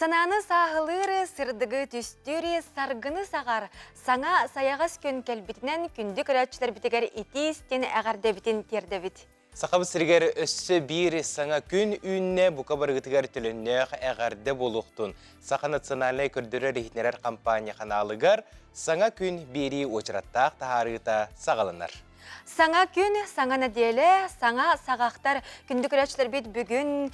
Санааны сааһылыыр, сырдыгы түстүүр, саргыны саҕар, саҥа сайаҕас күн кэлбитинэн күндү көрөөччүлэрбитигэр итии-истин эҕэрдэбитин тиэрдэбит. Сахабыт сиригэр өссө биир саҥа күн үүннэ, бука барыгытыгар төлөннөөх эҕэрдэ буолуохтун. Саха национальнай көрдөрөр-иһитиннэрэр компания ханаалыгар Саҥа күн биэрии уочараттаах таһаарыыта саҕаланар. Саҥа күн, саҥа нэдиэлэ, саҥа саҕахтар. Күндү көрөөччүлэрбит бүгүн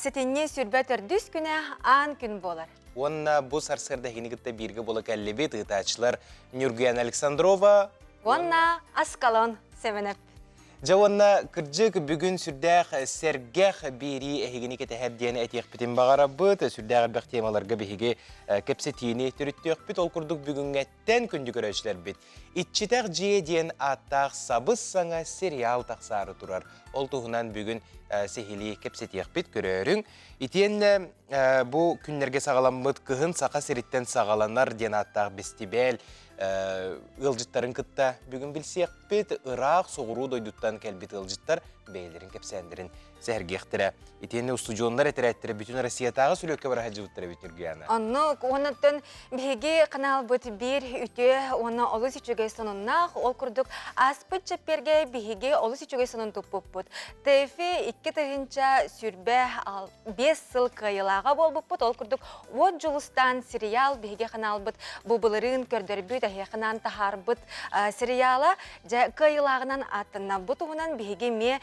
сэтинньи сүрбэ төрдүс күнэ аан күн буолар. Уонна бу сарсыарда эһигини кытта бииргэ буола кэллибит ыытааччылар Нюргуяна Александрова уонна Аскалон Семенов. Дьэ уонна кырдьык бүгүн сүрдээх сэргэх биэрии эһигини кэтэһэр диэн этиэхпитин баҕарабыт. Сүрдээх элбэх темаларга биһиги кэпсэтиини төрүттүөхпүт. Ол курдук бүгүҥҥэттэн күндү көрөөччүлэрбит Иччитэх дьиэ диэн ааттаах сабыс-саҥа сериал тахсаары турар. Ол туһунан бүгүн сиһилии кэпсэтиэхпит, көрөөрүҥ. Итиэннэ бу күннэргэ саҕаламмыт Кыһын Саха сириттэн саҕаланар диэн ааттаах бэстибээл ыалдьыттарын кытта бүгүн билсиэхпит. Ыраах соҕуруу дойдуттан кэлбит ыалдьыттар бэйэлэрин кэпсээннэрин сэһэргиэхтэрэ. Итиэннэ устудьуоннар этэрээттэрэ бүтүн Россиятааҕы сүлүөккэ бара сылдьыбыттара эбит Ньургуйаана. Оннук, уоннаттан биһиги каналбыт биир үтүө уонна олус үчүгэй сонуннаах. Ол курдук ааспыт чэппиэргэ биһиги олус үчүгэй сонун туппуппут. ТФИ 2025 сыл кыайыылааҕа буолбуппут. Ол курдук Уот Дьулустаан сериал биһиги каналбыт бу былырыын көрдөрбүт, эһиэхэ таһаарбыт сериала Дьэ, кыайыылааҕынан ааттанна. Бу туһунан биһиги эмиэ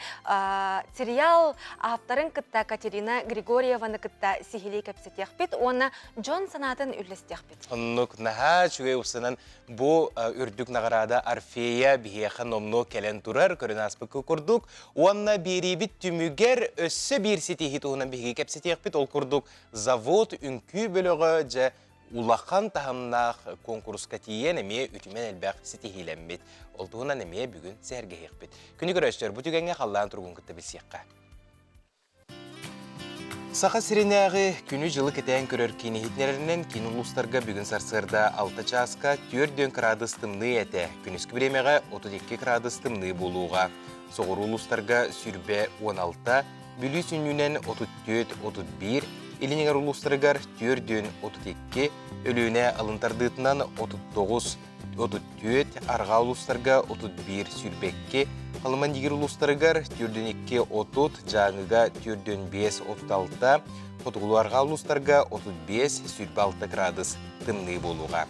сериал ааптарын кытта Катерина Григорьеваны кытта сиһилии кэпсэтиэхпит уонна дьон санаатын үллэстиэхпит. Оннук наһаа үчүгэй устунан бу үрдүк наҕараада Орфея биһиэхэ номнуо кэлэн турар, көрөн ааспыкка курдук. Уонна биэриибит түмүгэр өссө биир ситиһии туһунан биһиги кэпсэтиэхпит. Ол курдук завод үҥкүү бөлөҕө дьэ улахан таһымнаах куонкуруска тиийэн эмиэ үтүмэн элбэх ситиһиилэммит. Ол туһунан эмиэ бүгүн сэһэргэһиэхпит. Күнү көрөөччүлэр, бу түгэҥҥэ халлаан туругун кытта билсиэххэ. Саха сиринээҕи күнү-дьылы кэтээн көрөр киин иһитиннэрэринэн киин улуустарга бүгүн сарсыарда 6 чааска 4 кыраадыс тымныы этэ. Күнүскү бириэмэҕэ 32 кыраадыс тымныы буолуоҕа. Соҕуруу улуустарга сүүрбэ 16, Бүлүү сүнньүнэн 34-31, Илин эҥэр улуустарыгар 4-32, Өлүөнэ алын тардыытынан 39-34, арҕаа улуустарга 31-22, Халыма-Индигир улуустарыгар 4-2-30, Дьааҥыга 4-5-36, Хотугулуу-арҕаа улуустарга 35-26 градус тымныы буолуоҕа.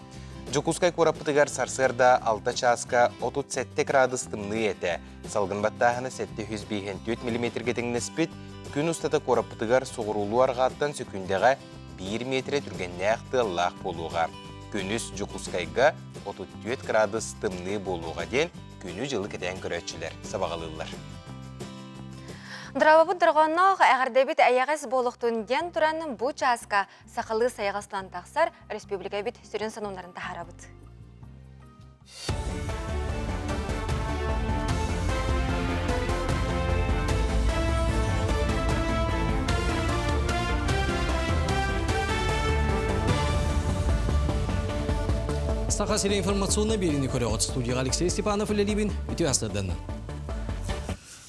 Дьокуускай куораппытыгар сарсыарда 6 чааска 37 градус тымныы этэ. Салгын баттааһына 754 миллиметргэ тэҥнэспит, күн устата куораппытыгар соҕуруулуу арҕааттан сөкүүндэҕэ 1 миэтэрэ түргэннээх тыаллаах буолуоҕа. Күнүс Дьокуускайга 34 градус тымныы буолуоҕа диэн күнү-дьылы кэтээн көрөөччүлэр сабаҕалыыллар. Дорообобут дорҕоонноох эҕэрдэбит эйэҕэс буолуохтун диэн туран бу чааска сахалыы сайаҕастан тахсар республикабыт сүрүн сонуннарын таһаарабыт. Саха сири информационный биэриини көрөҕүт студияҕа Алексей Степанов үлэлиибин үтүө астырданна.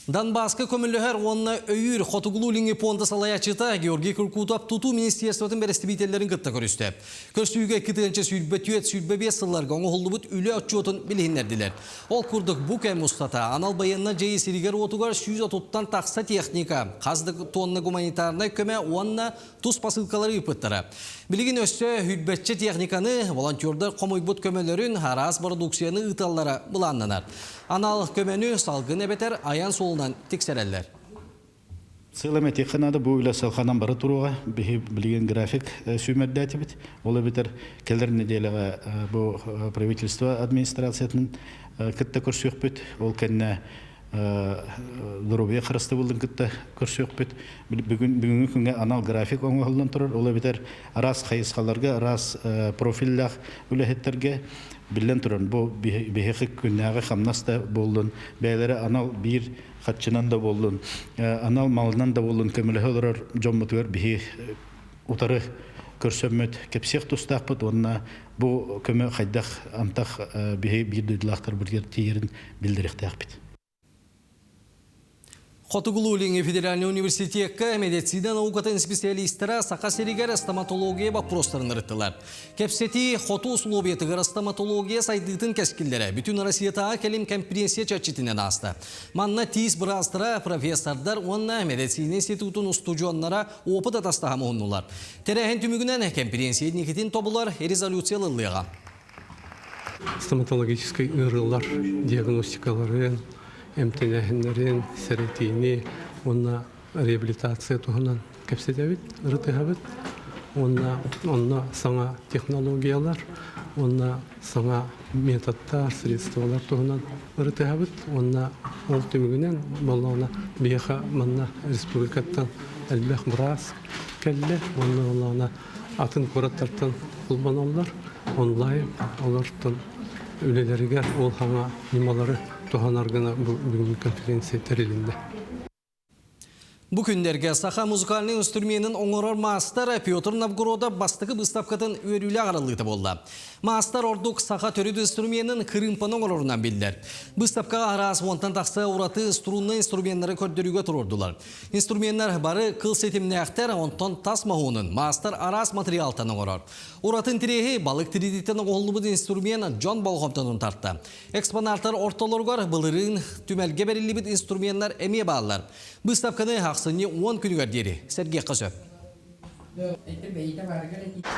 Донбасска көмөлөһөр уонна өйүүр Хотугулуу-Илиҥҥи пуонда салайааччыта Георгий Куркутов тутуу министерствотын бэрэстэбиитэллэрин кытта көрүстэ. Көрсүүгэ 2024-25 сылларга оҥоһуллубут үлэ отчуотун билиһиннэрдилэр. Ол курдук бу кэм устата анал байыаннай дьайыы сиригэр-уотугар 130-тан тахса техника, хас да тонна гуманитарнай көмө уонна тус посылкалары ыыппыттара. Билигин өссө сүүрбэччэ техниканы, волонтердар хомуйбут көмөлөрүн, араас бородууксуйаны ыыталлара былааннанар. Анал көмөнү салгын эбэтэр айан суолунан тиксэрэллэр. Сыалым этиэххэ наада, бу үлэ сылханан бара туруоҕа. Биһи билигин график сүүмэрдээтибит. Ол эбэтэр кэлэр нэдиэлэҕэ бу правительство администрациятын кытта көрсүөхпүт. Ол кэннэ доруобуйа харыстабылын кытта көрсүөхпүт. Бүгүн бүгүҥҥү күҥҥэ анал график оҥоһуллан турар. Ол эбэтэр араас хайысхаларга, араас профиллаах үлэһиттэргэ биллэн туран бу биһиэхэ күннээҕи хамнас да буоллун, бэйэлэрэ анал биир харчынан да буоллун, анал малынан да буоллун көмөлөһө олорор дьоммутугар биһи утары көрсөммүт кэпсиэх тустаахпыт уонна бу көмө хайдах антах биһи биир дойдулаахтарбытыгар тиийэрин биллэриэхтээхпит. Хотугулуу-Илиҥҥи федеральнай университекка медицина наукатын специалистара Саха сиригэр стоматология боппуруостарын ырыттылар. Кэпсэтии хоту условиятыгар стоматология сайдыытын кэскиллэрэ бүтүн Россиятааҕы кэлим кэмпириэнсийэ чэрчитинэн ааста. Манна тиис быраастара, профессордар уонна медицина институтун устудьуоннара опыт атастаһа муһуннулар. Тэрээһин түмүгүнэн кэмпириэнсийэ инникитин тобулар резолюция ылыллыаҕа. Стоматологическай ыарыылар диагностикаларын, эмтэнээһиннэрин, сэрэтиини уонна реабилитация туһунан кэпсэтэбит, ырытыһабыт. Уонна онно саҥа технологиялар уонна саҥа методтар, средстволар туһунан ырытыһабыт. Уонна ол түмүгүнэн буоллаҕына биһиэхэ манна республикаттан элбэх быраас кэллэ уонна буоллаҕына атын куораттартан холбоноллор онлайн олортон үлэлэригэр ол хаҥа ньымалары туһанар гына бу бүгүҥҥү конференция тэрилиннэ. Бу күннэргэ саха музыкальнай инструменын оҥорор маастар Петр Новгородов бастакы быыстапкатын үөрүүлээх арыллыыта буолла. Маастар ордук саха төрүт инструменын кырыымпаны оҥорорунан биллэр. Быыстапкаҕа араас уонтан тахса ураты струннай инструменнары көрдөрүүгэ туруордулар. Инструменнар бары кыл ситимнээхтэр, онтон тас моһуонун маастар араас материалтан оҥорор. Ураты интириэһи балык тириититтэн оҥоһуллубут инструмент дьон болҕомтотун тарта. Экспонаттар ортолоругар былырыын түмэлгэ бэриллибит инструменнар эмиэ бааллар. Быыстапканы ахсынньы 10 күнүгэр диэри сэргиэххэ сөп.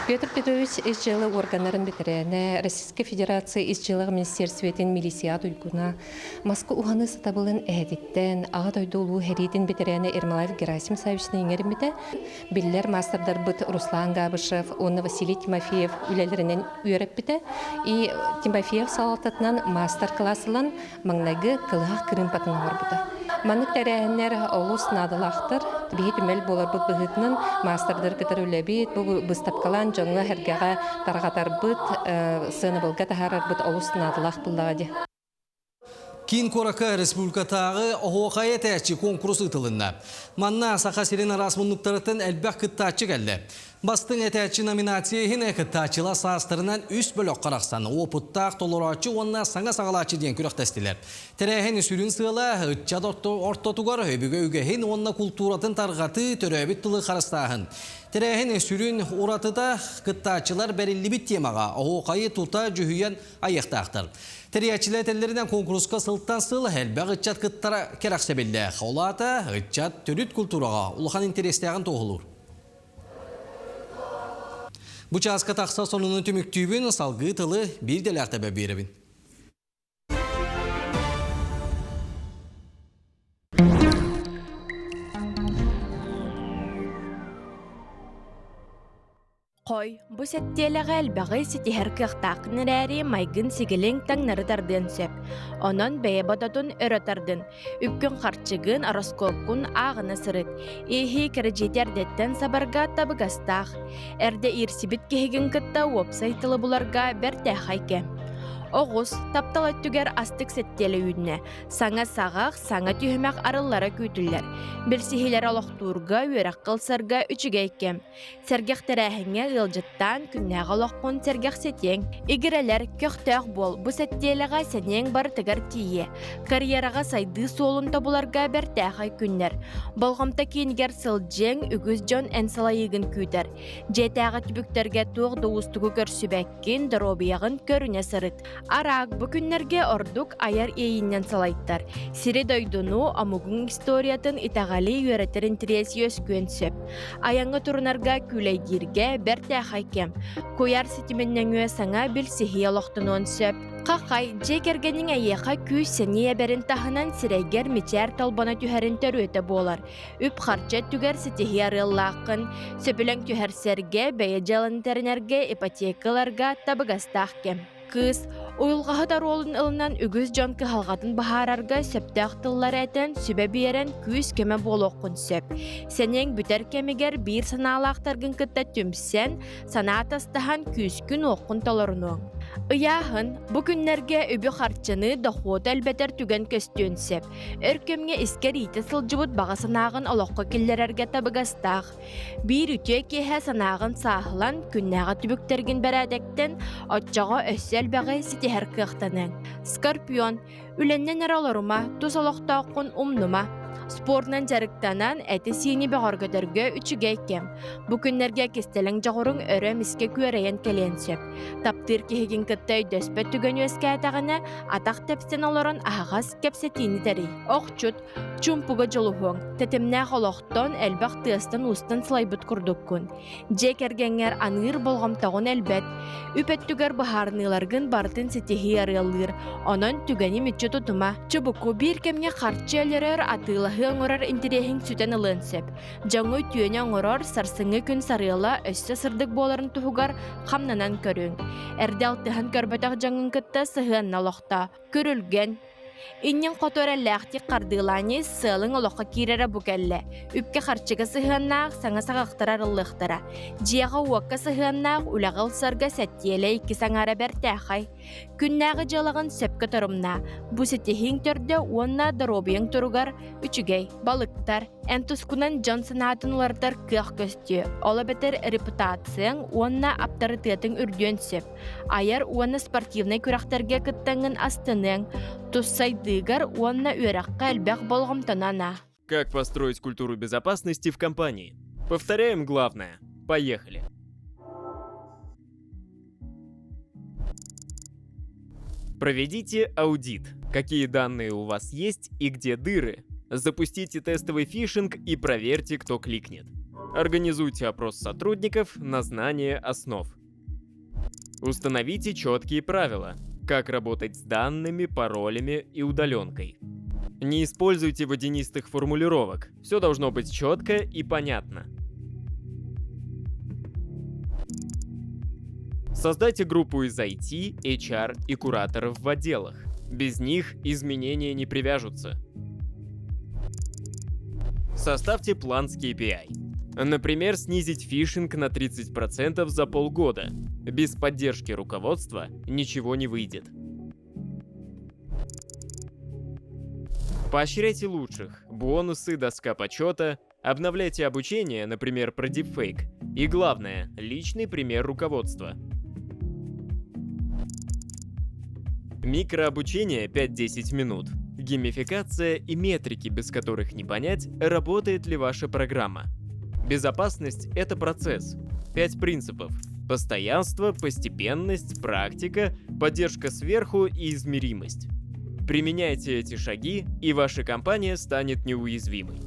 Петр Петрович ис дьыала органнарын бэтэрээнэ, Российскай Федерация ис дьыалаҕа министиэристибэтин милиция туйгуна, Москва уһаныы сатабылын эһэтиттэн, Аҕа дойду улуу сэриитин бэтэрээнэ Ермолаев Герасим Саввична иҥэриммитэ, биллэр маастардарбыт Руслан Габышев уонна Василий Тимофеев үлэлэринэн үөрэппитэ. И Тимофеев салалтатынан маастар-кылаас ылан, маҥнайгы кылыһах кырыымпатын оҥорбута. Маннык тэрээһиннэр олус наадалаахтар. Биһи түмэл буоларбыт быһыытынан маастардары кытары үлэбит, бу быыстапкалаан дьоҥҥо-сэргэҕэ тарҕатарбыт, сыанабылга таһаарарбыт олус наадалаах буоллаҕа дии. Киин куоракка республикатааҕы оһуохай этээччи куонкурус ыытылынна. Манна Саха сирин араас муннуктарыттан элбэх кыттааччы кэллэ. Бастыҥ этээччи номинация иһин кыттааччылар саастарынан үс бөлөххө арахсан уопуттаах толорооччу уонна саҥа саҕалааччы диэн күрэхтэстилэр. Тэрээһин сүрүн сыала ыччат ортотугар өбүгэ үгэһин уонна култууратын тарҕатыы, төрөөбүт тылы харыстааһын. Тэрээһин сүрүн уратыта кыттааччылар бэриллибит темаҕа оһуохайы тута дьүһүйэн айыахтаахтар. Тэрийээччилэр этэллэринэн куонкуруска сылтан сыл элбэх ыччат кыттара кэрэхсэбиллээх. Ол аата ыччат төрүт култуураҕа улахан интэриэстээҕин туоһулуур. Бу чааска тахса сонунун түмүктүүбүн, салгыы тылы биир дэлээх тэбэ биэрэбин. Хой, бу сэттиэлэҕэ элбэҕи ситиһэр кыахтааххын эрээри, майгын-сигилиҥ таҥнары тардыан сөп. Онон бэйэ бодотун өрө тардын. Үпкүн-харчыгын, ороскуоккун ааҕына сырыт. Ииһи кирэдьиити эрдэттэн сабарга табыгастаах. Эрдэ иирсибит киһигин кытта уопсай тылы буларга бэртээхэй кэм. Оҕус, таптал өттүгэр астык сэттиэлэ үүннэ. Саҥа саҕах, саҥа түһүмэх арыллара күүтүллэр. Билсиһиилэр олохтуурга, үөрэххэ ылсарга үчүгэй кэм. Сэргэх тэрээһиҥҥэ ыалдьыттаан, күннээҕи олоххун сэргэхситиэҥ. Игирэлэр, көхтөөх буол, бу сэттиэлэҕэ сэниэҥ барытыгар тиийиэ. Карьераҕа сайдыы суолун тобуларга бэртээхэй күннэр. Болҕомто киинигэр сылдьыаҥ, үгүс дьон эн салайыыгын күүтэр. Дьиэтээҕи түбүктэргэ туох да уустугу көрсүбэккин, доруобуйаҕын көрүнэ сырыт. Араак бу күннэргэ ордук айар иэйииннэн салайтар. Сири-дойдуну, омугуҥ историятын итэҕэли үөрэтэр интэриэс үөскүөн сөп. Айаҥҥа турунарга күүлэйдииргэ бэртээхэй кэм. Куйаар ситимин нөҥүө саҥа билсиһии олохтонуон сөп. Хахай, дьиэ кэргэниҥ эйиэхэ күүс-сэниэ эбэрин таһынан сирэйгэр мичээр толбоно түһэрин төрүөтэ буолар. Үп-харчы өттүгэр ситиһии арыаллааххын. Сөбүлэҥ түһэрсэргэ, бэйэ дьыаланы тэринэргэ, ипотека ыларга табыгастаах кэм. Кыыс уйулҕаһыт оруолун ылынан үгүс дьон кыһалҕатын быһаарарга сөптөөх тыллары этэн, сүбэ биэрэн күүс-көмө буолуоххун сөп. Сэниэҥ бүтэр кэмигэр биир санаалаахтаргын кытта түмсэн, санаа атастаһан күүскүн-уоххун толорунуоҥ. Ыйааһын бу күннэргэ үбү-харчыны, дохуоту элбэтэр түгэн көстүөн сөп. Өр кэмҥэ искэр иитэ сылдьыбыт баҕа санааҕын олоххо киллэрэргэ табыгастаах. Биир үтүө киэһэ санааҕын сааһылан, күннээҕи түбүктэргин бэрээдэктэн, оччоҕо өссө элбэҕи ситиһэр кыахтаныаҥ. Скорпион, үлэннэн эрэ олорума, тус олохтооххун умнума. Спордунан дьарыктанан, эти-сиини бөҕөргөтөргө үчүгэй кэм. Бу күннэргэ кистэлэҥ дьоҕуруҥ өрө эмискэ күөрэйэн кэлиэн сөп. Таптыыр киһигин кытта өйдөспөт түгэн үөскээтэҕинэ, атах тэпсэн олорон аһаҕас кэпсэтиини тэрий. Охчут, чуумпуга дьулуһуоҥ, тэтимнээх олохтон, элбэх тыастан-уустан сылайбыт курдуккун. Дьиэ кэргэҥҥэр аныыр болҕомтоҕун элбэт, үп өттүгэр быһаарыныыларгын барытын ситиһии арыаллыыр, онон түгэни мүччү тутума. Чубуку биир кэмҥэ харчы өлөрөр, атыылаһыы оҥорор интэриэһиҥ сүтэн ылыан сөп. Дьоҥҥо үтүөнү оҥорор, сарсыҥҥы күн сарыала өссө сырдык буоларын туһугар хамнанан көрүҥ. Эрдэ алтыһан көрбөтөх дьоҥҥун кытта сыһыанна олохтоо. Күрүлгэн, Иннин хоту эрэллээхтик хардыылаан сыалыҥ олоххо киирэрэ бу кэллэ. Үпкэ-харчыга сыһыаннаах саҥа саҕахтар арыллыахтара. Дьиэҕэ-уокка сыһыаннаах үлэҕэ ылсарга сэттиэлэ иккис аҥаара бэртээхэй. Күннээҕи дьыалаҕын сөпкө торумнаа. Бу ситиһииҥ төрдө уонна доруобуйаҥ туругар үчүгэй. Балыктар. Эн тускунан дьон санаатын уларытар кыах көстүө. Ол эбэтэр репутацияҥ уонна аптарытыатыҥ үрдүөн сөп. Айар уонна спортивнай күрэхтэргэ кыттаҥҥын астыныаҥ, тус сайдыыгар уонна үөрэххэ элбэх болҕомтону анаа. Как построить культуру безопасности в компании? Повторяем главное. Поехали! Проведите аудит. Какие данные у вас есть и где дыры. Запустите тестовый фишинг и проверьте, кто кликнет. Организуйте опрос сотрудников на знание основ. Установите четкие правила, как работать с данными, паролями и удаленкой. Не используйте водянистых формулировок, все должно быть четко и понятно. Создайте группу из IT, HR и кураторов в отделах. Без них изменения не привяжутся. Составьте план с KPI. Например, снизить фишинг на 30% за полгода. Без поддержки руководства ничего не выйдет. Поощряйте лучших, бонусы, доска почета, обновляйте обучение, например, про дипфейк, и главное, личный пример руководства. Микрообучение 5-10 минут. Геймификация и метрики, без которых не понять, работает ли ваша программа. Безопасность – это процесс. Пять принципов. Постоянство, постепенность, практика, поддержка сверху и измеримость. Применяйте эти шаги, и ваша компания станет неуязвимой.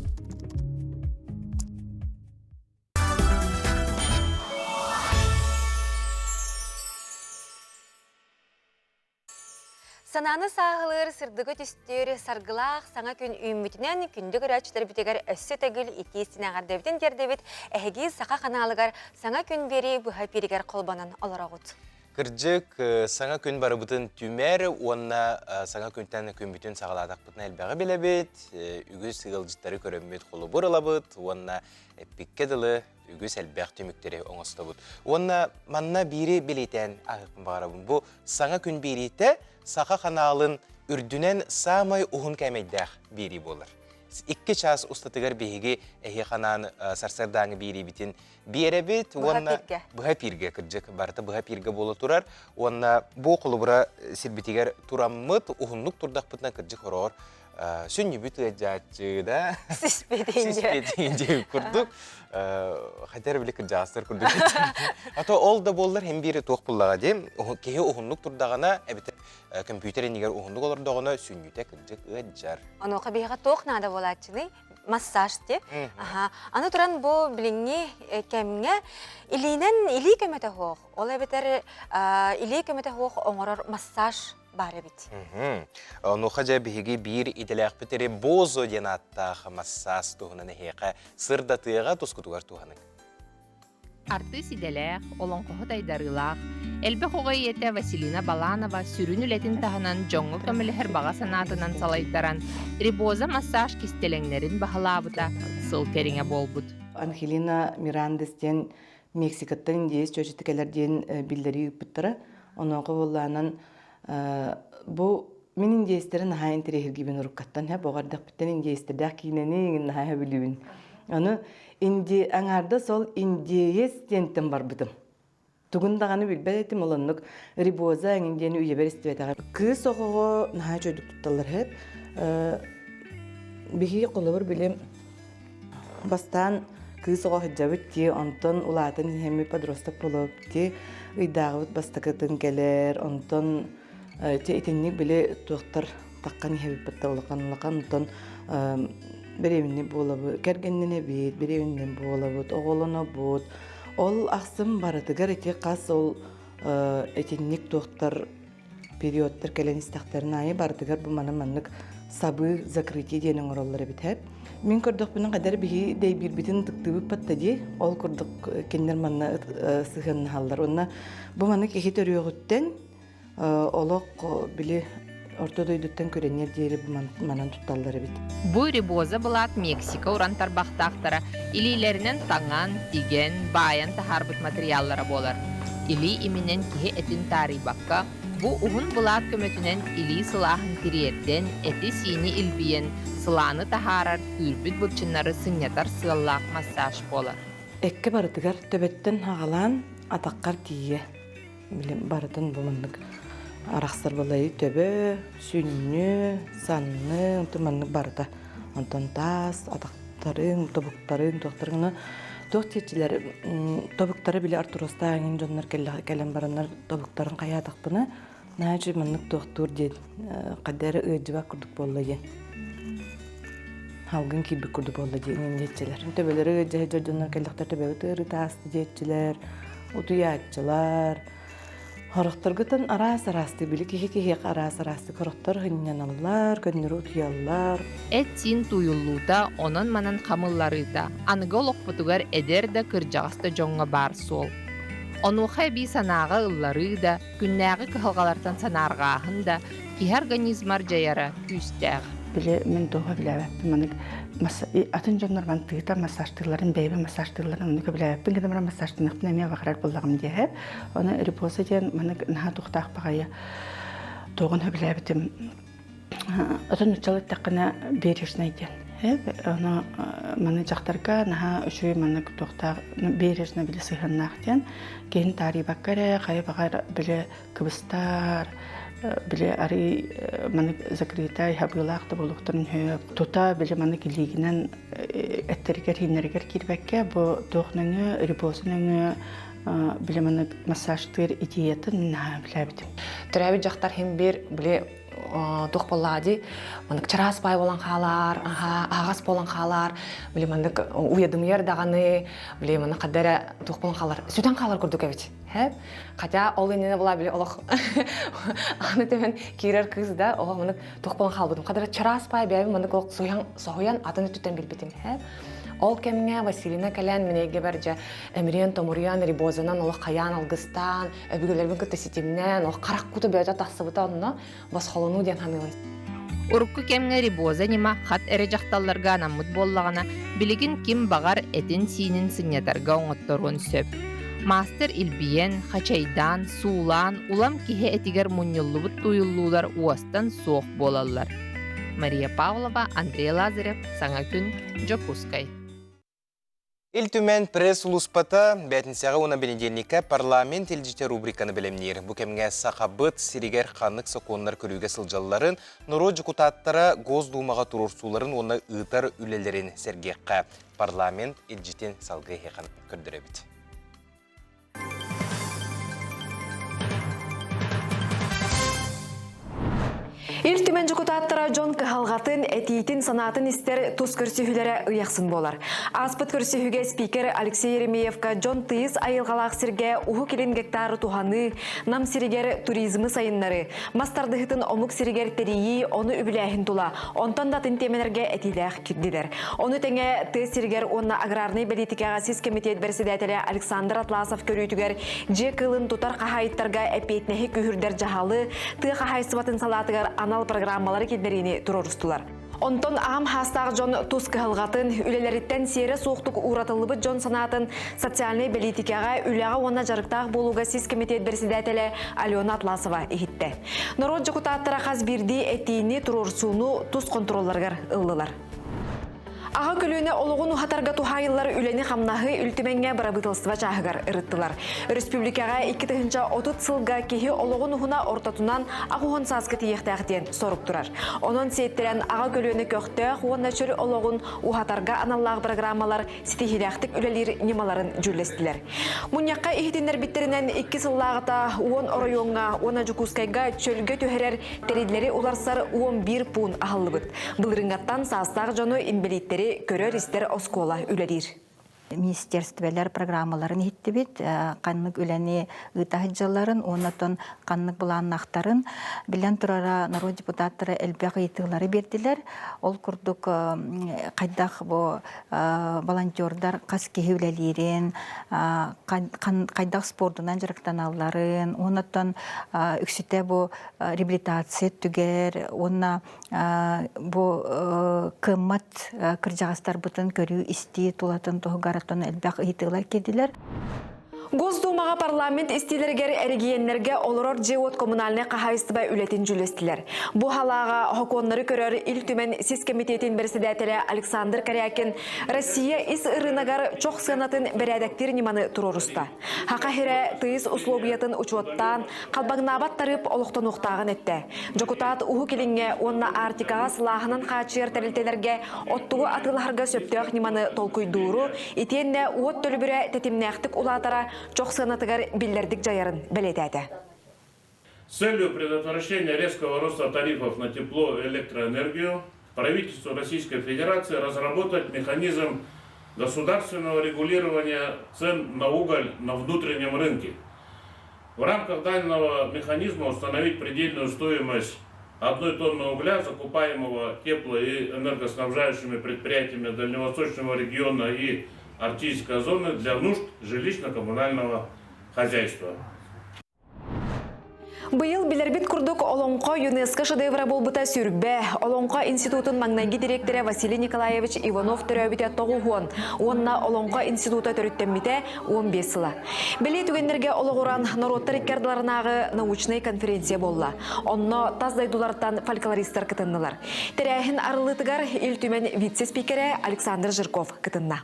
Санааны сааһылыыр, сырдыгы түстүүр, саргылаах саҥа күн үүммүтүнэн күндү көрөөччүлэрбитигэр өссө төгүл итии синэҕэрдэбитин тиэрдэбит. Эһиги Саха ханаалыгар саҥа күн биэрии быһа эпииригэр холбонон олороҕут. Кырдьык, саҥа күн барыбытын түмэр уонна саҥа күнтэн күммүтүн саҕалаатахпытына элбэҕи билэбит, үгүс ыалдьыттары көрөммүт холобур ылабыт уонна эппиккэ дылы үгүс элбэх түмүктэри оҥостобут. Уонна манна биири бэлиэтээн ааһыахпын баҕарабын. Бу саҥа күн биэриитэ саха ханаалын үрдүнэн саамай уһун кээмэйдээх биэрии буолар. Икки чаас устатыгар биһиги эһиэхэ анаан сарсыардааҥы биэриибитин биэрэбит уонна быһа пииргэ кырдьык барыта быһа пииргэ буола турар уонна бу холобура сирбитигэр тураммыт уһуннук турдахпытына кырдьык хороҕор сүнньүбүт ыалдьааччы да сиспиэтин диэн курдук хотя били кырдьаҕастар курдук а то ол да буоллар һин биири туох буллаҕа дии киһи уһуннук турдаҕына эбэтэр компьютер иннигэр уһуннук олордоҕуна сүнньүтэ кырдьык ыалдьар онуоха биһиэхэ туох наада буолааччыный массаж ти аха аны туран бу билиҥҥи кэмҥэ илиинэн илии көмөтө суох ол эбэтэр илии көмөтө суох оҥорор массаж баар эбит. Онуоха дьэ биһиги биир идэлээхпит Ребозо диэн ааттаах массаас туһунан эһиэхэ сырдатыаҕа тускутугар туһаныҥ. Артыыс идэлээх, олоҥхоһут айдарыылаах, элбэх оҕо ийэтэ Василина Баланова сүрүн үлэтин таһынан дьоҥҥо көмөлөһөр баҕа санаатынан салайтаран, Ребоза массаж кистэлэҥнэрин баһылаабыта сыл кэриҥэ буолбут. Анхелина Мирандес диэн Мексикаттан индиец чүөчэтэ кэлэр диэн биллэрии ыыппыттара. Онуоха буоллаанан бу мин индиэстэри наһаа интэриэһиргиибин уруккаттан һэ боҕо эрдэхпиттэн индиэстэрдээх киинэни наһаа сөбүлүүбүн. Аны инди аҥаардас ол индиэйэс диэнтэн барбытым. Тугун даҕаны билбэт этим ол оннук рибоза эҥин диэни үйэбэр истибэтэҕим. Кыыс оҕоҕо наһаа үчүгэйдик тутталлар һэп. Биһиги холобур били бастаан кыыс оҕо сылдьабыт дии, онтон улаатан иһэммит подросток буолабыт дии, ыйдааҕыбыт бастакытын кэлэр, онтон ити итинник били туохтар таххан иһэбиппит да улахан улахан онтон беременный буолабыт, кэргэннэнэбит, беременный буолабыт, оҕолонобут. Ол ахсын барытыгар ити хас ол итинник туохтар периодтар кэлэн истэхтэрин аайы барытыгар бу маны маннык сабыы закрытие диэн оҥороллор эбит һэп. Мин көрдөхпүнэ хадэр биһи дэйбиирбитин ытыктыыбыт да дии ол курдук кинилэр манна сыһыаннаһаллар. Уонна бу маны киһи төрүөҕүттэн олох били орто дойдуттан күрэниэр диэри бу манан тутталлар эбит. Бу рибоза былаат Мексика уран тарбахтаахтара илиилэринэн таҥан, тигэн, баайан таһаарбыт матырыйааллара буолар. Илии иминэн киһи этин таарыйбакка, бу уһун былаат көмөтүнэн илии сылааһын тириэрдэн, эти-сиини илбийэн, сылааны таһаарар, күүрбүт былчыннары сынньатар сыаллаах массаж буолар. Эккэ барытыгар төбөттөн аҕалаан атаххар тиийэ барытын бу маннык арахсар балайы төбө, сүнньү, санны, онтон маннык барыта. Онтон таас, атахтарын, тобуктарын, туохтарын туох диэччилэр тобуктара били артуростаах эҥин дьоннор кэлэн бараннар тобуктарын хайаатахпына наачы маннык туохтуур диэн хайда эрэ ыалдьыбат курдук буолла диэн халгын киирбит курдук буолла диэн диэччилэр төбөлөрө ыалдьа сылдьар дьоннор кэллэхтэр төбөбүт ыарыыта ааста диэччилэр утуйааччылар Хорохторгутун араас-араастыы били киһи киһиэхэ араас-араастык хорохтор сынньаналлар, көннөрү утуйаллар. Эт-сиин тууйуллуута, онон-манан хамылларыыта аныгы олохпутугар эдэр да, кырдьаҕас да дьоҥҥо баар суол. Онуоха эбии санааҕа ылларыы да, күннээҕи кыһалҕалартан санаарҕааһын да киһи организмар дьайара күүстээх. Били мин туоха билээбэппин манык атын дьоннор ман тыыта массажтыылларын бэйэбэ массажтыылларын оннук билээбэппин гына баран массажтаныахпын эмиэ баҕарар буоллаҕым диэһэ Оны репоса диэн маннык наһаа тухтаах баҕайы туоҕун сөбүлээбитим. Атын нуччал эттэххинэ бережный диэн. Ону маны дьахтарга наһаа үчүгэй маннык туохтаах бережно били сыһыаннаах диэн киһин таарыйбакка эрэ хайа баҕар били кыбыстар били арый маннык закрытай хабыылаах да буолуохтарын сөп тута били маннык илиигинэн эттэригэр ииннэригэр киирбэккэ бу туох нөҥүө репоса нөҥүө били маннык массажтыыр идеятын наһаа билээбитим. Төрөөбүт дьахтар хим бир били туох буоллаҕа дии маннык чараас баай буолан хаалаар, аһаҕас буолан хаалаар, били маннык уйадымыйар даҕаны, били маннык хадда эрэ туох буолан хаалар, сүтэн хаалар курдук эбит. Хотя ол иннинэ була били олох аны төһөн киирэр кыыс да олох маннык туох буолан хаалбытым. Хадара чараас баай бэйэбин маннык олох соһуйан атын өттүттэн билбитим. Ол кэмҥэ Василина кэлэн мин эйгэбэр дьэ эмириэн-томуруйан, рибозанан олох хайаан алгыстаан, өбүгэлэрбин кытта ситимнээн, олох харах кута бөөтө тахсыбыта онно босхолонуу диэн саныыбын. Урукку кэмҥэ рибоза ньыма хат эрэ дьахталларга анаммыт буоллаҕына, билигин ким баҕар этин-сиинин сынньатарга оҥотторуон сөп. Маастар илбийэн, хачайдаан, суулаан, улам киһи этигэр мунньуллубут тууйуллуулар уостан суох буолаллар. Мария Павлова, Андрей Лазарев, Саҥа күн, Дьокуускай. Ил Түмэн пресс-сулууспата бээтинсэҕэ уонна бэнидиэнньиккэ парламент илдьитэ рубриканы бэлэмниир. Бу кэмҥэ Сахабыт сиригэр ханнык сокуоннар көрүүгэ сылдьалларын, норуот дьокутааттара Госдумаҕа туруорсууларын уонна ыытар үлэлэрин сэргиэххэ. Парламент илдьитин салгыы эһиэхэ көрдөрөбүт. Ил Түмэн дьокутааттара дьон кыһалҕатын, этиитин, санаатын истэр тус көрсүһүүлэрэ ыйахсын буолар. Ааспыт көрсүһүүгэ спикер Алексей Еремеевка дьон тыйыс айылҕалаах сиргэ Уһук Илин гектары туһаныы, Нам сиригэр туризмы сайыннарыы, мас тардыһытын омук сиригэр тэрийии, ону үбүлээһин тула, онтон да атын тиэмэлэргэ этиилээх кирдилэр. Ону тэҥэ тыа сиригэр уонна аграрнай бэлиитикэҕэ сис кэмитиэт бэрэссэдээтэлэ Александр Атласов көрүүтүгэр дьиэ кыылын тутар хаһаайыттарга эппиэтинэһи күүһүрдэр дьаһалы, тыа хаһаайыстыбатын салаатыгар анал программалары киллэриини туруорустулар. Онтон аҕам хаастаах дьон тус кыһалҕатын, үлэлэриттэн сиэрэ суохтук ууратыллыбыт дьон санаатын социальнай бэлиитикэҕэ, үлэҕэ уонна дьарыктаах буолууга сис кэмитиэт бэрэссэдээтэлэ Алена Атласова иһиттэ. Норуот дьокутааттара хас биирдии этиини, туруорсууну тус хонтуруолларыгар ыллылар. Аҕа көлүөнэ олоҕун уһатарга туһаайыллар үлэни-хамнаһы Ил Түмэҥҥэ бырабыыталыстыба чааһыгар ырыттылар. Өрөспүүбүлүкэҕэ 2030 сылга киһи олоҕун уһуна ортотунан аҕыс сааска тиийиэхтээх диэн сорук турар. Онон сиэттэрэн аҕа көлүөнэ көхтөөх уонна чөл олоҕун уһатарга аналлаах программалар ситиһиилээхтик үлэлиир ньымаларын дьүүллэстилэр. Мунньахха иһитиннэрбиттэринэн икки сыллааҕыта уон оройуоҥҥа уонна Дьокуускайга чөлгө түһэрэр тэриллэри уларсар 11 пуун аһыллыбыт. Былырыыҥҥаттан саастаах дьону инбэлииттэри көрөр-истэр оскуола үлэлиир. Министерстволар программаларын иһиттибит, ханнык үлэни ыыта сылдьалларын уонна оттон ханнык былааннаахтарын билэн турара норуот депутаттара элбэх ыйытыылары биэрдилэр. Ол курдук хайдах бу волонтердар хас киһи үлэлиирин, хайдах спордунан дьарыктаналларын, уонна оттон үксүтэ бу реабилитация өттүгэр уонна бу кыаммат кырдьаҕастарбытын көрүү-истии тулатын туһугар оттон элбэх ыйытыылар киирдилэр. Госдумаҕа парламент истиилэригэр эрэгийиэннэргэ олорор дьиэ-уот коммунальнай хаһаайыстыба үлэтин дьүүллэстилэр. Бу халааҕа сокуоннары көрөр Ил Түмэн сис кэмитиэтин бэрэссэдээтэлэ Александр Корякин Россия ис ырыынагар чох сыанатын бэрээдэктиир ньыманы туруоруста. Саха сирэ тыйыс услуобуйатын учуоттаан, халбаҥнаабат тарыып олохтонуохтааҕын эттэ. Дьокутаат Уһук Илиҥҥэ уонна Арктикаҕа сылааһынан хааччыйар тэрилтэлэргэ оттугу атыылаһарга сөптөөх ньыманы толкуйдууру, итиэннэ уот төлөбүрэ тэтимнээхтик улаатара чох сыанатыгар биллэрдик дьайарын бэлиэтээтэ. С целью предотвращения резкого роста тарифов на тепло и электроэнергию правительству Российской Федерации разработать механизм государственного регулирования цен на уголь на внутреннем рынке. В рамках данного механизма установить предельную стоимость одной тонны угля, закупаемого тепло- и энергоснабжающими предприятиями Дальневосточного региона и Арктической зоны для нужд жилищно-коммунального хозяйства. Быйыл билэрбит курдук Олоҥхо ЮНЕСКО шедевра буолбута сүрбэ. Олоҥхо институтун маҥнайгы дириэктэрэ Василий Николаевич Иванов төрөөбүтэ тоҕуһуон уонна Олоҥхо института төрүттэммитэ 15 сыла. Бэлиэ түгэннэргэ олоҕуран норуоттар икки ардыларынааҕы научнай конференция буолла. Онно тас дойдулартан фольклористар кытыннылар. Тэрээһин арыллыытыгар Ил Түмэн вице-спикерэ Александр Жирков кытынна.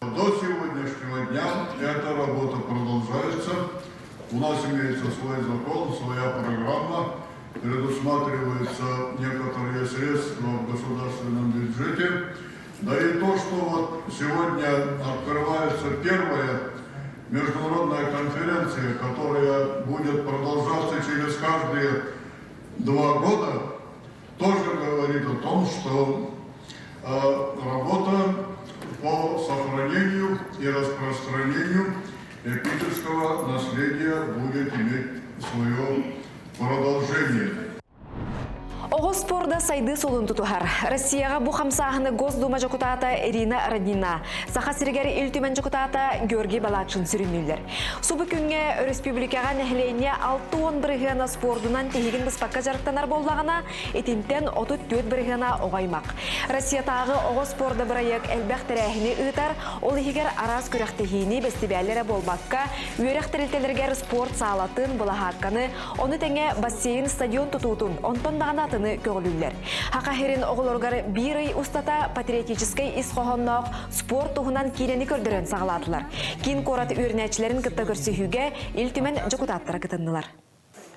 До сегодняшнего дня эта работа продолжается. У нас имеется свой закон, своя программа, предусматриваются некоторые средства в государственном бюджете. Да и то, что вот сегодня открывается первая международная конференция, которая будет продолжаться через каждые два года, тоже говорит о том, что работа по сохранению и распространению эпического наследия будет иметь свое продолжение. Оҕо спорда сайдыы суолун тутуһар. Россияҕа бу хамсааһыны Госдума дьокутаата Ирина Роднина, Саха сиригэр Ил Түмэн дьокутаата Георгий Балакшин сүрүннүүллэр. Субу күҥҥэ өрөспүүбүлүкэҕэ нэһилиэнньэ 60 бырыһыана спордунан тиһигин быспакка дьарыктанар буоллаҕына, Итинтэн 34 бырыһыана оҕо аймах. Россиятааҕы оҕо спорда бырайыак элбэх тэрээһини ыытар, ол иһигэр араас күрэхтэһиини, бэстибээллэрэ буолбакка, үөрэх тэрилтэлэригэр спорт саалатын, былаһаакканы, ону тэҥэ бассейн, стадион тутуутун, онтон даҕаны атыны көҕүлүүллэр. Саха сирин оҕолоругар биир ый устата патриотическай ис хоһоонноох спорт туһунан киинэни көрдөрөн саҕалаатылар. Киин куорат үөрэнээччилэрин кытта көрсүһүүгэ Ил Түмэн дьокутааттара кытыннылар.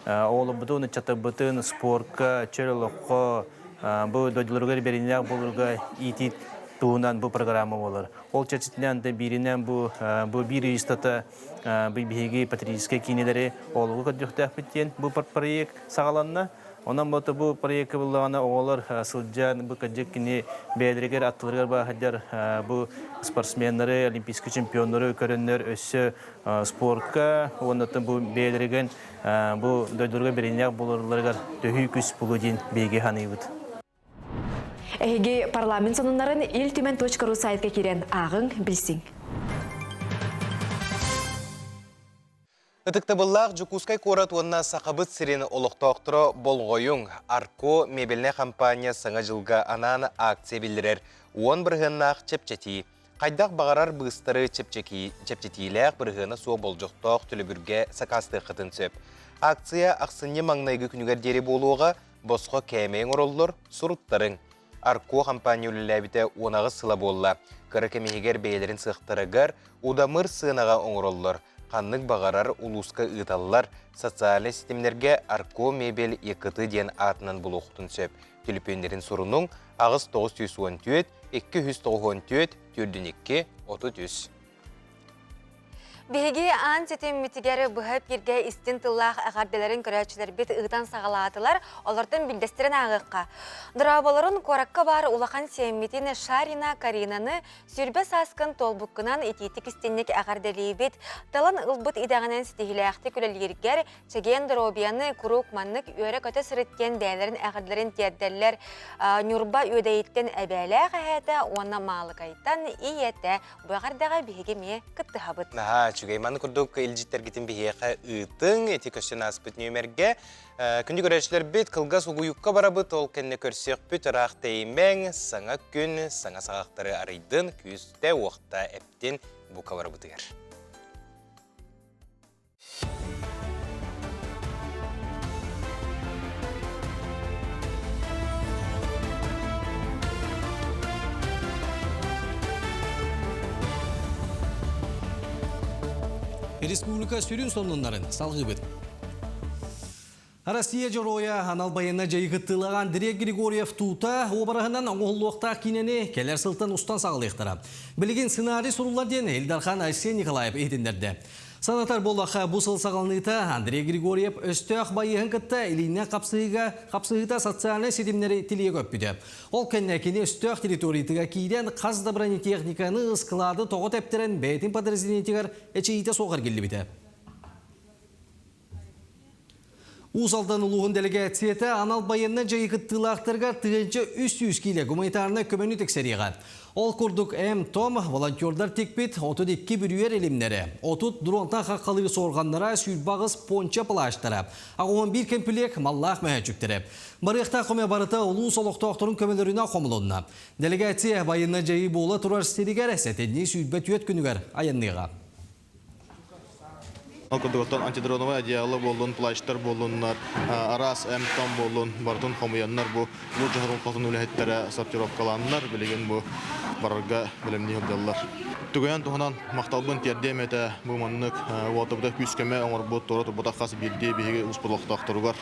Оҕолорбутун, ыччаттарбытын спорка, чөл олоххо, бу дойдуларыгар бэриниилээх буоларга иитии туһунан бу программа буолар. Ол чэрчитинэн да бииринэн бу бу биир ый устата биһиги патриотическай киинэлэри оҕолорго көрдүөхтээхпит диэн бу проект саҕаланна. Онон бу бу проекка буллаҕына оҕолор сылдьан бу кырдьык кини бэйэлэригэр аттыларыгар баһыдьар бу спортсменнары, олимпийскай чемпионнары көрөннөр өссө спорка уонна бу бэйэлэригэр бу дойдуларга бэриниэх буолалларыгар төһүү күс булу диэн биһиги саныыбыт. Эһиги парламент сонуннарын Ил Түмэн .ру сайтка киирэн ааҕыҥ, билсиҥ. Ытыктабыллаах Дьокуускай куорат уонна Сахабыт сирин олохтоохторо болҕойуҥ! Арко мебельнай компания Саҥа дьылга анаан акция биллэрэр уон бырыһыаннаах чэпчэтии. Хайдах баҕарар быыстары чэпчэтиилээх бырыһыана суох болдьохтоох төлөбүргэ сакаастыаххытын сөп. Акция ахсынньы маҥнайгы күнүгэр диэри буолуоҕа, босхо кээмэй оҥороллор, суруттарыҥ. Арко компания үлэлээбитэ 18 сыла буолла. Кыра кэм иһигэр бэйэлэрин сыахтарыгар удамыр сыанаҕа оҥороллор. Ханнык баҕарар улууска ыыталлар. Социальнай ситимнэргэ Арко мебель ЕКТ диэн аатынан булуоххутун сөп. Түлүпүөннэрин сурунуҥ 8914 294 42 33. Биһиги аан ситиммитигэр быһа эпииргэ истин тыллаах эҕэрдэлэрин көрөөччүлэрбит ыытан саҕалаатылар. Олортон билдэстэрин ааҕыахха. Дорооболорун куоракка баар улахан сиэммитин Шарина Каринаны 20 сааскын туолбуккунан итиитик истинник эҕэрдэлиибит. Талан ылбыт идэҕинэн ситиһилээхтик үлэлииргэр, чэгиэн доруобуйаны куруук маннык үөрэ-көтө сырыт диэн бэйэлэрин эҕэрдэлэрин тиэрдэллэр. Ньурба Үөдэйиттэн эбээлээх эһээтэ уонна Маалыкайтан ийэтэ Бу эҕэрдэҕэ биһиги эмиэ кыттыһабыт. Наһаа үчүгэй. Маны курдук илдьиттэргитин биһиэхэ ыытыҥ. Ити көстөн ааспыт нүөмэргэ. Күндү көрөөччүлэрбит, кылгас угуйукка барабыт, ол кэннэ көрсүөхпүт ыраах тэйимэҥ, саҥа күн, саҥа саҕахтары арыйдын, күүстэ-уохта эптин бука барабытыгар. Республика сүрүн сонуннарын салгыыбыт. Россия Дьоруойа анал байыаннай дьайыы кыттыылаах Андрей Григорьев туута уобараһынан оҥоһуллуохтаах киинэни кэлэр сылтан устан саҕалыахтара. Билигин сценарий суруллар диэн Ил Дархан Айсен Николаев иһитиннэрдэ. Санатар буоллахха, бу сыл саҕаланыыта Андрей Григорьев өстөөх байыаһын кытта илииннэн хапсыһыыга хапсыһыыта социальнай ситимнэри тилийэ көппүтэ. Ол кэннэ кини өстөөх территориятыгар киирэн хас да бронетехниканы, ыскылаады тоҕо тэптэрэн бэйэтин подразделениетыгар эчэйиитэ суох эргиллибитэ. Уус Алдан улууһун дэлэгээссийэтэ анал байыаннай дьайыы кыттыылаахтарыгар 1300 киилэ гуманитарнай көмөнү тиксэриэҕэ. Ол курдук М-том волонтердар тикпит 32 бүрүйэр илимнэрэ, 30 дронтан хаххалыыр суорҕаннара, 28 понча плащтара, 81 кэмпилиэк маллаах мөһөөччүктэрэ. Барыахтаах көмө барыта улуус олохтоохторун көмөлөрүнэн хомулунна. Дэлэгээссийэ байыаннай дьайыы буола турар сиригэр сэтинньи 24 күнүгэр айанныаҕа. Ол курдук оттон антидроновай одеяло буоллун, плащтар буоллуннар, араас эм-том буоллун, барытын хомуйаннар бу улуу дьаһалын үлэһиттэрэ сортировкалааннар билигин бу барарга бэлэмнии сылдьаллар. Түгэн туһунан махталбын тиэрдиэм этэ бу маннык уолтабыта күүс-көмө оҥорбут, туора турбатах хас биирдии биһиги улууспут олохтоохторугар.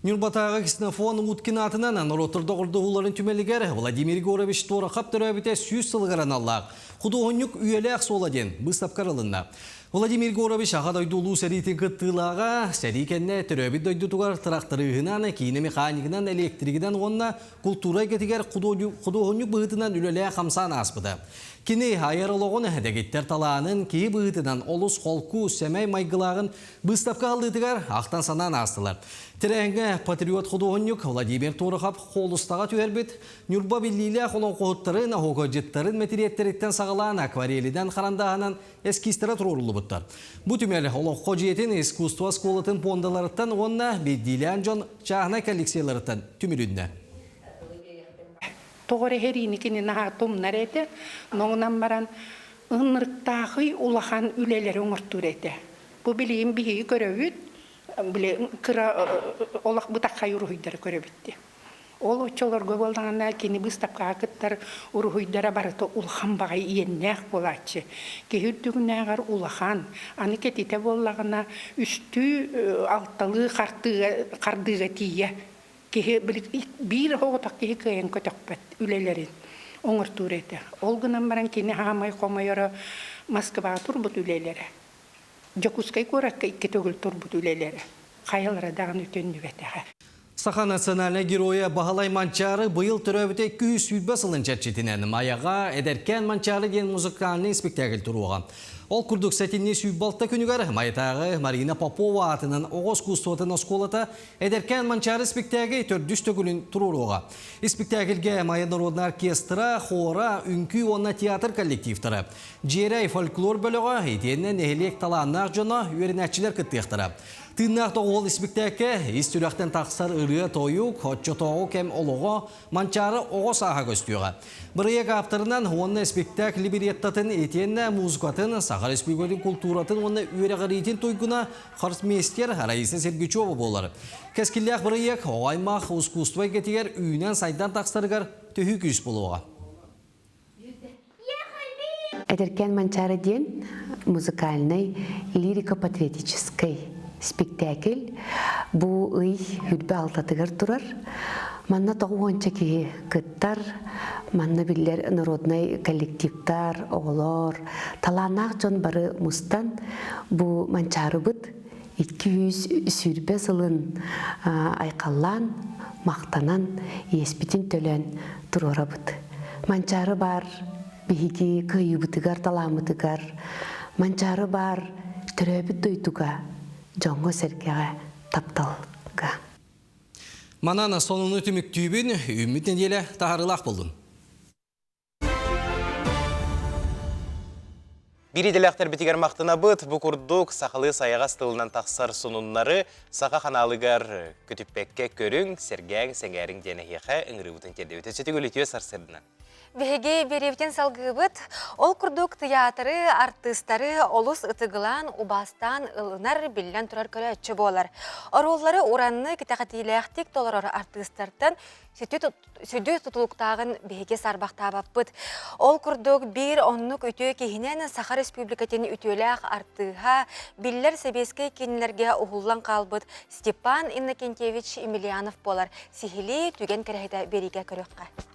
Ньурбатааҕы Ксенофон Уткин аатынан норуоттар доҕордоһууларын түмэлигэр Владимир Егорович Туорахап төрөөбүтэ 100 сылыгар аналлаах худуоһунньук үйэлээх суола диэн быыстапка арылынна. Владимир Егорович Аҕа дойду Улуу сэриитин кыттыылааҕа, сэрии кэннэ төрөөбүт дойдутугар тырахтарыыһынан, киинэ механигынан, электригинэн уонна култуура эйгэтигэр худуоһунньук быһыытынан үлэлээн-хамсаан ааспыта. Кини айар олоҕун, дэгиттэр талаанын, киһи быһыытынан олус холку, сэмэй майгылааҕын Быыстапка аһыллыытыгар ахтан-санаан аастылар. Тэрээһиҥҥэ патриот худуоһунньук Владимир Торохов холустаҕа түһэрбит Ньурба биллиилээх олоҥхоһуттарын, оһуокайдьыттарын мэтириэттэриттэн саҕалаан акварелинэн харандааһынан эскизтэрэ туруоруллубуттар. Бу түмэл олоҥхо дьиэтин искусство оскуолатын пуондаларыттан уонна биирдиилээн дьон чааһынай коллекцияларыттан түмүлүннэ. Тоҕо эрэ сэриини кини наһаа тумнар этэ. Онон баран ынырыктаахый улахан үлэлэри оҥортуур этэ. Бу билигин биһиги көрөбүт, били кыра олох бытаххай уруһуйдары көрөбүт дии. Ол оччолорго буоллаҕына кини быыстапкаҕа кыттар уруһуйдара барыта улахан баҕайы иэннээх буолааччы. Киһи үрдүгүнээҕэр улахан. Аны кэтитэ буоллаҕына үстүү алталыы хартыыга хардыыга тиийэ киһи биир оҕотох киһи кыайан көтөхпөт үлэлэрин оҥортуур этэ. Ол гынан баран кини хаамай хомойоро Москваҕа турбут үлэлэрэ. Дьокуускай куоракка икки төгүл турбут үлэлэрэ. Хайалара даҕаны төннүбэтэҕэ. Саха национальнай геройа Баһылай Манчаары быйыл төрөөбүтэ 220 сылын чэрчитинэн Майаҕа «Эдэркээн Манчаары» диэн музыкальнай спектакль туруоҕа. Ол курдук сэтинньи 26 күнүгэр Майатааҕы Марина Попова аатынан оҕо искусствотын оскуолата Эдэркээн Манчаары испиктээги төрдүс төгүлүн туруоруоҕа. Испиктээкилгэ Майа народнай оркестра, хора, үҥкүү уонна театр коллективтара, Дьиэрэй фольклор бөлөҕө, итиэннэ нэһилиэк талааннаах дьоно, үөрэнээччилэр кыттыахтара. Тыыннаах доҕуһуол испиктээккэ ис сүрэхтэн тахсар ырыа-тойук, оччотооҕу кэм олоҕо, Манчаары оҕо сааһа көстүөҕэ. Бырайыак ааптарынан уонна испиктээк либреттатын итиэннэ музыкатын Саха Республикатын култууратын уонна үөрэҕириитин туйгуна хормейстер Раиса Сергучева буолар. Кэскиллээх бырайыак оҕо аймах ускуустуба эйгэтигэр үүнэн-сайдан тахсарыгар төһүү күүс буолуоҕа. Эдэркээн Манчаары диэн музыкальнай лирико-патриотическай спектакль бу ый үрбэ алтатыгар турар. Манна тоҕуонча киһи кыттар, манна биллэр народнай коллективтар, оҕолор, талааннаах дьон бары мустан бу Манчаарыбыт 220 сылын айхаллаан, махтанан, иэспитин төлөөн туруорабыт. Манчаары баар биһиги кыайыыбытыгар, талааммытыгар, Манчаары баар төрөөбүт дойдуга, дьоҥҥо-сэргэҕэ тапталга. Манан сонуну түмүктүүбүн, үүммүт нэдиэлэ таһаарыылаах буоллун. Биир идэлээхтэрбитигэр махтанабыт. Бу курдук сахалыы сайаҕас тылынан тахсар сонуннары саха ханаалыгар көтүппэккэ көрүҥ, сэргээҥ, сэҥээриҥ диэн эһиэхэ ыҥырыыбытын тиэрдэбит. Өссө төгүл үтүө сарсыарданан. Биһиги биэриэбитин салгыыбыт. Ол курдук тыйаатыры, артыыстары олус ытыгылаан, убаастаан ылынар, биллэн турар көрөөччү буолар. Оруоллары ураннык, итэҕэтиилээхтик толорор артыыстартан сүдү тутулуктааҕын биһиги саарбахтаабаппыт. Ол курдук биир оннук үтүө киһинэн Саха Республикатын үтүөлээх артыыһа, биллэр сэбиэскэй киинэлэргэ уһуллан хаалбыт Степан Иннокентьевич Емельянов буолар. Сиһилии түгэн кэрэһитэ биэриигэ көрүөххэ.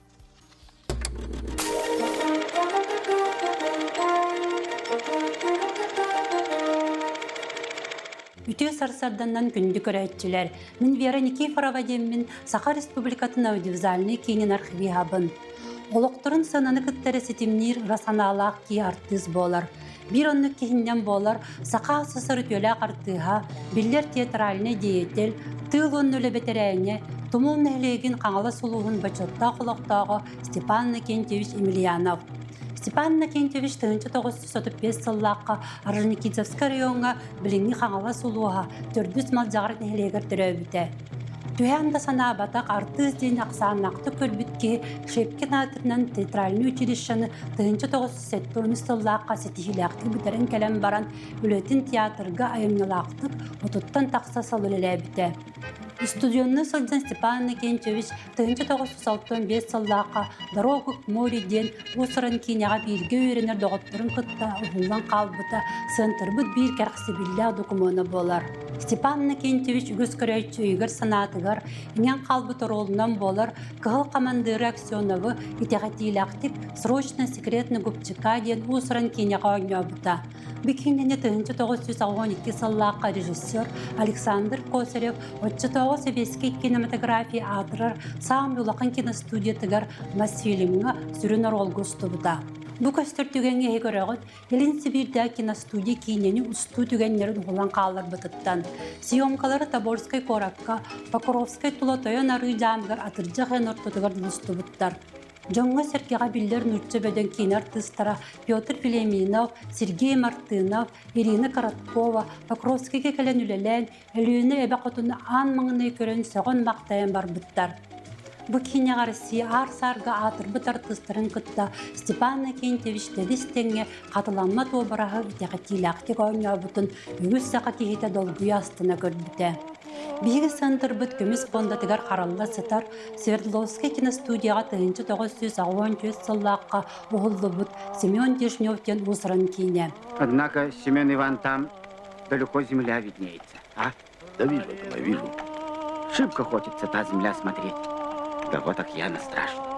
Үтүө сарсарданнан күндү көрөөччүлэр! Мин Вера Никифорова диэммин Саха Республикатын аудиовизуальнай киинин архивиһабын. Олохторун сыананы кытта эрэ ситимниир ыра санаалаах киһи артыыс буолар. Биир оннук киһиннэн буолар Саха СССР үтүөлээх артыыһа, биллэр театральнай деятель, тыыл уонна үлэ бэтэрээнэ, Тумул нэһилиэгин Хаҥалас улууһун бочуоттаах олохтооҕо Степан Иннокентьевич Емельянов. Степан Иннокентьевич 1935 сыллаахха Орджоникидзевскай райоҥҥа билиҥҥи Хаҥалас улууһа Төрдүс Малдьаҕар нэһилиэгэр төрөөбүтэ. Түһээн да санаабатах артыыс диэн ахсааннаахтык көрбүт киһи Шепкин аатынан театральнай училищены 1970 сыллаахха ситиһиилээхтик бүтэрэн кэлэн баран үлэтин театрга айымньылаахтык отуттан тахса сыл үлэлээбитэ. Устудьуоннуу сылдьан Степан Иннокентьевич 1965 сыллаахха «Дорога к морю» диэн уус-уран киинэҕэ бииргэ үөрэнэр доҕотторун кытта уһуллан хаалбыта сыантырбыт биир кэрэхсэбиллээх докумуона буолар. Степан Иннокентьевич үгүс көрөөччү өйүгэр-санаатыгар иҥэн хаалбыт оруолунан буолар Кыһыл хамандыыры Аксеновы итэҕэтиилээхтик «Срочно секретно губчика» диэн уус-уран киинэҕэ оонньообута. Бу киинэни 1982 сыллаахха режиссер Александр Косарев оччотооҕу сэбиэскэй кинематография аатырар саамай улахан киностудиятыгар Мосфильмҥа сүрүн оруолга устубута. Бу көстөр түгэҥҥэ эһи көрөҕүт, Илин Сибиирдээҕи киностудия киинэни устуу түгэннэрин уһулан хаалларбытыттан, съемкалары Тобольскай куоракка Покровскай тула Тойон арыы дьаамыгар атырдьах ыйын ортотугар устубуттар. Дьоҥҥо-сэргэҕэ биллэр нуучча бөдөҥ киинэ артыыстара Петр Филимонов, Сергей Мартынов, Ирина Короткова Покровскайга кэлэн үлэлээн, Өлүөнэ эбэ хотун аан маҥнай көрөн сөҕөн-махтайан барбыттар. Бу киинэҕэ Россия аар-саарга аатырбыт артыыстарын кытта Степан Иннокентьевич тэбис-тэҥҥэ хатыламмат уобараһы итэҕэтиилээхтик оонньообутун үгүс саха киһитэ долгуйа астына көрбүтэ. Биһиги сыантырбыт көмүс пуондатыгар харалла сытар Свердловскай киностудияҕа 1984 сыллаахха уһуллубут Семен Дежнев диэн уус-уран киинэ. Однако Семен Иван там далеко земля виднеется, а? Да вижу, я вижу. Шибко хочется та земля смотреть. Да вот океана страшно.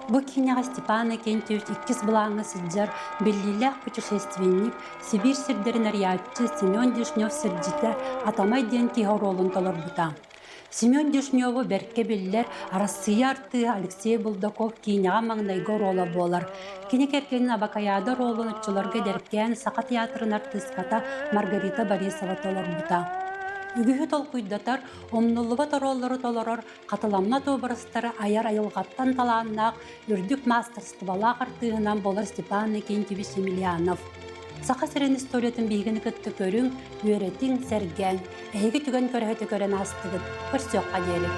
Бу киинэҕэ Степан Иннокентьевич иккис былааҥҥа сылдьар биллиилээх путешественник, Сибиир сирдэрин арыйааччы Семен Дежнев сирдьитэ Атамай диэн киһи оруолун толорбута. Семен Дежневу бэркэ биллэр Арассыыйа артыыһа Алексей Булдаков киинэҕэ маҥнайгы оруола буолар. Кини кэргэнин Абакаяда оруолун оччолорго эдэркээн Саха театрын артыыската Маргарита Борисова толорбута. Үгүһү толкуйдатар, умнуллубат оруоллары толорор хатыламмат образтары айар айылҕаттан талааннаах, үрдүк маастарыстыбалаах артыыһынан буолар Степан Иннокентьевич Емельянов. Саха сирин историятын биһигини кытта көрүҥ, үөрэтиҥ, сэргээҥ. Эһиги түгэн көрөһөтө көрөн аастыгыт. Көрсүөххэ диэри.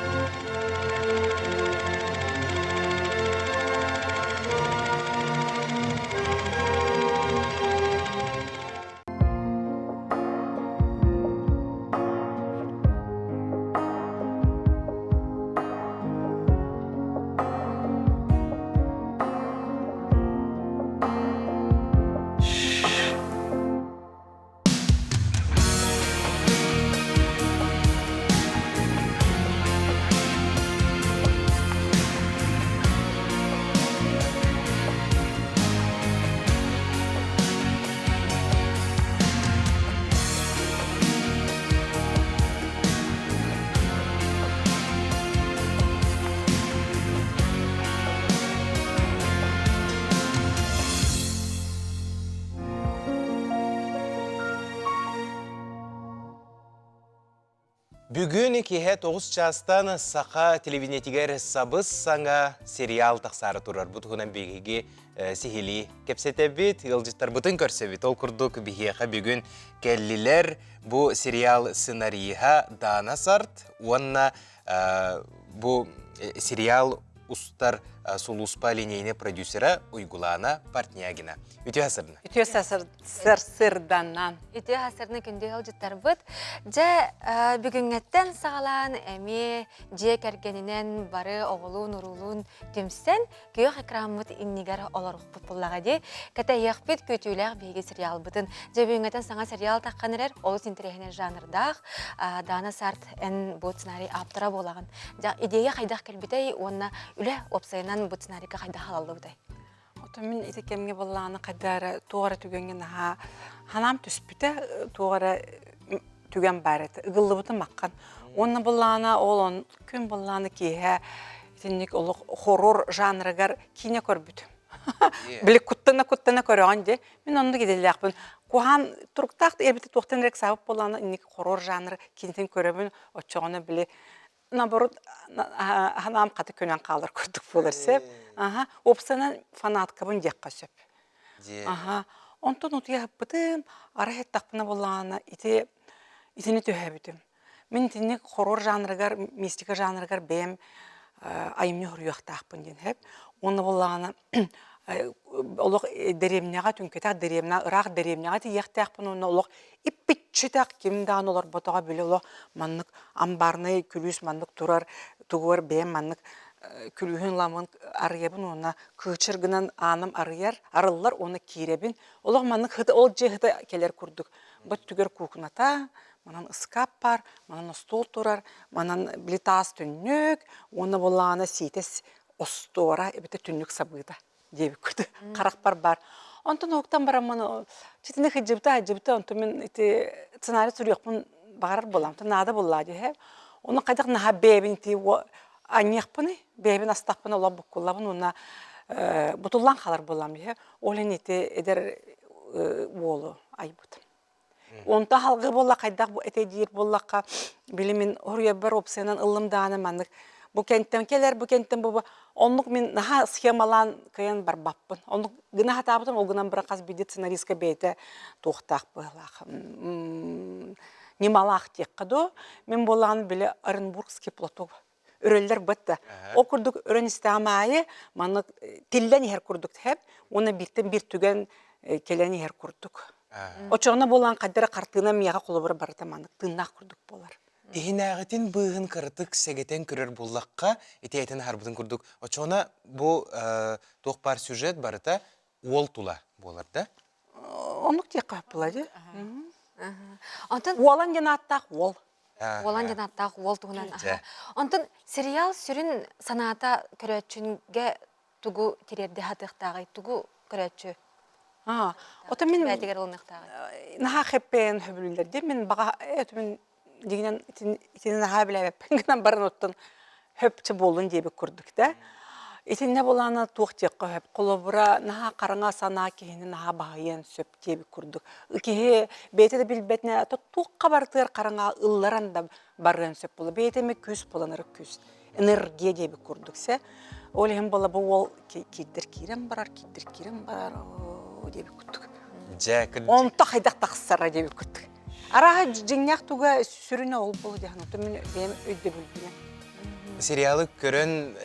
Бүгүн киэһэ 9 чаастан саха телевидениетигэр сабыс саҥа сериал тахсаары турар. Бу туһунан биһиги сиһилии кэпсэтэбит, ыалдьыттарбытын көрсөбүт. Ол курдук биһиэхэ бүгүн кэллилэр бу сериал сценариһа Дана Сарт уонна бу сериал устар сулууспа линейный продюсера Уйгулаана Портнягина. Үтүө сырдына. Үтүө сырданнан. Үтүө сырдына күндү ыалдьыттарбыт. Дьэ, бүгүҥҥэттэн саҕалаан эмиэ дьиэ кэргэнинэн бары оҕолуун-уруулуун түмсэн күөх экраммыт иннигэр олорукпут буллаҕа дии. Кэтэһиэхпит күүтүүлээх биһиги сериалбытын. Дьэ, бүгүҥҥэттэн саҥа сериал таххан эрэр, олус интэриэһинэй жанрдаах. Дана Сарт эн бу сценарий ааптара буолаҕын. Дьэ, идея хайдах кэлбитэй уонна үлэ уопсайынан бу сценарийга хайдах халаллыбытай? Отон мин ити кэмҥэ буоллаҕына хайда эрэ туох эрэ түгэҥҥэ наһаа ханаам түспүтэ, туох эрэ түгэн баар этэ. Ыгыллыбытым маххан. Уонна буоллаҕына ол он күн буоллаҕына киэһэ итинник олох хоррор жанрыгар киинэ көрбүтүм. Били куттана-куттана көрөҕүн дии. Мин оннук идэлээхпин. Куһаан туруктаах эбитэ туохтан эрэ ыксаабыт буоллаҕына инник хоррор жанры киинэтин көрөбүн. Оччоҕуна били наоборот ханаам хата көнөн хаалар курдук буолар сөп. Аха, уопсанан фанаткабын диэххэ сөп. Аха, онтон утуйа сыппытым, арай аттахпына буоллаҕына ити итини түһээбитим. Мин итинник хоррор жанрыгар, мистика жанрыгар бэйэм айымньы суруйуохтаахпын диэн сөп. Уонна буоллаҕына олох дэриэбинэҕэ түҥкэтэх дэриэбинэ ыраах дэриэбинэҕэ тиийиэхтээхпин уонна олох иппиччитэх ким даҕаны олорботоҕо били олох маннык амбарнай күлүүс маннык турар тугугар бэйэм маннык күлүүһүн ламын арыйабын уонна кыычыр гынан ааным арыйар арыллар уонна киирэбин олох маннык сыта ол дьиэ сыта кэлэр курдук бу өттүгэр куукуната манан ыскаап баар манан остуол турар манан били таас түннүк уонна буоллаҕына сиитэс остуора эбэтэр түннүк сабыыта диэбиккит харахпар баар. Онтон уһуктан бараммын читини сылдьыбыта сылдьыбыта онтон мин ити сценарий суруйуохпун баҕарар буолам наада буоллаа дии Ону хайдах наһаа бэйэбин ити анньыахпыный бэйэбин астахпына олох буккуллабын уонна бутуллан хаалар буоллам дии Ол иһин ити эдэр уолу айбытым. Онто халгыы буолла хайдах бу этэ диир буоллахха били мин хоруйарбар опциянан ыллым даҕаны маннык бу кэнтэн кэлэр бу кэнтэн бу оннук мин наһаа схемалаан кыайан барбаппын оннук гына сатаабытым ол гынан баран хас биирдии сценаристка бэйэтэ туохтаах быһыылаах ньымалаах диэххэ дуу мин буоллаҕына били Оренбургский платок өрөллөр бытта. Ол курдук өрөн истэҕим аайы маннык тиллэн иһэр курдук тэһэп уонна бииртэн биир түгэн кэлэн иһэр курдук. Оччоҕуна буолан хайдара хартыына миэхэ холобура барыта маннык тыыннаах курдук буолар. Иһинээҕитин быыһын кыратык сэгэтэн көрөр буоллахха, ити этэн аһарбытын курдук, оччоҕуна бу туох баар сюжет барыта уол тула буолар да? Оннук диэххэ сөп буолар дии. Онтон Уолан диэн ааттаах уол. Уолан диэн ааттаах уол туһунан. Онтон сериал сүрүн санаата көрөөччүнгэ тугу тириэрдэ сатыахтааҕый? Тугу көрөөччү Ото мин бэйэтигэр ылыныахтааҕый? Наһаа хэппэйэн сөбүлүүллэр дии. Мин баҕа мин дьиҥинэн итини наһаа билээбэппин гынан баран оттон хөпчө буоллун диэбит курдук да. Итиннэ булаана туох диэххэ сөп. Холобура, наһаа хараҥа санаа киһини наһаа баһыйыан сөп диэбит курдук. Киһи бэйэтэ да билбэтинэ туохха барытыгар хараҥа ылларан да барыан сөп буолла. Бэйэтэ эмэ күүс буолан күүс. Энергия диэбит курдук сэ. Ол иһин буола бу уол киирдэр киирэн барар, киирдэр киирэн барар диэбит курдук. Дьэ, кырдьык. Онто хайдах тахсара диэбит курдук. Арааһа дьиҥнээх туга сүрүнэ ол буолуо диэн оттон мин бэйэм өйдөбүлбүнэн. Сериалы көрөн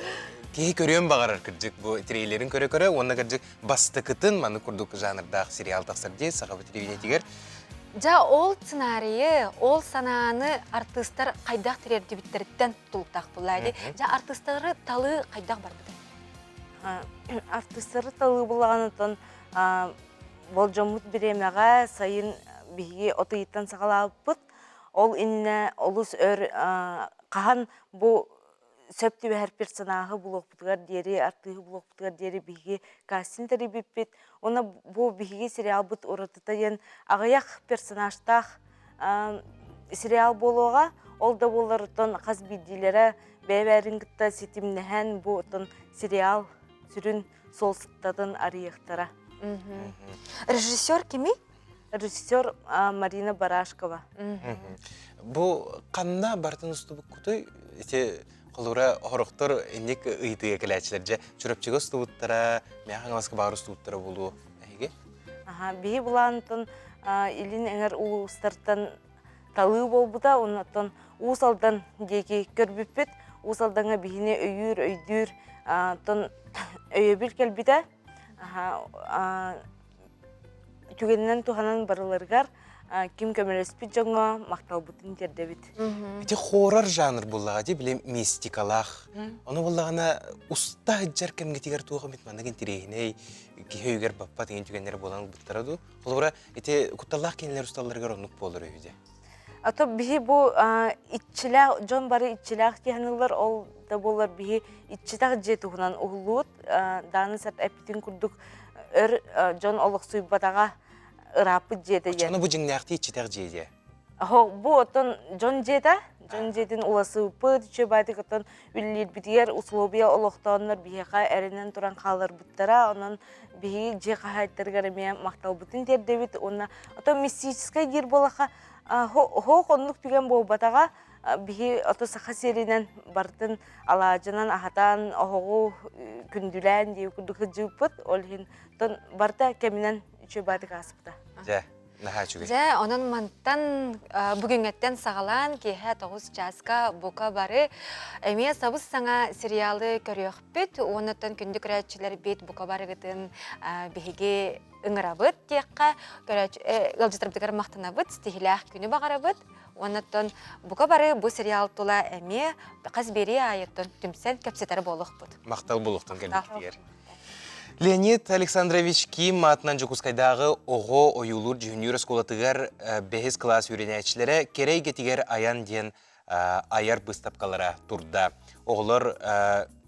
киһи көрүөн баҕарар кырдьык бу трейлерин көрө-көрө уонна кырдьык бастакытын маннык курдук жанрдаах сериал тахсар дии саха телевидениетигэр. Дьэ ол сценарийы, ол санааны артыыстар хайдах тириэрдибиттэриттэн тутулуктаах буолла дии. Дьэ артыыстары талыы хайдах барбыта? Артыыстары талыы буллаҕына болдьоммут бириэмэҕэ сайын биһиги от ыйыттан саҕалаабыппыт. Ол иннинэ олус өр хаһан бу сөп түбэһэр персонааһы булуохпутугар диэри, артыыһы булуохпутугар диэри биһиги кастинг тэрийбиппит. Уонна бу биһиги сериалбыт уратыта диэн аҕыйах персонажтаах сериал буолуоҕа. Ол да буоллар оттон хас биирдиилэрэ бэйэ-бэйэлэрин кытта ситимнэһэн бу оттон сериал сүрүн суолтатын арыйыахтара. Режиссер кимий? Режиссер Марина Барашкова. Бу ханна бартын устубуккутой? Ити холура хорохтор инник ыйытыга кэлээччилэр дьэ Чурапчыга устубуттара, Мэхэ Хаҥаласка баар устубуттара буолуо эһиги? Аха, биһи булаантан илин эҥэр улуустартан талыы буолбута, оннуттан Уус Алдан диэки көрбүппүт. Уус Алдаҥҥа биһини өйүүр, өйдүүр, тон өйөбүл кэлбитэ. Түгэнинэн туһанан барыларыгар ким көмөлөспүт дьоҥҥо махталбытын тиэрдэбит. Ити хоррор жанр буллаҕа дии, били мистикалаах. Ону буллаҕына уста сылдьар кэмҥитигэр туох эмит маннык интириэһинэй киһи өйүгэр баппат иҥин түгэннэр буолан ылбыттара дуу? Холобура, ити кутталлаах кинилэр усталларыгар оннук буолар үһү дии. А то биһи бу иччилээх дьон бары иччилээх диһаныллар ол да буоллар биһи иччитэх дьиэ туһунан уһуллубут дааны сарт эппитин курдук өр дьон олохсуйбатаҕа ырааппыт дьиэтэ диэн. Оччону бу дьиҥнээхтии иччитэх дьиэ диэ. Бу оттон дьон дьиэтэ, дьон дьиэтин уласыыппыт, үчүгэй оттон үлэлиирбитигэр условия олохтооннор биһиэхэ эрэнэн туран хаалларбыттара. Онон биһиги дьиэ хаһаайыттарыгар эмиэ махталбытын тиэрдэбит уонна оттон мистическай диир буолаха хоох оннук түгэн буолбатаҕа биһи ото саха сиэринэн барытын алаадьынан аһатан оһоҕу күндүлээн дии курдук сылдьыбыппыт ол иһин барыта кэминэн үчүгэй баатык ааспыта дьэ наһаа үчүгэй Дьэ, онон мантан бүгүҥҥэттэн саҕалаан киэһэ 9 чааска бука бары эмиэ сабыс-саҥа сериалы көрүөхпүт. Уоннаттан күндү көрөөччүлэрбит бука барыгытын биһиги ыҥырабыт диэххэ, ыалдьыттарбытыгар махтанабыт, ситиһиилээх күнү баҕарабыт. Уоннаттан бука бары бу сериал тула эмиэ хас биэрии аайыттан түмсэн кэпсэтэр буолуохпут. Махтал буолуохтун кэлбиккитигэр. Леонид Александрович Ким аатынан Дьокуускайдааҕы оҕо ойуулуур дьүһүннүүр оскуолатыгар бэһис кылаас үөрэнээччилэрэ кэрэ эйгэтигэр айан диэн айар быыстапкалара турда. Оҕолор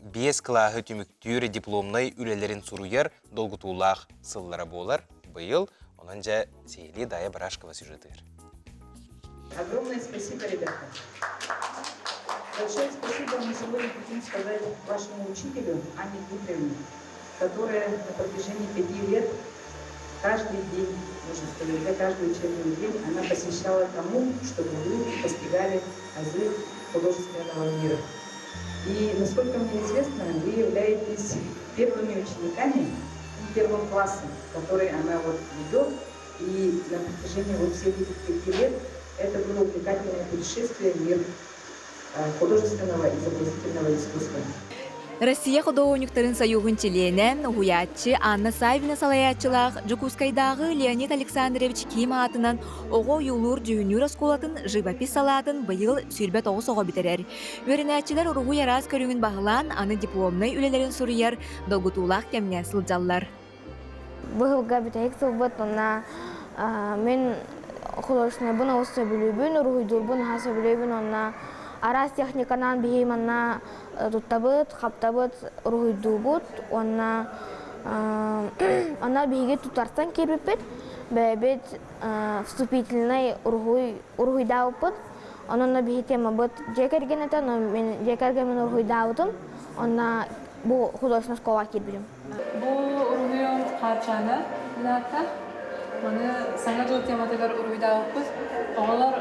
биэс кылааһы түмүктүүр дипломнай үлэлэрин суруйар долгутуулаах сыллара буолар быйыл. Онон дьэ сиһилии Дая Барашкова сюжетыгар. Огромное спасибо, ребята. Большое спасибо мы сегодня хотим сказать вашему учителю Анне Дмитриевне, которая на протяжении пяти лет каждый день, можно сказать, да, каждый учебный день она посвящала тому, чтобы вы постигали азы художественного мира. И, насколько мне известно, вы являетесь первыми учениками, первым классом, который она вот ведет. И на протяжении вот всех этих пяти лет это было увлекательное путешествие в мир художественного изобразительного искусства. Россия худуоһунньуктарын союһун чилиэнэ, уһуйааччы Анна Саввина салайааччылаах Дьокуускайдааҕы Леонид Александрович Ким аатынан оҕо ойуулуур-дьүһүннүүр оскуолатын живопись салаатын быйыл 29 оҕо бүтэрэр. Үөрэнээччилэр уруһуй араас көрүҥүн баһылаан, аны дипломнай үлэлэрин суруйар долгутуулаах кэмҥэ сылдьаллар. Быһылга бүтэһик сылбыт уонна мин художественнайбын олус сөбүлүүбүн, уруһуйдуурбун наһаа сөбүлүүбүн уонна араас техниканан биһи манна туттабыт, хаптабыт, уруһуйдуубут уонна онно биһиги тутарсан киирбиппит, бэйэбит вступительнай уруһуй уруһуйдаабыппыт. Онон биһи темабыт дьиэ кэргэн этэ, мин дьиэ кэргэммин уруһуйдаабытым, онно бу художественнай школаҕа киирбитим. Бу уруһуйум Хаарчаана аата. Маны Саҥа дьыл тематыгар уруһуйдаабыппыт. Оҕолор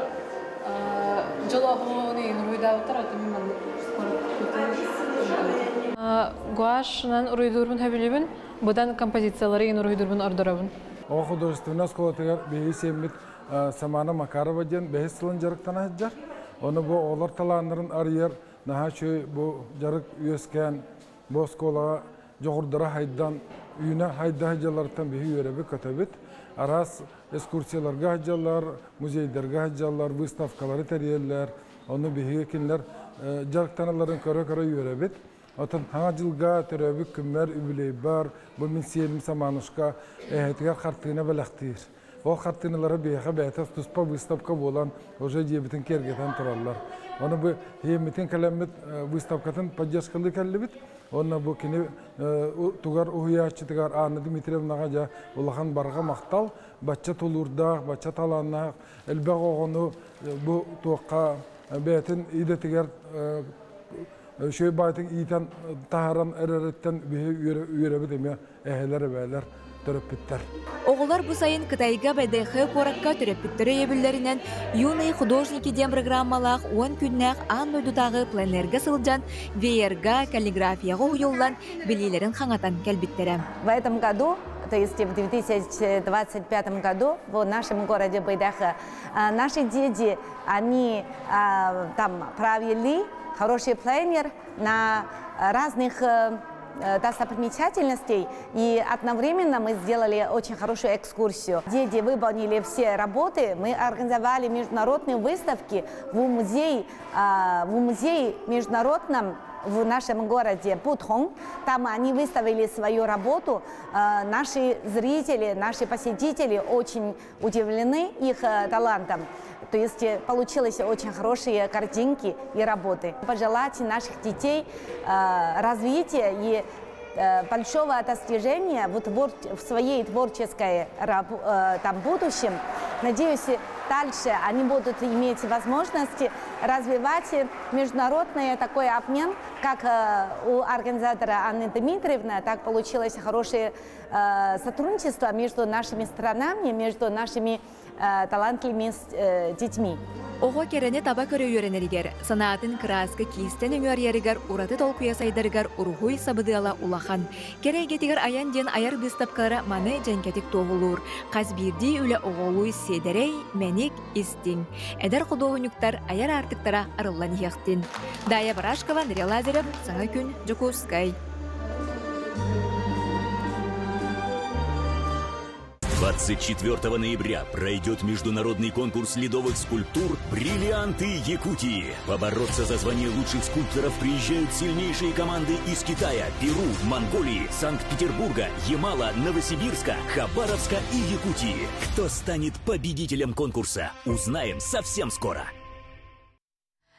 дьыл оһуону уруһуйдаабыттар, оттон мин маннык Гуашынан уруйдуурбун сөбүлүүбүн, быдан композициялары уруйдуурбун ордоробун. Оҕо художественнай оскуолатыгар биһиги сиэммит Самана Макарова диэн бэһис сылын дьарыктана сылдьар. Ону бу оҕолор талааннарын арыйар наһаа үчүгэй бу дьарык үөскээн бу оскуолаҕа дьоҕурдара хайдан үүнэ хайда сылдьалларыттан биһи үөрэбит-көтөбүт. Араас экскурсияларга сылдьаллар, музейдарга сылдьаллар, выставкалары тэрийэллэр. Ону биһиги кинилэр дьарыктаналларын көрө-көрө үөрэбит. Оттон Саҥа дьылга төрөөбүт күммэр, үбүлүөйбэр бу мин сиэним Саманушка эһэтигэр хартыына бэлэхтиир. Ол хартыыналара биһиэхэ бэйэтэ туспа выставка буолан уже дьиэбитин киэргэтэн тураллар. Ону бу ийэммитин кэлэммит выставкатын поддержкалыы кэллибит. Уонна бу кини тугар уһуйааччытыгар Анна Дмитриевнаҕа дьэ улахан барҕа махтал, бачча тулуурдаах, бачча талааннаах элбэх оҕону бу туохха бэйэтин идэтигэр үчүгэй баайтын иитэн таһааран эрэриттэн биһи үөрэбит эмиэ эһэлэр эбээлэр төрөппүттэр. Оҕолор бу сайын Кытайга БДХ куоракка төрөппүттэр өйөбүллэринэн «Юные художники» диэн программалаах уон күннээх аан дойдутааҕы пленэргэ сылдьан веерга, каллиграфияҕа уһуйуллан билиилэрин хаҥатан кэлбиттэрэ. В этом году, то есть в 2025 году в нашем городе Байдахе наши дети, они там провели хороший пленер на разных достопримечательностей, и одновременно мы сделали очень хорошую экскурсию. Дети выполнили все работы, мы организовали международные выставки в музее, в музее международном в нашем городе Путхонг. Там они выставили свою работу. Наши зрители, наши посетители очень удивлены их талантом. То есть получилось очень хорошие картинки и работы. Пожелать наших детей развития и большого достижения в своей творческой там, будущем. Надеюсь, дальше они будут иметь возможность развивать международный такой обмен, как у организатора Анны Дмитриевны, так получилось хорошее сотрудничество между нашими странами, между нашими талантливыми детьми. Оҕо кэрэни таба көрө үөрэнэригэр, санаатын кырааска киистэн өҥүөрүйэригэр ураты толкуйа сайдарыгар уруһуй сабыдыала улахан. Кэрэ эйгэтигэр айан диэн айар быыстапкалара маны дьэҥкэтик туоһулуур. Хас биирдии үлэ оҕолуу сиэдэрэй, мэник, истиҥ. Эдэр худуоһунньуктар айар аартыктара арыллан иһиэхтин. Дая Барашкова, Андрей Лазарев, Саҥа күн, Дьокуускай. 24 ноября пройдет международный конкурс ледовых скульптур «Бриллианты Якутии». Побороться за звание лучших скульпторов приезжают сильнейшие команды из Китая, Перу, Монголии, Санкт-Петербурга, Ямала, Новосибирска, Хабаровска и Якутии. Кто станет победителем конкурса, узнаем совсем скоро.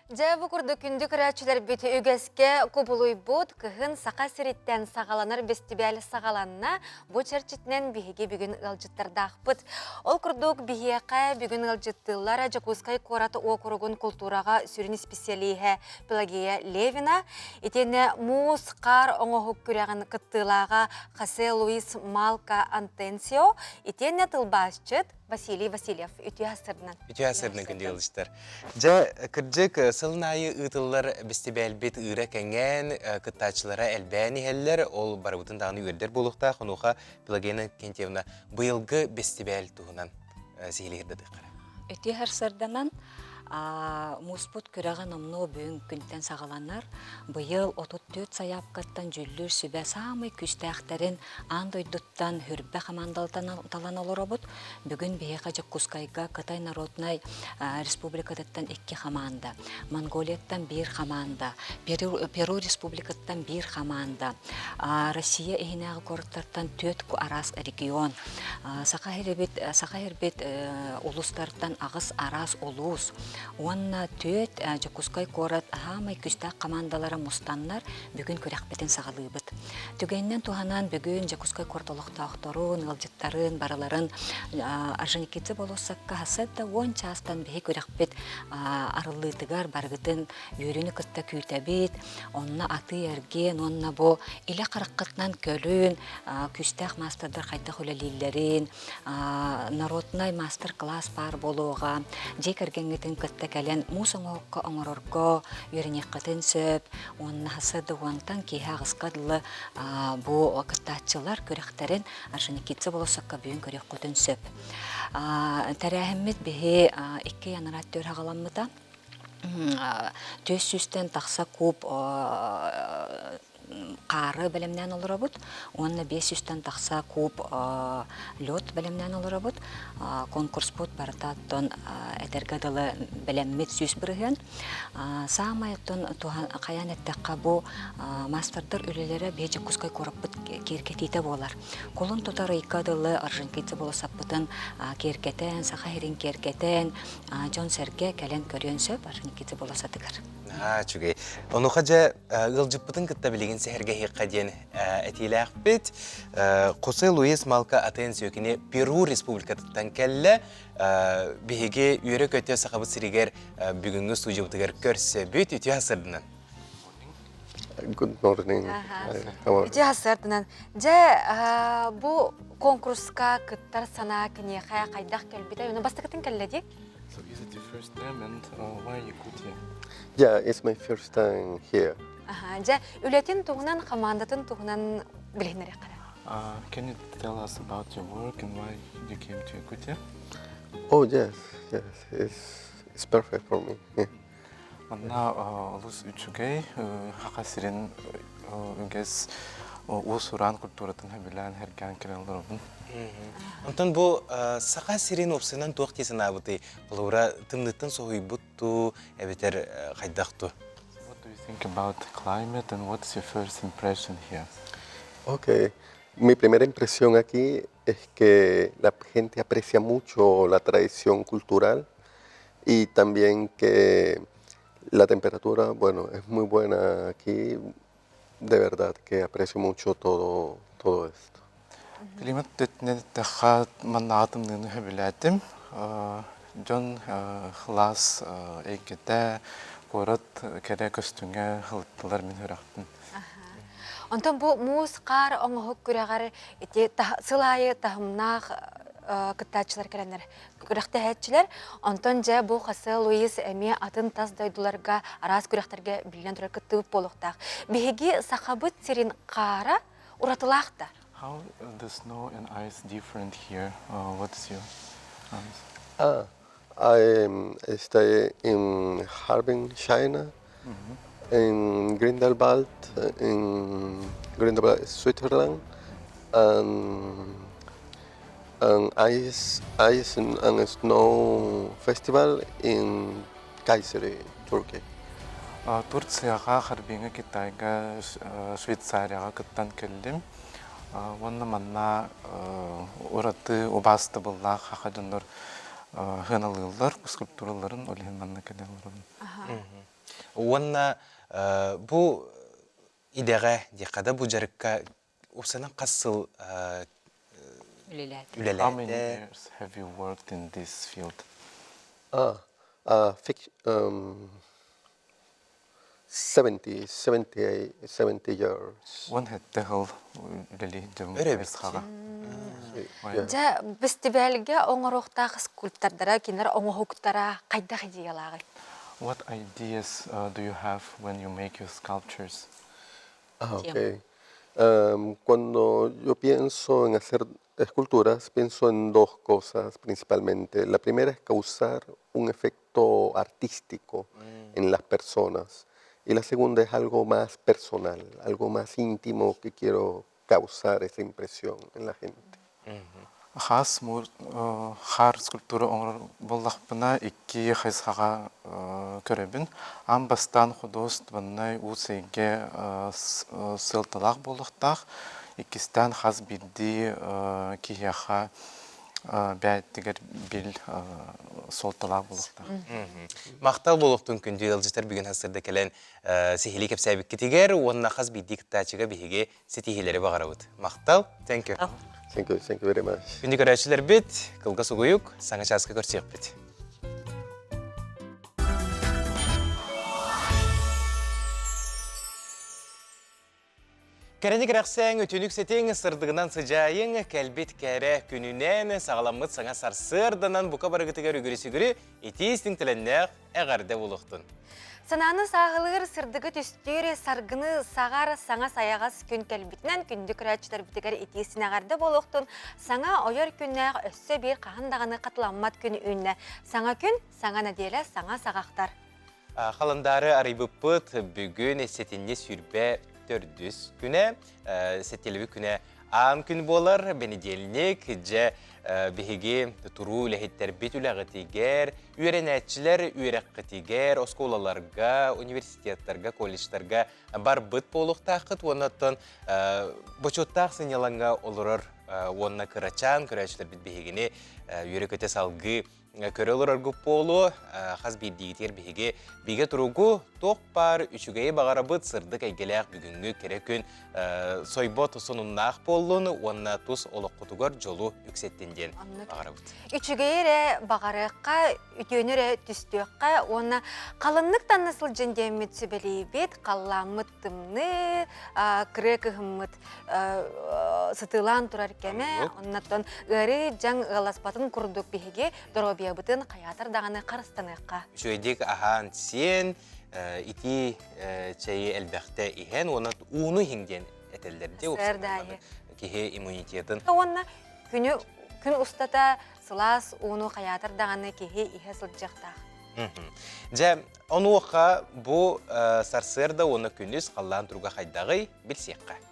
Дьэ, бу курдук күндү көрөөччүлэрбит үгэскэ кубулуйбут кыһын Саха сириттэн саҕаланар бэстибээл саҕаланна. Бу чэрчитинэн биһиги бүгүн ыалдьыттардаахпыт. Ол курдук биһиэхэ бүгүн ыалдьыттыыллар Дьокуускай куорат уокуругун култуураҕа сүрүн исписэлииһэ Пелагея Левина, итиэннэ муус хаар оҥоһук күрэҕин кыттыылааҕа Хосе Луис Малка Антенсио, итиэннэ тылбаасчыт Василий Васильев үтүө сырдынан. Үтүө сырдынан күндү ыалдьыттар. Дьэ, кырдьык, сылын аайы ыытыллар бэстибээлбит ыыра кэҥээн, кыттааччылара элбээн иһэллэр. Ол барыбытын даҕаны үөрдэр буолуохтаах. Онуоха Пелагея Иннокентьевна быйылгы бэстибээл туһунан сиһилии сырдатыаххара. Үтүө сырданан мууспут күрэҕэ номнуо бүгүн күнтэн саҕаланар. Быйыл 34 сайаапкаттан дьүүллүүр сүбэ саамай күүстээхтэрин аан дойдуттан хүрбэ хамаандалтан талан олоробут. Бүгүн биһиэхэ Дьокуускайга Кытай Народнай Республикатыттан икки хамаанда, Монголияттан биир хамаанда, Перу Республикаттан биир хамаанда, Россия иһинээҕи куораттартан түөрт араас регион, Саха сирибит Саха сирбит улуустартан аҕыс араас улуус уонна түөрт Дьокуускай куорат аһаамай күүстээх хамаандалара мустаннар бүгүн күрэхпитин саҕалыыбыт. Түгэнинэн туһанан бүгүн Дьокуускай куорат олохтоохторун, ыалдьыттарын барыларын Орджоникидзе болуоссакка хасыат да уон чаастан биһи күрэхпит арыллыытыгар барыгытын үөрүүнү кытта күүтэбит. Онно атыы-эргиэн уонна бу илэ хараххытынан көрүн, күүстээх маастардар хайдах үлэлииллэрин, народнай маастар-класс баар буолуоҕа, дьиэ кэргэҥҥитин кытта кэлэн муус оҥоһукка оҥорорго үөрэниэххитин сөп уонна хасыат Сарсыарда уонтан киэһэ аҕыска дылы бу кыттааччылар күрэхтэрин Орджоникидзе болуоссакка бүгүн көрүөххүтүн сөп. Тэрээһиммит биһи 2 январь түөр аҕаламмыта. Түөс сүүстэн тахса куб хаары бэлэмнээн олоробут уонна 500-тэн тахса куб лед бэлэмнээн олоробут. Конкурспут барыта оттон этэргэ дылы бэлэммит 100%. Саамай оттон хайаан эттэххэ бу маастардар үлэлэрэ биһи Дьокуускай куораппыт киэргэтиитэ буолар. Кулун тутар ыйга дылы Орджоникидзе болуоссаппытын киэргэтэн, Саха сирин киэргэтэн, дьон-сэргэ кэлэн көрүөн сөп Орджоникидзе болуоссатыгар. Аа, үчүгэй. Онуоха дьэ ыалдьыппытын кытта билигин сэһэргэһиэххэ диэн этиилээхпит. Хосе Луис Малка Атенсио кини Перу республикатыттан кэллэ. Биһиги үөрэ-көтө Сахабыт сиригэр бүгүҥҥү студиябытыгар көрсөбүт. Үтүө сырдынан. Good morning. Үтүө сырдынан. Дьэ, бу конкурска кыттар санаа киниэхэ хайдах кэлбитэ? Оны бастакытын кэллэ дии? So is it your first time and why Yakutia? Yeah, it's my first time here. Аха, дьэ, үлэтин туһунан, хамаандатын туһунан билиһиннэриэххэ. Can you tell us about your work and why you came to Yakutia? Oh yes, yes, it's, it's perfect for me. Манна олус үчүгэй Хаха сирин үгэс уус-уран культуратын сөбүлээн сэргээн кэлэн олоробун. Онтон бу Саха сирин уопсайынан туох дии санаабытый? Холобура, тымныыттан соһуйбут дуу, эбэтэр хайдах дуу? What do you think about climate and what's your first impression here? Okay. Mi primera impresión aquí es que la gente aprecia mucho la tradición cultural y también que la temperatura, bueno, es muy buena aquí. De verdad que aprecio mucho todo, todo esto. Климат өттүнэн эттэххэ манна тымныыны сөбүлээтим. Дьон кылаас эйгэтэ, куорат кэрэ көстүҥэ ылыттылар мин сүрэхпин. Онтон бу муус хаар оҥоһук күрэҕэр ити сыл аайы таһымнаах кыттааччылар кэлэннэр күрэхтэһээччилэр. Онтон дьэ бу Хосе Луис эмиэ атын тас дойдуларга араас күрэхтэргэ биллэн турар кыттыбыт буолуохтаах. Биһиги Сахабыт сирин хаара уратылаах да? How the snow and ice different here? What is your answer? Ah, I stay in Harbin, China, mm -hmm. in Grindelwald, in Grindelwald, Switzerland, and an ice, ice and snow festival in Kayseri, Turkey. Турцияҕа, Харбиҥҥа, Китайга, Швейцарияҕа кыттан кэллим. Уонна манна ураты убаастабыллаах саха дьоннор сыаналыыллар скульптураларын, ол иһин манна кэлэн олоробун. Уонна бу идэҕэ, диэххэ да бу дьарыкка Упсанан хас сыл үлэлээтэ? How many years have you worked in this field? Ah, 70, 78, 70 years. 17 сыл үлэлии дьон саҕа. Дьэ, бэстибээлгэ оҥоруохтаах скульптордара, кинилэр оҥоһуктара хайдах идеялааҕый? What ideas do you have when you make your sculptures? Ah, ok. Cuando yo pienso en hacer esculturas, pienso en dos cosas principalmente. La primera es causar un efecto artístico en las personas. Y la segunda es algo más personal, algo más íntimo que quiero causar esa impresión en la gente. Хаас хаар скульптура оҥорор буоллахпына икки хайысхаҕа көрөбүн. Аан бастаан художественнай уус эйгэ сыалталаах буолуохтаах. Иккистээн хас биирдии киһиэхэ бэйэтигэр бил суолталаах буолуохтаах. Махтал буолуохтун күндү ыалдьыттар бүгүн сарсыарда кэлэн сиһилии кэпсээбиккитигэр уонна хас биирдии кыттааччыга биһиги ситиһиилэри баҕарабыт. Махтал. Thank you. Thank you, thank you very much. Күндү көрөөччүлэрбит, кылгас угуйук, саҥа чааска көрсүөхпүт. Кэрэни кэрэхсээҥ, үтүнүк сэтиҥ, сырдыгынан сыдьаайыҥ, кэлбит кэрэ күнүнэн, саҕаламмыт саҥа сарсыарданан бука барыгытыгар үгүрү-сүгүрү итии истиҥ төлөннөөх эҕэрдэ буолуохтун. Санааны сааһылыыр, сырдыгы түстүүр, саргыны саҕар саҥа сайаҕас күн кэлбитинэн күндү көрөөччүлэрбитигэр итии синэҕэрдэ буолуохтун, саҥа ойор күннээх өссө биир хаһан даҕаны хатыламмат күн үүннэ. Саҥа күн, саҥа нэдиэлэ, саҥа саҕахтар. Халандаары арыйбыппыт бүгүн сэтинньи 24 күнэ, сэттиэлэбит күнэ аан күн буолар, бэнидиэлинньик, дьэ биһиги туруу үлэһиттэрбит үлэҕитигэр, үөрэнээччилэр үөрэххитигэр, оскуолаларга, университеттарга, колледжтарга барбыт буолуохтааххыт уонна оттон бочуоттаах сынньалаҥҥа олорор уонна кырачаан көрөөччүлэрбит биһигини үөрэ-көтө салгыы көрө олороргут буолуо. Хас биирдиигитигэр биһиги бигэ туругу туох баар үчүгэйи баҕарабыт, сырдык эйгэлээх бүгүҥҥү кэрэ күн сойбот сонуннаах буоллун уонна тус олоххутугар дьолу үксэттин диэн баҕарабыт. Үчүгэйи эрэ баҕарыахха, үтүөнү эрэ түстүөххэ уонна халыннык танна сылдьын диэммит сүбэлиибит, халлааммыт тымныы, кырыа кыһыммыт сытыылаан турар кэмэ, оннуттан ыарыы дьаҥ ыаласпатын курдук биһиги доруобуйабытын хайаатар даҕаны харыстаныахха. Үчүгэйдик аһаан сиэн, итии чэйи элбэхтэ иһэн уонна ууну иһиҥ диэн этэллэр дии. Киһи иммунитетын. Уонна күнү күн устата сылаас ууну хайаатар даҕаны киһи иһэ сылдьыахтаах. Дьэ, онуоха бу сарсыарда уонна күнүс халлаан туруга хайдаҕый билсиэххэ.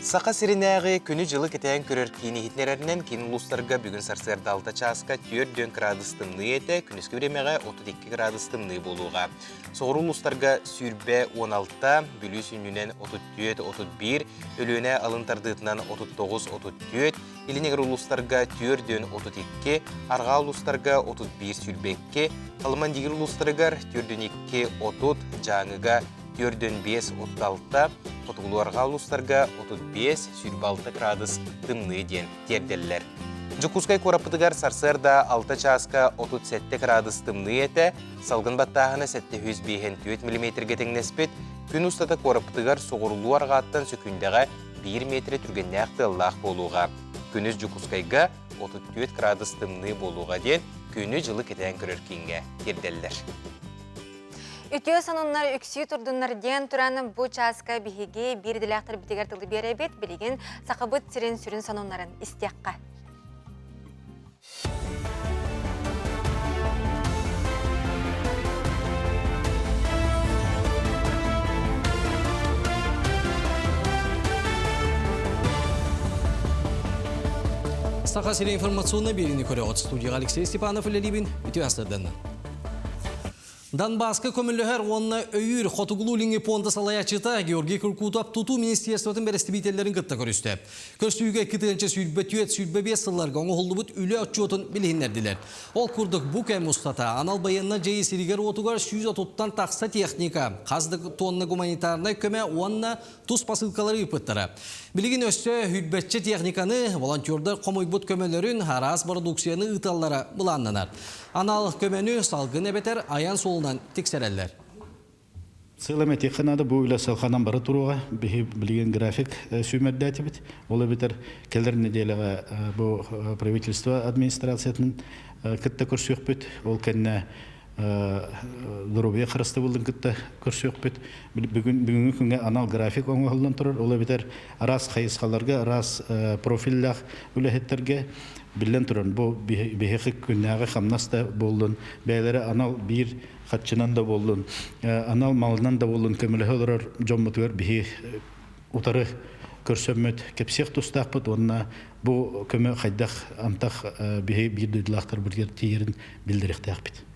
Саха сиринээҕи күнү-дьылы кэтээн көрөр киин иһитиннэрэринэн киин улуустарга бүгүн сарсыарда 6 чааска 4 градус тымныы этэ, күнүскү бириэмэҕэ 32 градус тымныы буолуоҕа. Соҕуруу улуустарга 16, Бүлүү сүнньүнэн 34-31, Өлүөнэ алын тардыытынан 39-34, Илин эҥэр улуустарга 4-32, арҕаа улуустарга 31-22, Халыман-Дигир улуустарыгар 4-2-30, Дьааҥыга 4-5-36, Хотугулуу-арҕаа улуустарга 35-26 градус тымныы диэн тиэрдэллэр. Дьокуускай куораппытыгар сарсыарда 6 чааска 37 градус тымныы этэ, салгын баттааһына 754 миллиметргэ тэҥнэспит, күн устата куораппытыгар соҕуруулуу арҕааттан сөкүүндэҕэ 1 метрэ түргэннээх тыаллаах буолуоҕа. Күнүс Дьокуускайга 34 градус тымныы буолуоҕа диэн күнү-дьылы кэтээн көрөр кииҥҥэ тиэрдэллэр. Үтүө сонуннар үксүү турдуннар диэн туран бу чааска биһиги биир идэлээхтэрбитигэр тылы биэрэбит. Билигин Сахабыт сирин сүрүн сонуннарын истиэххэ. Саха сири информационный биэриини көрөҕүт. Студияға Алексей Степанов үлэлиибин. Үтүө астырданна. Донбасска көмөлөһөр уонна өйүүр Хотугулуу-Илиҥҥи пуонда салайааччыта Георгий Куркутов тутуу министерствотын бэрэстэбиитэллэрин кытта көрүстэ. Көрсүүгэ 2024-25 сылларга оҥоһуллубут үлэ отчуотун билиһиннэрдилэр. Ол курдук бу кэм устата анал байыаннай дьайыы сиригэр-уотугар 130-тан тахса техника, хас да тонна гуманитарнай көмө уонна тус посылкалары ыыппыттара. Билигин өссө үрбэччэ техниканы, волонтердар хомуйбут көмөлөрүн, араас бородууксуйаны ыыталлара былааннанар. Анал көмөнү салгын эбэтэр айан суолунан тиксэрэллэр. Сыалам этиэххэ наада, бу үлэ сылханан бара туруоҕа. Биһи билигин график сүүмэрдээтибит. Ол эбэтэр кэлэр нэдиэлэҕэ бу правительство администрациятын кытта көрсүөхпүт. Ол кэннэ доруобуйа харыстабылын кытта көрсүөхпүт. Бүгүн бүгүҥҥү күҥҥэ анал график оҥоһуллан турар. Ол эбэтэр араас хайысхаларга, араас профиллаах үлэһиттэргэ биллэн туран бу биһиэхэ күннээҕи хамнас да буоллун, бэйэлэрэ анал биир хаччынан да буоллун, анал малынан да буоллун көмөлөһө олорор дьоммутугар биһи утары көрсөммүт кэпсиэх тустаахпыт уонна бу көмө хайдах антах биһи биир дойдулаахтарбытыгар тиийэрин биллэриэхтээхпит.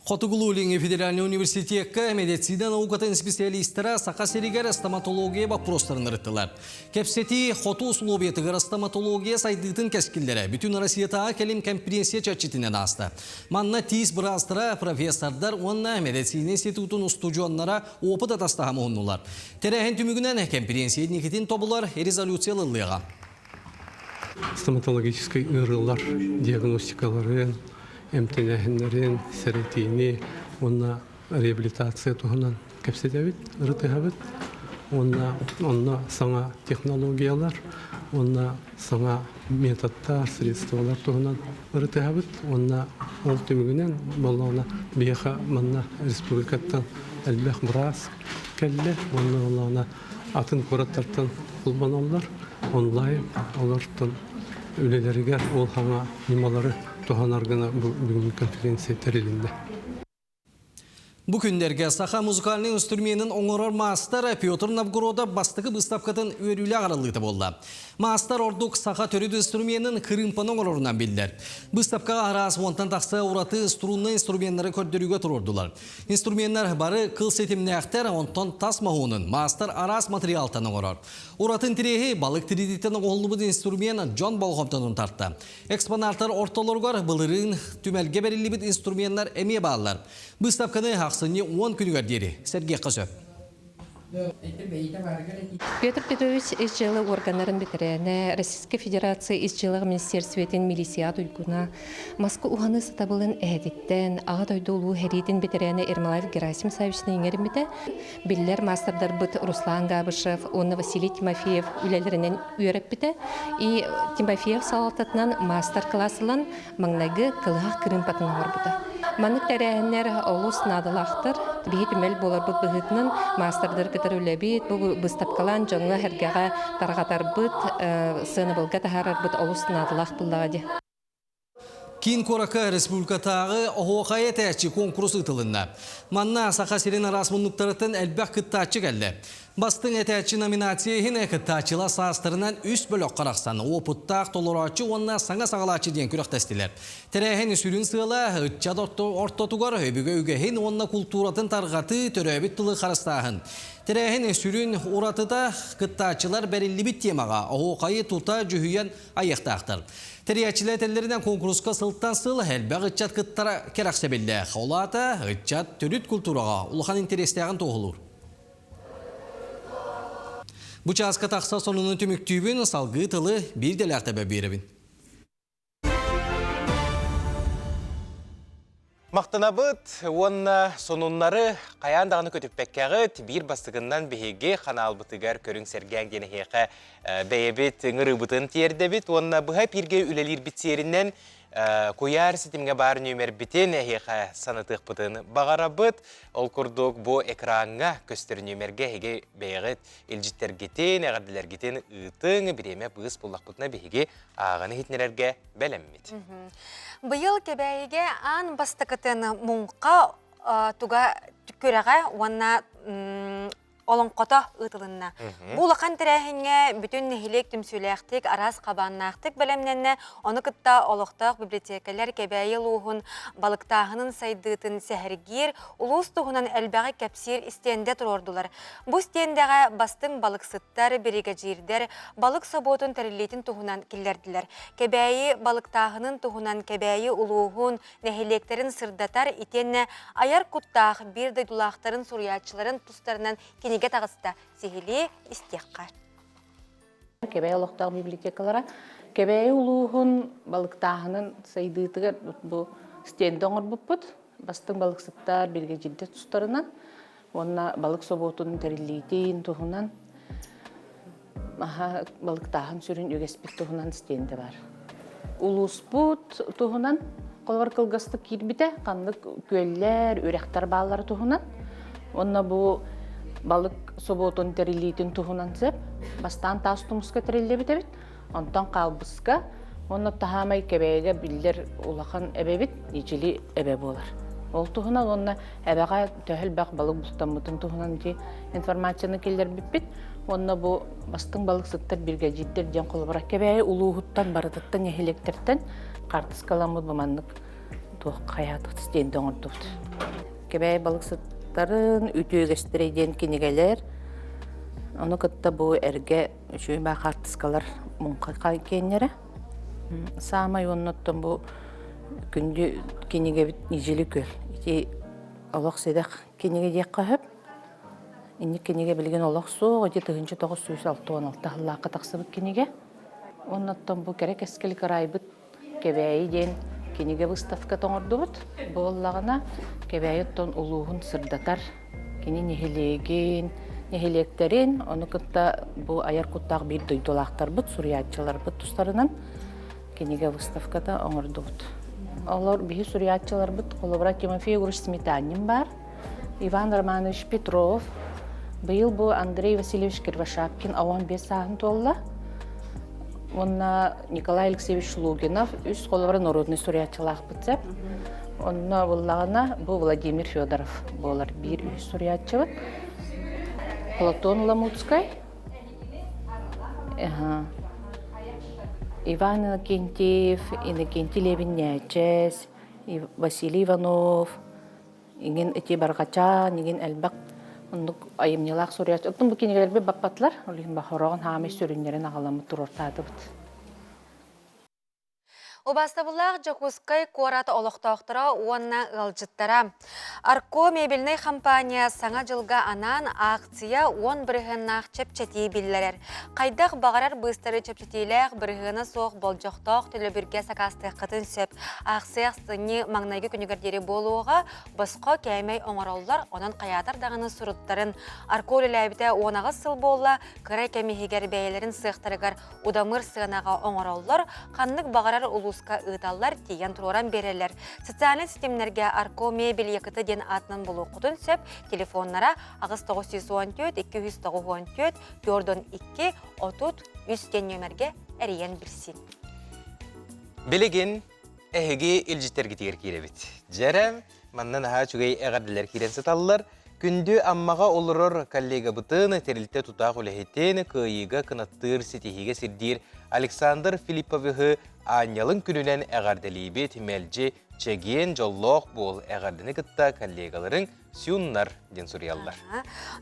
Хотугулуу-Илиҥҥи федеральнай университекка медицина наукатын специалистара Саха сиригэр стоматология боппуруостарын ырыттылар. Кэпсэтии хоту условиятыгар стоматология сайдыытын кэскиллэрэ бүтүн Россиятааҕы кэлим кэмпириэнсийэ чэрчитинэн ааста. Манна тиис быраастара, профессордар уонна медицина институтун устудьуоннара опыт атастаһа муһуннулар. Тэрээһин түмүгүнэн кэмпириэнсийэ инникитин тобулар резолюция ылыллыаҕа. Стоматологическай ыарыылар диагностикаларын, эмтэнээһиннэрин, сэрэтиини уонна реабилитация туһунан кэпсэтэбит, ырытыһабыт. Уонна онно саҥа технологиялар, Уонна саҥа методтар, средстволар туһунан ырытыһабыт. Уонна ол түмүгүнэн буоллаҕына биһиэхэ манна республикаттан элбэх быраас кэллэ. Уонна буоллаҕына атын куораттартан холбоноллор. Онлайн олортон үлэлэригэр ол хаҥа ньымалары туһанар гына бу бүгүҥҥү конференция тэрилиннэ. Бу күннэргэ саха музыкальнай инструменын оҥорор маастар Петр Новгородов бастакы быыстапкатын үөрүүлээх арыллыыта буолла. Маастар ордук саха төрүт инструменын кырыымпаны оҥорорунан биллэр. Быыстапкаҕа араас уонтан тахса ураты струннай инструменнары көрдөрүүгэ туруордулар. Инструменнар бары кыл ситимнээхтэр, онтон тас моһуонун маастар араас материалтан оҥорор. Ураты интириэһи балык тириититтэн оҥоһуллубут инструмент дьон болҕомтотун тарта. Экспонаттар ортолоругар былырыын түмэлгэ бэриллибит инструменнар эмиэ бааллар. Быыстапканы ахсынньы 10 күнүгэр диэри сэргиэххэ сөп. Петр Петрович ис дьыала органнарын бэтэрээнэ, Российскай Федерация ис дьыалаҕа министиэристибэтин милиция туйгуна, Москва уһаныы сатабылын эһэтиттэн, Аҕа дойду улуу сэриитин бэтэрээнэ Ермолаев Герасим Саввичны иҥэриммитэ, биллэр маастардарбыт Руслан Габышев уонна Василий Тимофеев үлэлэринэн үөрэппитэ. И Тимофеев салалтатынан маастар-кылаас ылан, маҥнайгы кылыһах кырыымпатын оҥорбута. Маннык тэрээһиннэр олус наадалаахтар. Биһи түмэл буоларбыт быһыытынан маастардары кытары үлэбит, бу быыстапкалаан дьоҥҥо-сэргэҕэ тарҕатарбыт, сыанабылга таһаарарбыт олус наадалаах буоллаҕа дии. Киин куоракка республикатааҕы оһуохай этээччи куонкурус ыытылынна. Манна Саха сирин араас муннуктарыттан элбэх кыттааччы кэллэ. Бастыҥ этээччи номинация иһин кыттааччылар саастарынан үс бөлөххө арахсан, уопуттаах толорооччу уонна саҥа саҕалааччы диэн күрэхтэстилэр. Тэрээһин сүрүн сыала ыччат ортотугар өбүгэ үгэһин уонна култууратын тарҕатыы, төрөөбүт тылы харыстааһын. Тэрээһин сүрүн уратыта кыттааччылар бэриллибит темаҕа оһуохайы тута дьүһүйэн айыахтаахтар. Тэрийээччилэр этэллэринэн куонкуруска сылтан сыл элбэх ыччат кыттара кэрэхсэбиллээх. Ол аата ыччат төрүт култуураҕа улахан интэриэстээҕин туоһулуур. Бу чааска тахса сонунун түмүктүүбүн, салгыы тылы биир дэлээх тэбэ биэрэбин. Махтанабыт уонна сонуннары хайаан даҕаны көтүппэккэҕит биир бастакыннан биһиги ханаалбытыгар көрүҥ сэргээҥ диэн эһиэхэ бэйэбит ыҥырыыбытын тиэрдэбит уонна быһа эпииргэ үлэлиирбит сиэринэн куйаар ситимҥэ баар нүөмэрбитин эһиэхэ санатыахпытын баҕарабыт. Ол курдук бу экраҥҥа көстөр нүөмэргэ эһиги бэйэҕит илдьиттэргитин, эҕэрдэлэргитин ыытыҥ, бириэмэ быыс буллахпытына биһиги ааҕан иһитиннэрэргэ бэлэммит. Быйыл Кэбээйигэ аан бастакытын муҥха туга күрэҕэ уонна олоҥхото ыытылынна. Бу улахан тэрээһиҥҥэ бүтүн нэһилиэк түмсүүлээхтик, араас хабааннаахтык бэлэмнэннэ. Ону кытта олохтоох библиотекалар Кэбээйи улууһун балыктааһынын сайдыытын сэһэргиир, улуус туһунан элбэҕи кэпсиир истиэндэ туруордулар. Бу истиэндэҕэ бастыҥ балыксыттар, биригэдьиирдэр балык собуотун тэриллиитин туһунан киллэрдилэр. Кэбээйи балыктааһынын туһунан Кэбээйи улууһун нэһилиэктэрин сырдатар итиэннэ айар куттаах биир дойдулаахтарын суруйааччыларын тустарынан кинигэ таҕыста. Сиһилии истиэххэ. Кэбээйи олохтоох библиотекалара Кэбээйи улууһун балыктааһынын сайдыытыгар бу стендэ оҥорбуппут. Бастыҥ балыксыттар биригэдьиирдэр тустарынан уонна балык собуотун тэриллиитин туһунан аха балыктааһын сүрүн үгэспит туһунан стендэ бар. Улууспут туһунан холобур кылгастык киирбитэ ханнык күөллэр, үрэхтэр бааллара туһунан. Уонна бу балык собуотун тэриллиитин туһунан сөп. Бастаан таас тумуска тэриллибит эбит. Онтон хаалбыска уонна таһаамай Кэбээйигэ биллэр улахан эбэбит Ньичили эбэ буолар. Ол туһунан уонна эбэҕэ төһө элбэх балык бултаммытын туһунан ити информацияны киллэрбиппит. Уонна бу бастыҥ балыксыттар биригэдьиирдэр диэн холобура Кэбээйи улууһуттан барытыттан нэһилиэктэртэн хаартыскаламмыт бу маннык туох хайаатык стендэ оҥордубут. Кэбээйи балыксыттарын үтүөгэстэрэ диэн кинигэлэр ону кытта бу эргэ үчүгэй баа хаартыскалар муҥха киэннэрэ. Саамай оннуттан бу күндү кинигэбит Ньидьили күөл. Ити олох сэдэх кинигэ диэххэ сөп. Инник кинигэ билигин олох суох. Ити 1966 сыллаахха тахсыбыт кинигэ. Оннуттан бу кэрэ кэскил кыраайбыт Кэбээйи диэн кинигэ выставката оҥордубут. Буоллаҕына Кэбээйи оттон улууһун сырдатар, кини нэһилиэгин, нэһилиэктэрин, ону кытта бу айар куттаах биир дойдулаахтарбыт, суруйааччыларбыт тустарынан кинигэ выставката оҥордубут. Олор биһи суруйааччыларбыт холобура Тимофей Егорович Сметанин баар, Иван Романович Петров, быйыл бу Андрей Васильевич Кривошапкин 15 сааһын туолла. Уонна Николай Алексеевич Лугинов үс холобура народный суруйааччылаахпыт сөп. Онно буллаҕына бу Владимир Федоров буолар биир үһүс суруйааччыбыт. Платон Ламутскай, Иван Иннокентьев, Иннокентий Левин-Нээчэс, Василий Иванов, иҥин ити барҕачаан, иҥин элбэх оннук айымньылаах суруйааччы. Оттон бу кинигэлэрбит баппатылар, ол иһин бахороҕун хаамай сүрүннэрин аҕаламмыт туруортаатыбыт. Убаастабыллаах Дьокуускай куорат олохтоохторо уонна ыалдьыттара! Арко мебельнай компания Саҥа дьылга анаан акция 10 бырыһыаннаах чэпчэтии биллэрэр. Хайдах баҕарар быыстары чэпчэтиилээх бырыһыана суох болдьохтоох төлөбүргэ сакаастыаххытын сөп. Аахсыйа ахсынньы маҥнайгы күнүгэр диэри буолуоҕа, босхо кээмэй оҥороллор, онон хайаатар даҕаны суруттарын. Арко үлэлээбитэ 18 сыл буолла, кыра кэм иһигэр бэйэлэрин сыахтарыгар удамыр сыанаҕа оҥороллор, ханнык баҕарар улууска ыыталлар, тиийэн туруоран биэрэллэр. Социальнай ситимнэргэ Арко мебель Якыты диэн аатынан булуоххутун сөп, телефоннара 8914 294 42 33 диэн нүөмэргэ эрийэн билсин. Билигин эһиги илдьиттэргитигэр киирэбит. Дьэрэ, манна наһаа үчүгэй эҕэрдэлэр киирэн сыталлар. Күндү Аммаҕа олорор коллегабытын, тэрилтэ тутаах үлэһитин, кыайыыга кынаттыыр, ситиһиигэ сирдиир Александр Филипповиһы аанньалын күнүнэн эҕэрдэлиибит, мэлдьи чэгиэн, дьоллоох буол, эҕэрдэни кытта коллегаларыҥ Сюннар диэн суруйаллар.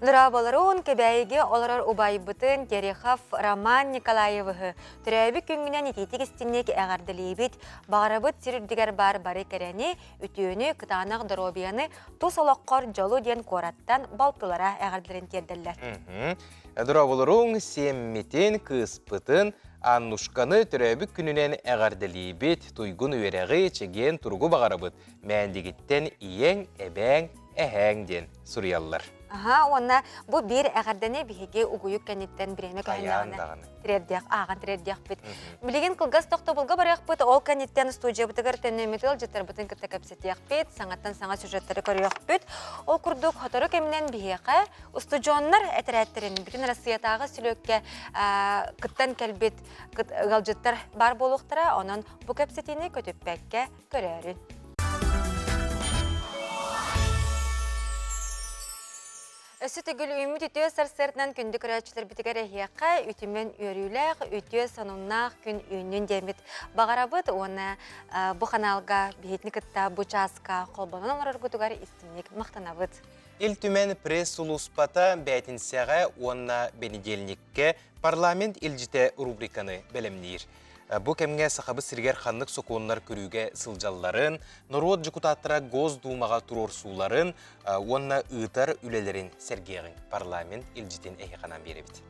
Дорооболорун Кэбээйигэ олорор убайбытын Терехов Роман Николаевыһы төрөөбүт күҥҥүнэн итиитик истинник эҕэрдэлиибит. Баҕарабыт сир үрдүгэр баар бары кэрэни, үтүөнү, кытаанах доруобуйаны, тус олоххор дьолу диэн куораттан балтылара эҕэрдэлэрин тиэрдэллэр. Дорооболоруҥ сиэммитин, кыыспытын, Аннушканы төрөөбүт күнүнэн эҕэрдэлиибит, туйгун үөрэҕи, чэгиэн туругу баҕарабыт. Мээндигиттэн ийэҥ, эбээҥ, эһээҥ диэн суруйаллар. Аха, уонна бу биир эҕэрдэни биһиги угуйук кэнниттэн бириэмэ көһүннэҕинэ тириэрдиэх, ааҕан тириэрдиэхпит. Билигин кылгас тохтобулга барыахпыт, ол кэнниттэн студиябытыгар төннүммүт ыалдьыттарбытын кытта кэпсэтиэхпит, саҥаттан саҥа сюжеттары көрүөхпүт. Ол курдук, сотору кэминэн биһиэхэ устудьуоннар этэрээттэрин бүтүн Россиятааҕы сүлүөккэ кыттан кэлбит ыалдьыттар баар буолуохтара, онон бу кэпсэтиини көтүппэккэ көрөөрүн. Өссө төгүл үүммүт үтүө сарсыарданан күндү көрөөччүлэрбитигэр эһиэхэ үтүмэн үөрүүлээх, үтүө сонуннаах күн үүннүн диэммит баҕарабыт уонна бу ханаалга биһитини кытта бу чааска холбонон олороргутугар истиҥник махтанабыт. Ил Түмэн пресс-сулууспата бээтинсэҕэ уонна бэнидиэлньиккэ парламент илдьитэ рубриканы бэлэмниир. Бу кэмҥэ Сахабыт сиригэр ханнык сокуоннар көрүүгэ сылдьалларын, норуот дьокутааттара Госдумаҕа туруорсууларын уонна ыытар үлэлэрин сэргиэҕиҥ. Парламент илдьитин эһиэхэ анаан биэрэбит.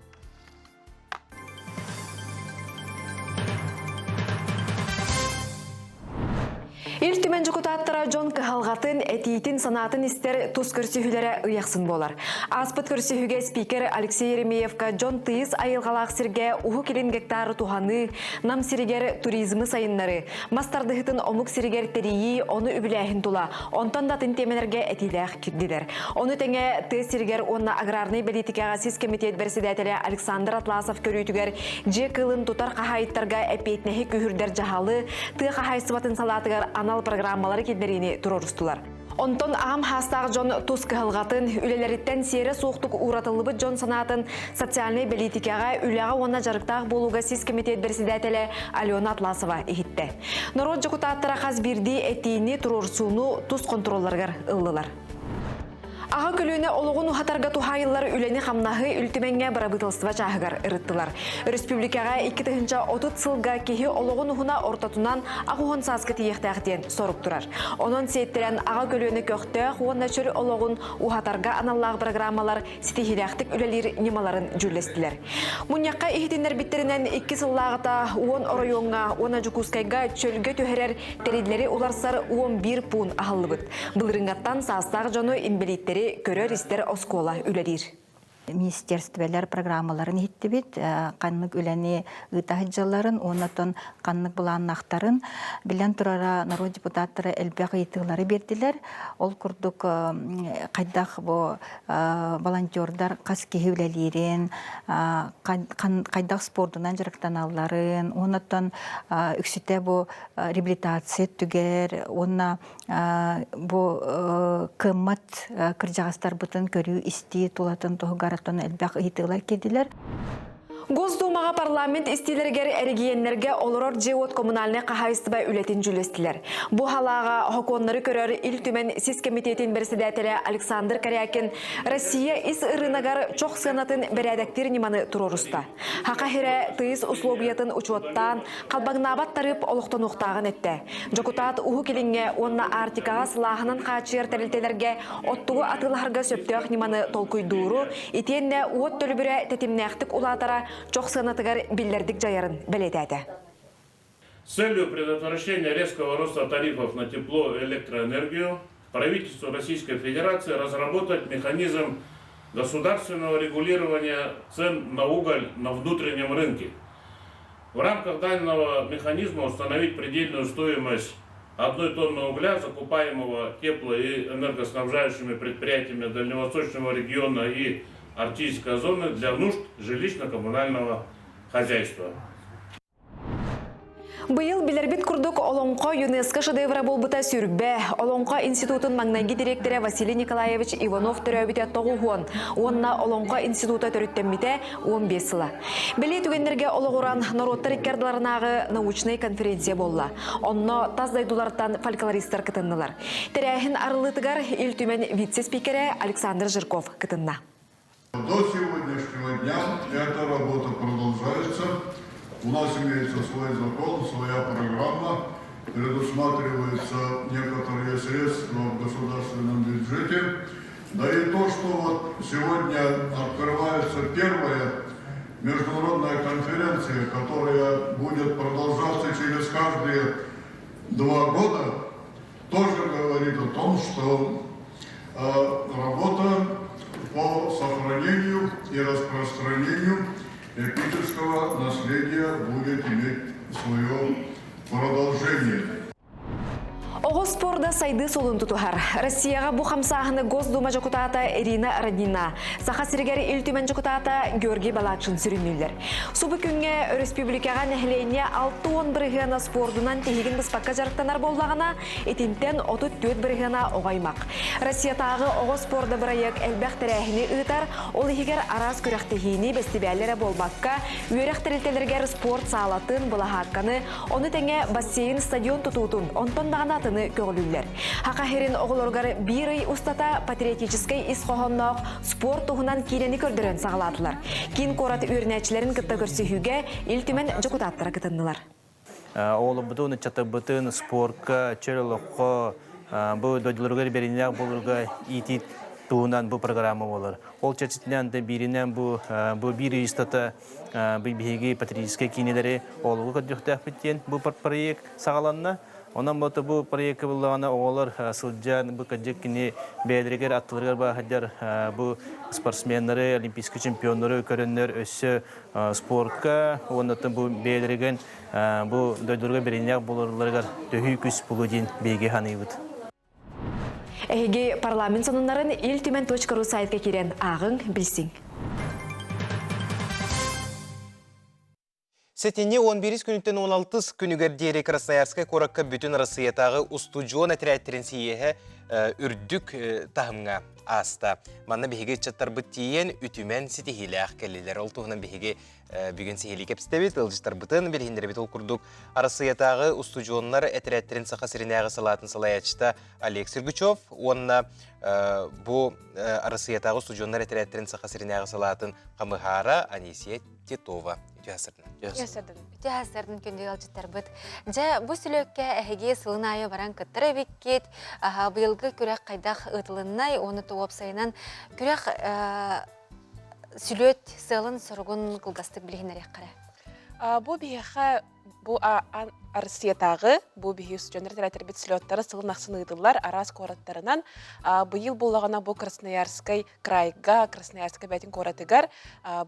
Ил Түмэн дьокутааттара дьон кыһалҕатын, этиитин, санаатын истэр тус көрсүһүүлэрэ ый ахсын буолар. Ааспыт көрсүһүүгэ спикер Алексей Еремеевка дьон тыйыс айылҕалаах сиргэ Уһук Илин гектары туһаныы, Нам сиригэр туризмы сайыннарыы, мас тардыһыытын омук сиригэр тэрийии, ону үбүлээһин тула, онтон да атын тиэмэлэргэ этиилээх киирдилэр. Ону тэҥэ тыа сиригэр уонна аграрнай бэлиитикэҕэ сис кэмитиэт бэрэссэдээтэлэ Александр Атласов көрүүтүгэр дьиэ кыылын тутар хаһаайыттарга эппиэтинэһи күүһүрдэр дьаһалы, тыа хаһаайыстыбатын салаатыгар анал программалары киллэриини туруорустулар. Онтон аҕам хаастаах дьон тус кыһалҕатын, үлэлэриттэн сиэрэ суохтук ууратыллыбыт дьон санаатын социальнай бэлиитикэҕэ, үлэҕэ уонна дьарыктаах буолууга сис кэмитиэт бэрэссэдээтэлэ Алена Атласова иһиттэ. Норуот дьокутааттара хас биирдии этиини, туруорсууну тус хонтуруолларыгар ыллылар. Аҕа көлүөнэ олоҕун уһатарга туһаайыллар үлэни-хамнаһы Ил Түмэҥҥэ бырабыыталыстыба чааһыгар ырыттылар. Өрөспүүбүлүкэҕэ 2030 сылга киһи олоҕун уһуна ортотунан 80 сааска тиийиэхтээх диэн сорук турар. Онон сиэттэрэн аҕа көлүөнэ көхтөөх уонна чөл олоҕун уһатарга аналлаах программалар ситиһиилээхтик үлэлиир ньымаларын дьүүллэстилэр. Мунньахха иһитиннэрбиттэринэн икки сыллааҕыта уон оройуоҥҥа уонна Дьокуускайга чөлгө түһэрэр тэриллэри уларсар 11 пуун аһыллыбыт. Былырыыҥҥаттан саастаах дьону инбэлииттэри көрөр-истэр оскуола үлэлиир. Министерстволар программаларын иһиттибит, ханнык үлэни ыыта сылдьалларын уонна оттон ханнык былааннаахтарын билэн турара норуот депутаттара элбэх ыйытыылары биэрдилэр. Ол курдук хайдах бу волонтердар хас киһи үлэлиирин, хайдах спордунан дьарыктаналларын, уонна үксүтэ бу реабилитация өттүгэр уонна бу кыаммат кырдьаҕастарбытын көрүү-истии тулатын туһугар оттон элбэх ыйытыылар киирдилэр. Госдумаҕа парламент истиилэригэр эрэгийиэннэргэ олорор дьиэ-уот коммунальнай хаһаайыстыба үлэтин дьүүллэстилэр. Бу халааҕа сокуоннары көрөр Ил Түмэн сис кэмитиэтин бэрэссэдээтэлэ Александр Корякин Россия ис ырыынагар чох сыанатын бэрээдэктиир ньыманы туруоруста. Хака сирэ тыйыс услуобуйатын учуоттаан, халбаҥнаабат тарыып олохтонуохтааҕын эттэ. Дьокутаат Уһук Илиҥҥэ уонна Арктикаҕа сылааһынан хааччыйар тэрилтэлэргэ оттугу атыылаһарга сөптөөх ньыманы толкуйдууру, итиэннэ уот төлөбүрэ тэтимнээхтик улаатара чох сыанатыгар биллэрдик дьайарын бэлиэтээтэ. С целью предотвращения резкого роста тарифов на тепло и электроэнергию правительству Российской Федерации разработать механизм государственного регулирования цен на уголь на внутреннем рынке. В рамках данного механизма установить предельную стоимость одной тонны угля, закупаемого тепло- и энергоснабжающими предприятиями Дальневосточного региона и Арктической зоны для нужд жилищно-коммунального хозяйства. Быйыл билэрбит курдук Олоҥхо ЮНЕСКО шедевра буолбута сүрбэ. Олоҥхо институтун маҥнайгы дириэктэрэ Василий Николаевич Иванов төрөөбүтэ тоҕуһуон уонна Олоҥхо института төрүттэммитэ 15 сыла. Бэлиэ түгэннэргэ олоҕуран норуоттар икки ардыларынааҕы научнай конференция буолла. Онно тас дойдулартан фольклористар кытыннылар. Тэрээһин арыллыытыгар Ил Түмэн вице-спикерэ Александр Жирков кытынна. До сегодняшнего дня эта работа продолжается. У нас имеется свой закон, своя программа, предусматриваются некоторые средства в государственном бюджете. Да и то, что вот сегодня открывается первая международная конференция, которая будет продолжаться через каждые два года, тоже говорит о том, что работа по сохранению и распространению эпического наследия будет иметь свое продолжение. Оҕо спорда сайдыы суолун тутуһар. Россияҕа бу хамсааһыны Госдума дьокутаата Ирина Роднина, Саха сиригэр Ил Түмэн дьокутаата Георгий Балакшин сүрүннүүллэр. Субу күҥҥэ өрөспүүбүлүкэҕэ нэһилиэнньэ 60 бырыһыана спордунан тиһигин быспакка дьарыктанар буоллаҕына, итинтэн 34 бырыһыана оҕо аймах. Россиятааҕы оҕо спорда бырайыак элбэх тэрээһини ыытар, ол иһигэр араас күрэхтэһиини, бэстибээллэрэ буолбакка, үөрэх тэрилтэлэригэр спорт саалатын, былаһаакканы, ону тэҥэ бассейн, стадион тутуутун, онтон даҕаны атыны көҕүлүүллэр. Саха сирин оҕолоругар биир ый устата патриотическай ис хоһоонноох спорт туһунан киинэни көрдөрөн саҕалаатылар. Киин куорат үөрэнээччилэрин кытта көрсүһүүгэ Ил Түмэн дьокутааттара кытыннылар. Оҕолорбутун, ыччаттарбытын спорка, чөл олоххо, бу дойдуларыгар бэриниилээх буоларга иитии туһунан бу программа буолар. Ол чэрчитинэн да бииринэн бу бу биир ый устата биһиги патриотическай киинэлэри оҕолорго көрдүөхтээхпит диэн бу проект саҕаланна. Онон бу бу проекка буллаҕына оҕолор сылдьан бу кырдьык кини бэйэлэригэр аттыларыгар баахайдар бу спортсменнары, олимпийскай чемпионнары көрөннөр өссө спорка уонна бу бэйэлэригэр бу дойдуларга бэриниэх буолалларыгар төһүү күс булу диэн биһиги саныыбыт. Эһиги парламент сонуннарын Ил Түмэн .ру сайтка киирэн ааҕыҥ, билсиҥ. Сэтинньи 11 күнүттэн 16 күнүгэр диэри Красноярскай куоракка бүтүн Арассыыйатааҕы устудьуон этэрээттэрин сийиэһэ үрдүк таһымҥа ааста. Манна биһиги ыччаттарбыт тиийэн үтүмэн ситиһиилээх кэллилэр. Ол туһунан биһиги бүгүн сиһилии кэпсэтэбит, ыалдьыттарбытын билиһиннэрэбит. Ол курдук Арассыыйатааҕы устудьуоннар этэрээттэрин Саха сиринээҕи салаатын салайааччыта Олег Сергучев уонна бу Арассыыйатааҕы устудьуоннар этэрээттэрин Саха сиринээҕи салаатын хамыһаара Анисия Титова. Үтүө сырдын. Үтүө сырдын күндү ыалдьыттарбыт. Дьэ, бу сүлүөккэ эһиги сылын аайы баран кыттар эбиккит. Быйылгы күрэх хайдах ыытылыннай, уонна уопсайынан күрэх сүлүөт сыалын-соругун кылгастык билиһиннэриэххэ эрэ. Бу биһиэхэ Бу Арсиятааҕы бу биһи устудьуоннар тэрэтэрбит слеттара сылын ахсын ыытыллар араас куораттарынан. Быйыл буллаҕына бу Красноярскай крайга, Красноярскай бэйтин куоратыгар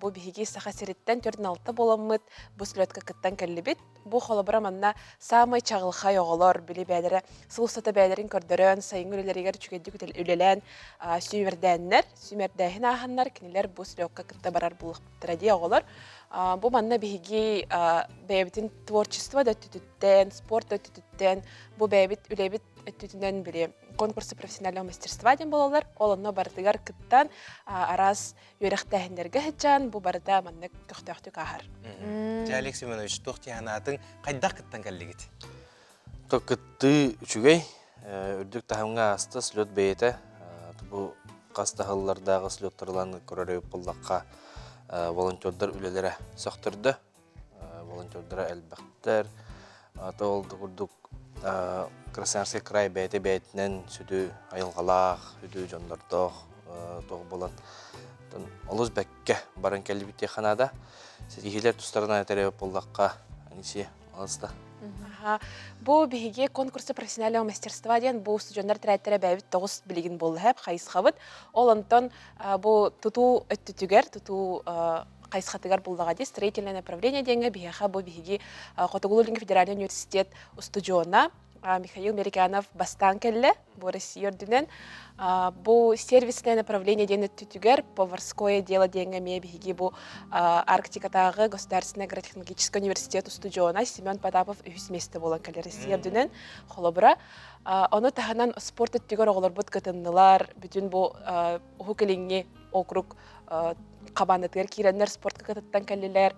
бу биһиги Саха сириттэн 46 буоламмыт бу слетка кыттан кэллибит. Бу холобура манна саамай чаҕылхай оҕолор били бээлэрэ сыл устата бээлэрин көрдөрөн, сайыҥҥы үлэлэригэр үчүгэйдик үлэлээн сүүмэрдээннэр, сүүмэрдээһин ааһаннар кинилэр бу слетка кытта барар буолуохтара дии оҕолор. Бу манна биһиги бэйэбитин творчество да өттүтүттэн, спорт да өттүтүттэн, бу бэйэбит үлэбит өттүтүнэн били конкурсы профессионального мастерства диэн буолаллар. Ол онно барытыгар кыттан араас үөрэхтээһиннэргэ сылдьан бу барыта маннык көхтөөхтүк ааһар. Дьэ, Олег Семенович, туох дии хайдах кыттан кэллигит? То кыттыы үчүгэй, үрдүк таһымҥа ааста слет бэйэтэ. Бу хас таһыллардааҕы слеттарылан көрөр буоллахха, волонтердар үлэлэрэ сөхтөрдө. Волонтердара элбэхтэр. Ол курдук Красноярский край бэйэтэ бэйэтинэн сүдү айылҕалаах, сүдү дьоннордоох туох буолан олус бэккэ баран кэлбит диэххэ наада. Ситиһиилэр тустарынан этэр буоллахха, Анисия, Алыста. Бу биһиги конкурса профессионального мастерства диэн бу устудьуоннар тэрээттэрэ бэйэбит тоҕус билигин буолла хайысхабыт. Ол онтон бу тутуу өттүтүгэр, тутуу хайысхатыгар буллаҕа дии строительное направление диэҥҥэ биһиэхэ бу биһиги Хотугулуу-Илиҥҥи федеральнай университет устудьуона Михаил Мериканов бастаан кэллэ бу Россия үрдүнэн. Бу сервисное направление диэн өттүтүгэр поварское дело диэҥҥэ эмиэ биһиги бу Арктикатааҕы государственный агротехнологический университет устудьуона Семен Потапов үһүс миэстэ буолан кэлэр Россия үрдүнэн холобура. Ону таһынан спорт өттүгэр оҕолорбут кытыннылар, бүтүн бу Уһук Илиҥҥи округ хамаандатыгар киирэннэр спортка кытыттан кэллилэр.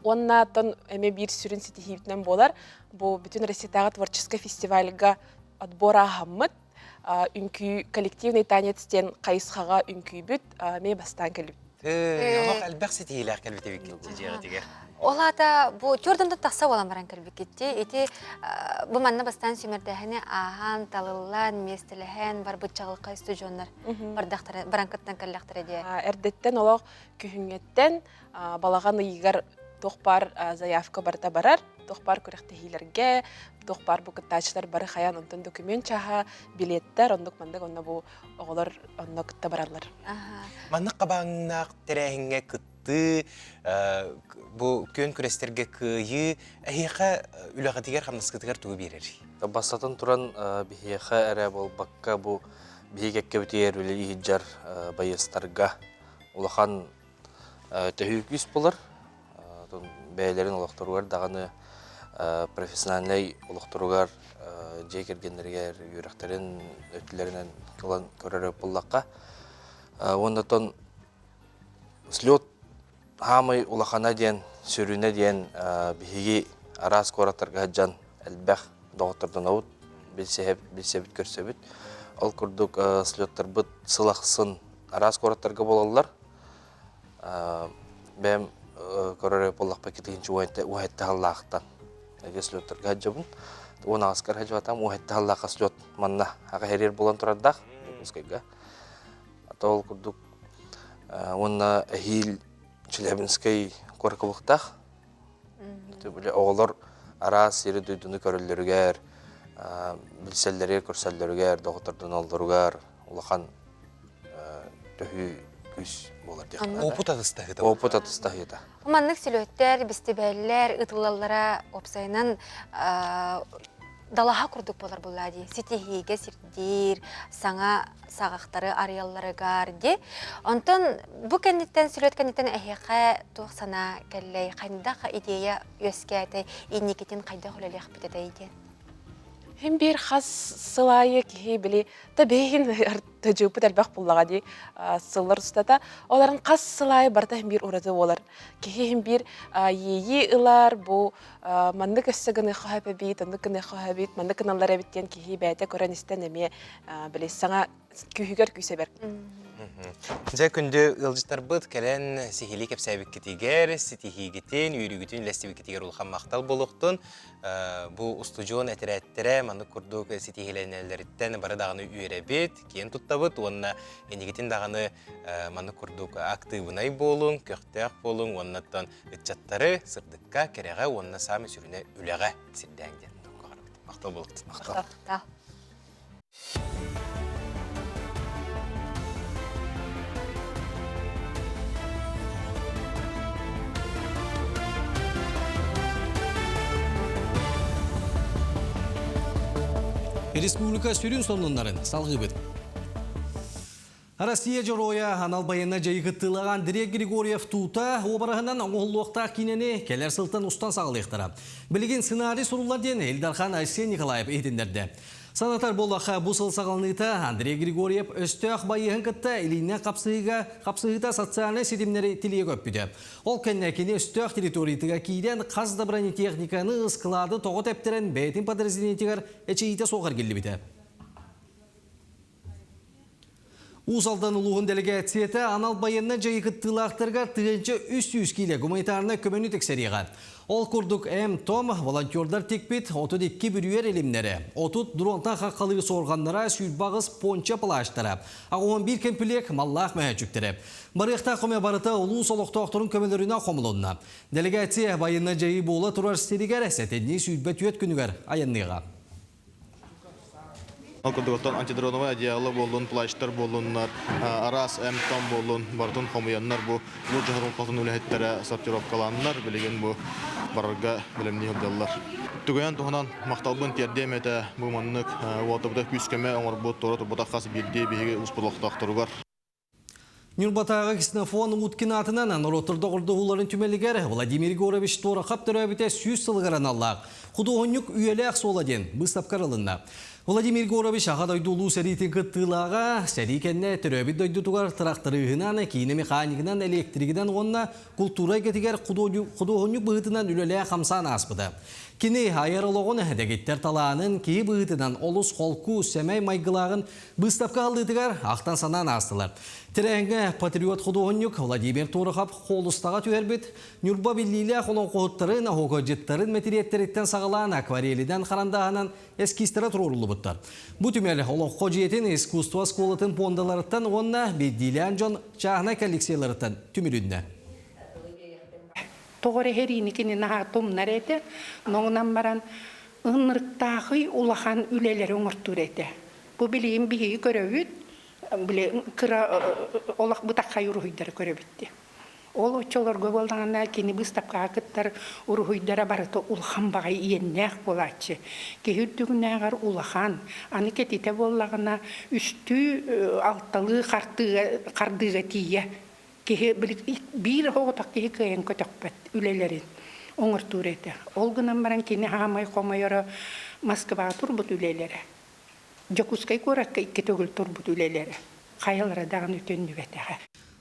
Уонна оттон эмиэ биир сүрүн ситиһиибитинэн буолар, бу бүтүн Россиятааҕы творческай фестивальга отбор ааһаммыт, үҥкүү коллективный танец диэн хайысхаҕа үҥкүүбүт эмиэ бастаан кэлбит. Олох элбэх ситиһиилээх кэлбит эбиккит дьиэҕитигэр. Ол аата бу төрдүнтэн тахса буолан баран кэлбиккитти. Ити бу манна бастаан сүүмэрдээһини ааһан, талыллан, миэстэлэһэн барбыт чаҕылхай студионнар бардахтара, баран кыттан кэллэхтэрэ диэ. Эрдэттэн олох күһүҥҥэттэн балаҕан ыйыгар туох баар заявка барыта барар, туох баар күрэхтэһиилэргэ, туох баар бу кыттааччылар бары хайаан онтон документ чааһа, билеттэр, оннук маннык онно бу оҕолор онно кытта бараллар. Маннык хабааҥнаах тэрээһиҥҥэ кыттыы, бу күөн күрэстэргэ кыайыы эһиэхэ үлэҕитигэр хамнаскытыгар тугу биэрэрий? Бастатан туран биһиэхэ эрэ буолбакка бу биһиги кэккэбитигэр үлэлии сылдьар байыастарга улахан төһүү күүс буолар. Бэйэлэрин олохторугар даҕаны профессиональнай олохторугар дьиэ кэргэннэригэр үөрэхтэрин өттүлэринэн ылан көрөр буоллахха. Уонна оттон слет хаамай улахана диэн, сүрүнэ диэн биһиги араас куораттарга сылдьан элбэх доҕоттордонобут, билсэбит, көрсөбүт. Ол курдук слеттарбыт сыл ахсын араас куораттарга буолаллар. Бэйэм көрөр буоллахпа китиһинчи уһэтте халлаахтан эге слеттарга сылдьабын. Уон аҕыскар сылдьыбатам уһэтте халлаахха слет манна аҕа хэрир буолан турардаах Дьокуускайга. Ата ол курдук уонна эһиил Челябинскай куоракыбыктаах. Оҕолор араас сири-дойдуну көрөллөрүгэр, билсэллэригэр, көрсөллөрүгэр, доҕоттордоноллоругар улахан төһүү күүс буолар диэххэ. Опыт атыстаһыыта. Опыт атыстаһыыта. Маннык сүлүөттэр, бэстибээллэр ытыллаллара уопсайынан далаһа курдук буолар буоллаа дии. Ситиһиигэ сирдиир, саҥа саҕахтары арыйалларыгар дии. Онтон бу кэнниттэн, сүлүөт кэнниттэн эһиэхэ туох санаа кэллэй, хайдах идея үөскээтэй, инникитин хайдах үлэлиэхпит этэй диэн? Хим биир хас сыл аайы киһи били та бэйин тыдьыыппыт элбэх буллаҕа дии сыллар устата. Оларын хас сыл аайы барыта хим биир ураты буолар. Киһи хим биир иэйии ылар, бу маннык өссө гыныахха сөп эбит, оннук гыныахха сөп эбит, маннык гыналлар эбит диэн киһи бэйэтэ көрөн истэн эмиэ били саҥа күүһүгэр күүсэ бэр. Дьэ күндү ыалдьыттарбыт кэлэн сиһилии кэпсээбиккитигэр, ситиһиигитин, үөрүүгүтүн үллэстибиккитигэр улахан махтал буолуохтун. Бу устудьуон этэрээттэрэ маннык курдук ситиһиилэнэллэриттэн бары даҕаны үөрэбит, киэн туттабыт уонна инникитин даҕаны маннык курдук актыыбынай буолуҥ, көхтөөх буолуҥ уоннаттан ыччаттары сырдыкка, кэрэҕэ уонна саамай сүрүнэ үлэҕэ сирдээҥ диэн Махтал буолуохтун. Махтал. Республика сүрүн сонуннарын салгыыбыт. Россия дьоруойа анал байыаннай дьайыы кыттыылаах Андрей Григорьев тута уобараһынан оҥоһуллуохтаах киинэни кэлэр сылтан устан саҕалыахтара. Билигин сценарий суруллар диэн Ил Дархан Айсен Николаев иһитиннэрдэ. Санатар буоллахха, бу сыл саҕаланыыта Андрей Григорьев өстөөх байыаһын кытта илииннэн хапсыһыыга хапсыһыыта социальнай ситимнэри тилийэ көппүтэ. Ол кэннэ кини өстөөх территориятыгар киирэн хас да бронетехниканы, ыскылаады тоҕо тэптэрэн бэйэтин подразделениетыгар эчэйиитэ суох эргиллибитэ. Уус Алдан улууһун дэлэгээссийэтэ анал байыаннай дьайыы кыттыылаахтарыгар 1300 киилэ гуманитарнай көмөнү тиксэриэҕэ. Ол курдук М-том волонтердар тикпит 32 бүрүйэр илимнэрэ, 30 дронтан хаххалыыр суорҕаннара, 28 понча плащтара, 81 кэмпилиэк маллаах мөһөөччүктэрэ. Барыахтаах көмө барыта улуус олохтоохторун көмөлөрүнэн хомулунна. Дэлэгээссийэ байыаннай дьайыы буола турар сиригэр сэтинньи 24 күнүгэр айанныаҕа. Ол курдук оттон антидроновай одеяло буоллун, плащтар буоллуннар, араас эмп-том буоллун, барытын хомуйаннар бу бу дьоһорулҕатын үлэһиттэрэ сортировкалааннар билигин бу барарга бэлэмнии сылдьаллар. Түгэн туһунан махталбын тиэрдиэм этэ бу маннык уотабыта күүс-көмө оҥорбут туора турбатах хас биирдии биһиги улууспут олохтоохторугар. Ньурбатааҕы Ксенофон Уткин аатынан норуоттар доҕордоһууларын түмэлигэр Владимир Егорович Туорахап төрөөбүтэ 100 сылыгар аналлаах худуоһунньук үйэлээх суола диэн быыстапка арылынна. Владимир Егорович Аҕа дойду Улуу сэриитин кыттыылааҕа, сэрии кэннэ төрөөбүт дойдутугар тырахтарыыһынан, киинэ механигынан, электригинэн уонна култуура эйгэтигэр худуоһунньук быһыытынан үлэлээн-хамсаан ааспыта. Кини айар олоҕун, дэгиттэр талаанын, киһи быһыытынан олус холку, сэмэй майгылааҕын Быыстапка аһыллыытыгар ахтан-санаан аастылар. Тэрээһиҥҥэ патриот худуоһунньук Владимир Турохов холустаҕа түһэрбит Ньурба биллиилээх олоҥхоһуттарын, оһуокайдьыттарын мэтириэттэриттэн саҕалаан акварелинэн харандааһынан эскизтэрэ туруоруллубуттар. Бу түмэл олоҥхо дьиэтин искусство оскуолатын пуондаларыттан уонна биирдиилээн дьон чааһынай коллекцияларыттан түмүлүннэ. Тоҕо эрэ сэриини кини наһаа тумнар этэ. Онон баран ынырыктаахый улахан үлэлэри оҥортуур этэ. Бу билигин биһиги көрөбүт, били кыра олох бытаххай уруһуйдары көрөбүт дии. Ол оччолорго буоллаҕына кини быыстапкаҕа кыттар уруһуйдара барыта улахан баҕайы иэннээх буолааччы. Киһи үрдүгүнээҕэр улахан, аны кэтитэ буоллаҕына үстүү алталыы хартыыга хардыыга тиийэ киһи биир оҕотох киһи кыайан көтөхпөт үлэлэрин оҥортуур этэ. Ол гынан баран кини хаамай хомойоро Москваҕа турбут үлэлэрэ. Дьокуускай куоракка икки төгүл турбут үлэлэрэ. Хайалара даҕаны төннүбэтэҕэ.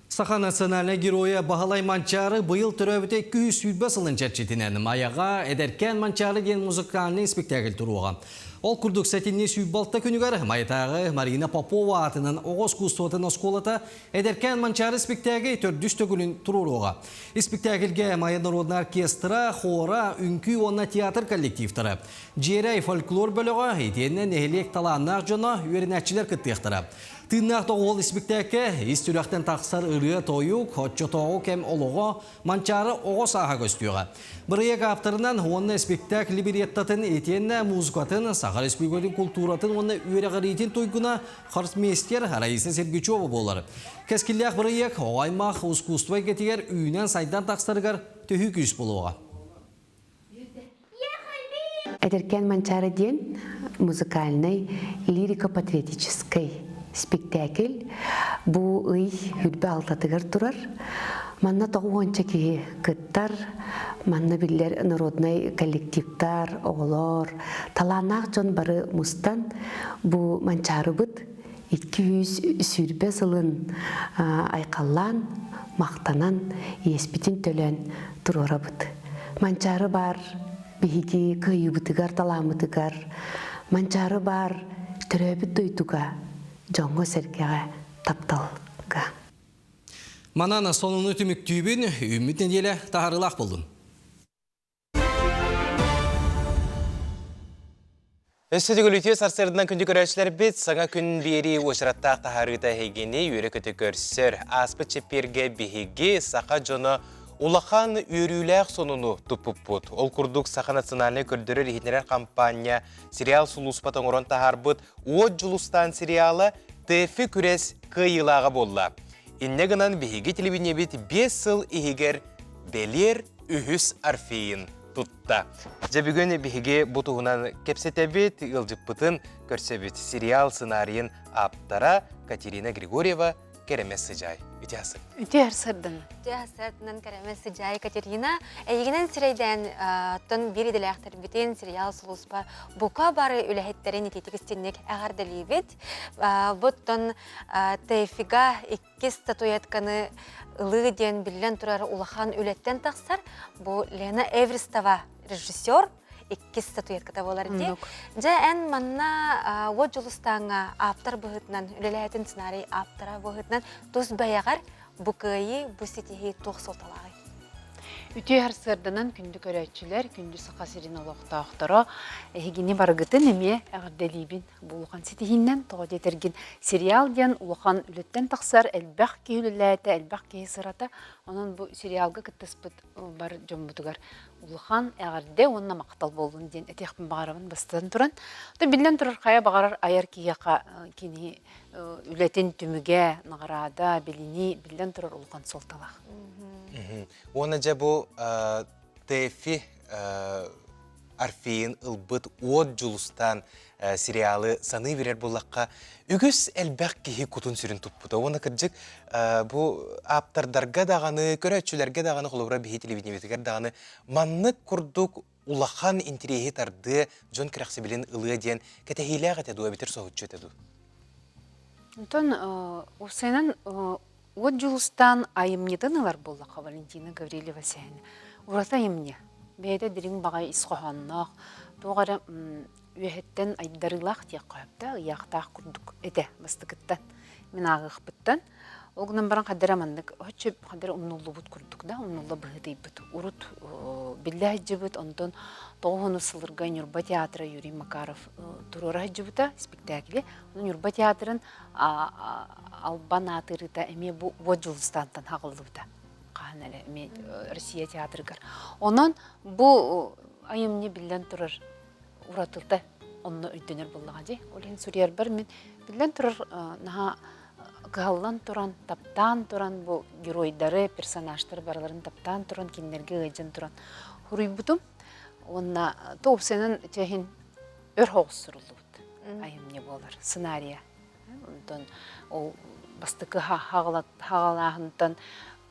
Саха национальнай геройа Баһылай Манчаары быйыл төрөөбүтэ 220 сылын чэрчитинэн Майаҕа «Эдэркээн Манчаары» диэн музыкальнай спектакль туруоҕа. Ол курдук сэтинньи 26 күнүгэр Майатааҕы Марина Попова аатынан оҕо искусствотын оскуолата Эдэркээн Манчаары спектакль төрдүс төгүлүн туруоруоҕа. Испиктээкилгэ Майа народнай оркестра, хора, үҥкүү уонна театр коллективтара, Дьиэрэй фольклор бөлөҕө, итиэннэ нэһилиэк талааннаах дьоно, үөрэнээччилэр кыттыахтара. Тыыннаах доҕуһуол испиктээккэ ис сүрэхтэн тахсар ырыа-тойук, оччотооҕу кэм олоҕо, Манчаары оҕо сааһа көстүөҕэ. Бырайыак ааптарынан уонна испиктээк либреттатын итиэннэ музыкатын Саха Республикатын култууратын уонна үөрэҕириитин туйгуна хормейстер Раиса Сергучева буолар. Кэскиллээх бырайыак оҕо аймах ускуустуба эйгэтигэр үүнэн-сайдан тахсарыгар төһүү күүс буолуоҕа. Эдэркээн Манчаары диэн музыкальнай лирико-патриотическай спектакль бу ый үрбэ алтатыгар турар. Манна тоҕуонча киһи кыттар, манна биллэр народнай коллективтар, оҕолор, талааннаах дьон бары мустан бу Манчаарыбыт 220 сылын айхаллаан, махтанан, иэспитин төлөөн туруорабыт. Манчаары баар биһиги кыайыыбытыгар, талааммытыгар, Манчаары баар төрөөбүт дойдуга, дьоҥҥо-сэргэҕэ тапталга. Манан сонуну түмүктүүбүн, үүммүт нэдиэлэ таһаарыылаах буоллун. Өссө төгүл үтүө сарсыарданан күндү көрөөччүлэрбит саҥа күн биэрии уочараттаах таһаарыыта эһигини үөрэ-көтө көрсөр. Ааспыт чэппиэргэ биһиги саха дьоно улахан үөрүүлээх сонуну туппуппут. Ол курдук Саха национальнай көрдөрөр-иһитиннэрэр хампаанньа сериал сулууспата оҥорон таһаарбыт Уот Дьулустаан сериала ТЭФИ күрэс кыайыылааҕа буолла. Инньэ гынан биһиги телевидениебит 5 сыл иһигэр бэлиэр үһүс Орфейын тутта. Дьэ бүгүн биһиги бу туһунан кэпсэтэбит, ыалдьыппытын көрсөбүт. Сериал сценарийын ааптара Катерина Григорьева Кэрэмэс Сыдьаай. Үтүө сыр. Үтүө сырдын. Үтүө сырдынан Кэрэмэс Сыдьаай Катерина эйигинэн сирэйдээн оттон биир идэлээхтэрбитин сериал сулууспа бука бары үлэһиттэрин итиитик истинник эҕэрдэлиибит. Буттан ТЭФИга иккис статуэтканы ылыы диэн биллэн турар улахан үлэттэн тахсар. Бу Лена Эвристова режиссер иккис статуэтката буолар дии. Дьэ эн манна Уот Дьулустааҥҥа ааптар быһыытынан үлэлээтин сценарий ааптара быһыытынан тус бэйэҕэр бу кыайыы, бу ситиһии туох суолталааҕый? Үтүө сарсыарданан күндү көрөөччүлэр, күндү Саха сирин олохтоохторо, эһигини барыгытын эмиэ эҕэрдэлиибин. Бу улахан ситиһииннэн, тоҕо диэтэргин, сериал диэн улахан үлэттэн тахсар, элбэх киһи үлэлээтэ, элбэх киһи сырата. Онон бу сериалга кыттыспыт бар дьоммутугар улахан эҕэрдэ уонна махтал буоллун диэн этиэхпин баҕарабын бастатан туран. Оттон биллэн турар хайа баҕарар айар киһиэхэ кини үлэтин түмүгэ, наҕараада, билинии биллэн турар улахан суолталаах. Уонна дьэ бу ТЭФИ Орфейын ылбыт Уот Дьулустаан сериалы саныы билэр буллахха үгүс элбэх киһи кутун-сүрүн туппута. Уонна кырдьык бу ааптардарга даҕаны, көрөөччүлэргэ даҕаны, холобура биһи телевидениебитигэр даҕаны маннык курдук улахан интириэһи тардыа, дьон кэрэхсэбилин ылыа диэн кэтэһиилээх этэ дуу, эбэтэр соһуччу этэ дуу? Онтон уопсайынан Уот Дьулустаан айымньытын ылар буоллахха Валентина Гаврильева сэһэнэ ураты айымньы. Бэйэтэ дириҥ баҕайы ис хоһоонноох, туох эрэ үөһэттэн айдарыылаах диэххэ сөп да, ыйаахтаах курдук этэ бастакыттан. Мин ааҕыахпыттан. Ол гынан баран хадара эрэ маннык оччо хадара умнуллубут курдук да, умнулла быһыытыйбыт. Урут биллэ сылдьыбыт, онтон тоҕус сылларга Ньурба театра Юрий Макаров туруора сылдьыбыта спектакли. Ньурба театрын албан аатырыыта эмиэ бу Уот Дьулустаантан хаҕыллыбыта. Хаһан эрэ эмиэ Россия театрыгар. Онон бу айымньы биллэн турар уратыта онно өйдөнөр буоллаҕа дии. Ол иһин суруйарбар мин биллэн турар наһаа кыһаллан туран, таптаан туран бу геройдары, персонажтары барыларын таптаан туран, кинилэргэ ыалдьан туран суруйбутум. Уонна тоопсайынан чэһин өр соҕус суруллубут айымньы буолар, сценарийа. Онтон ол бастакы хаҕалааһынтан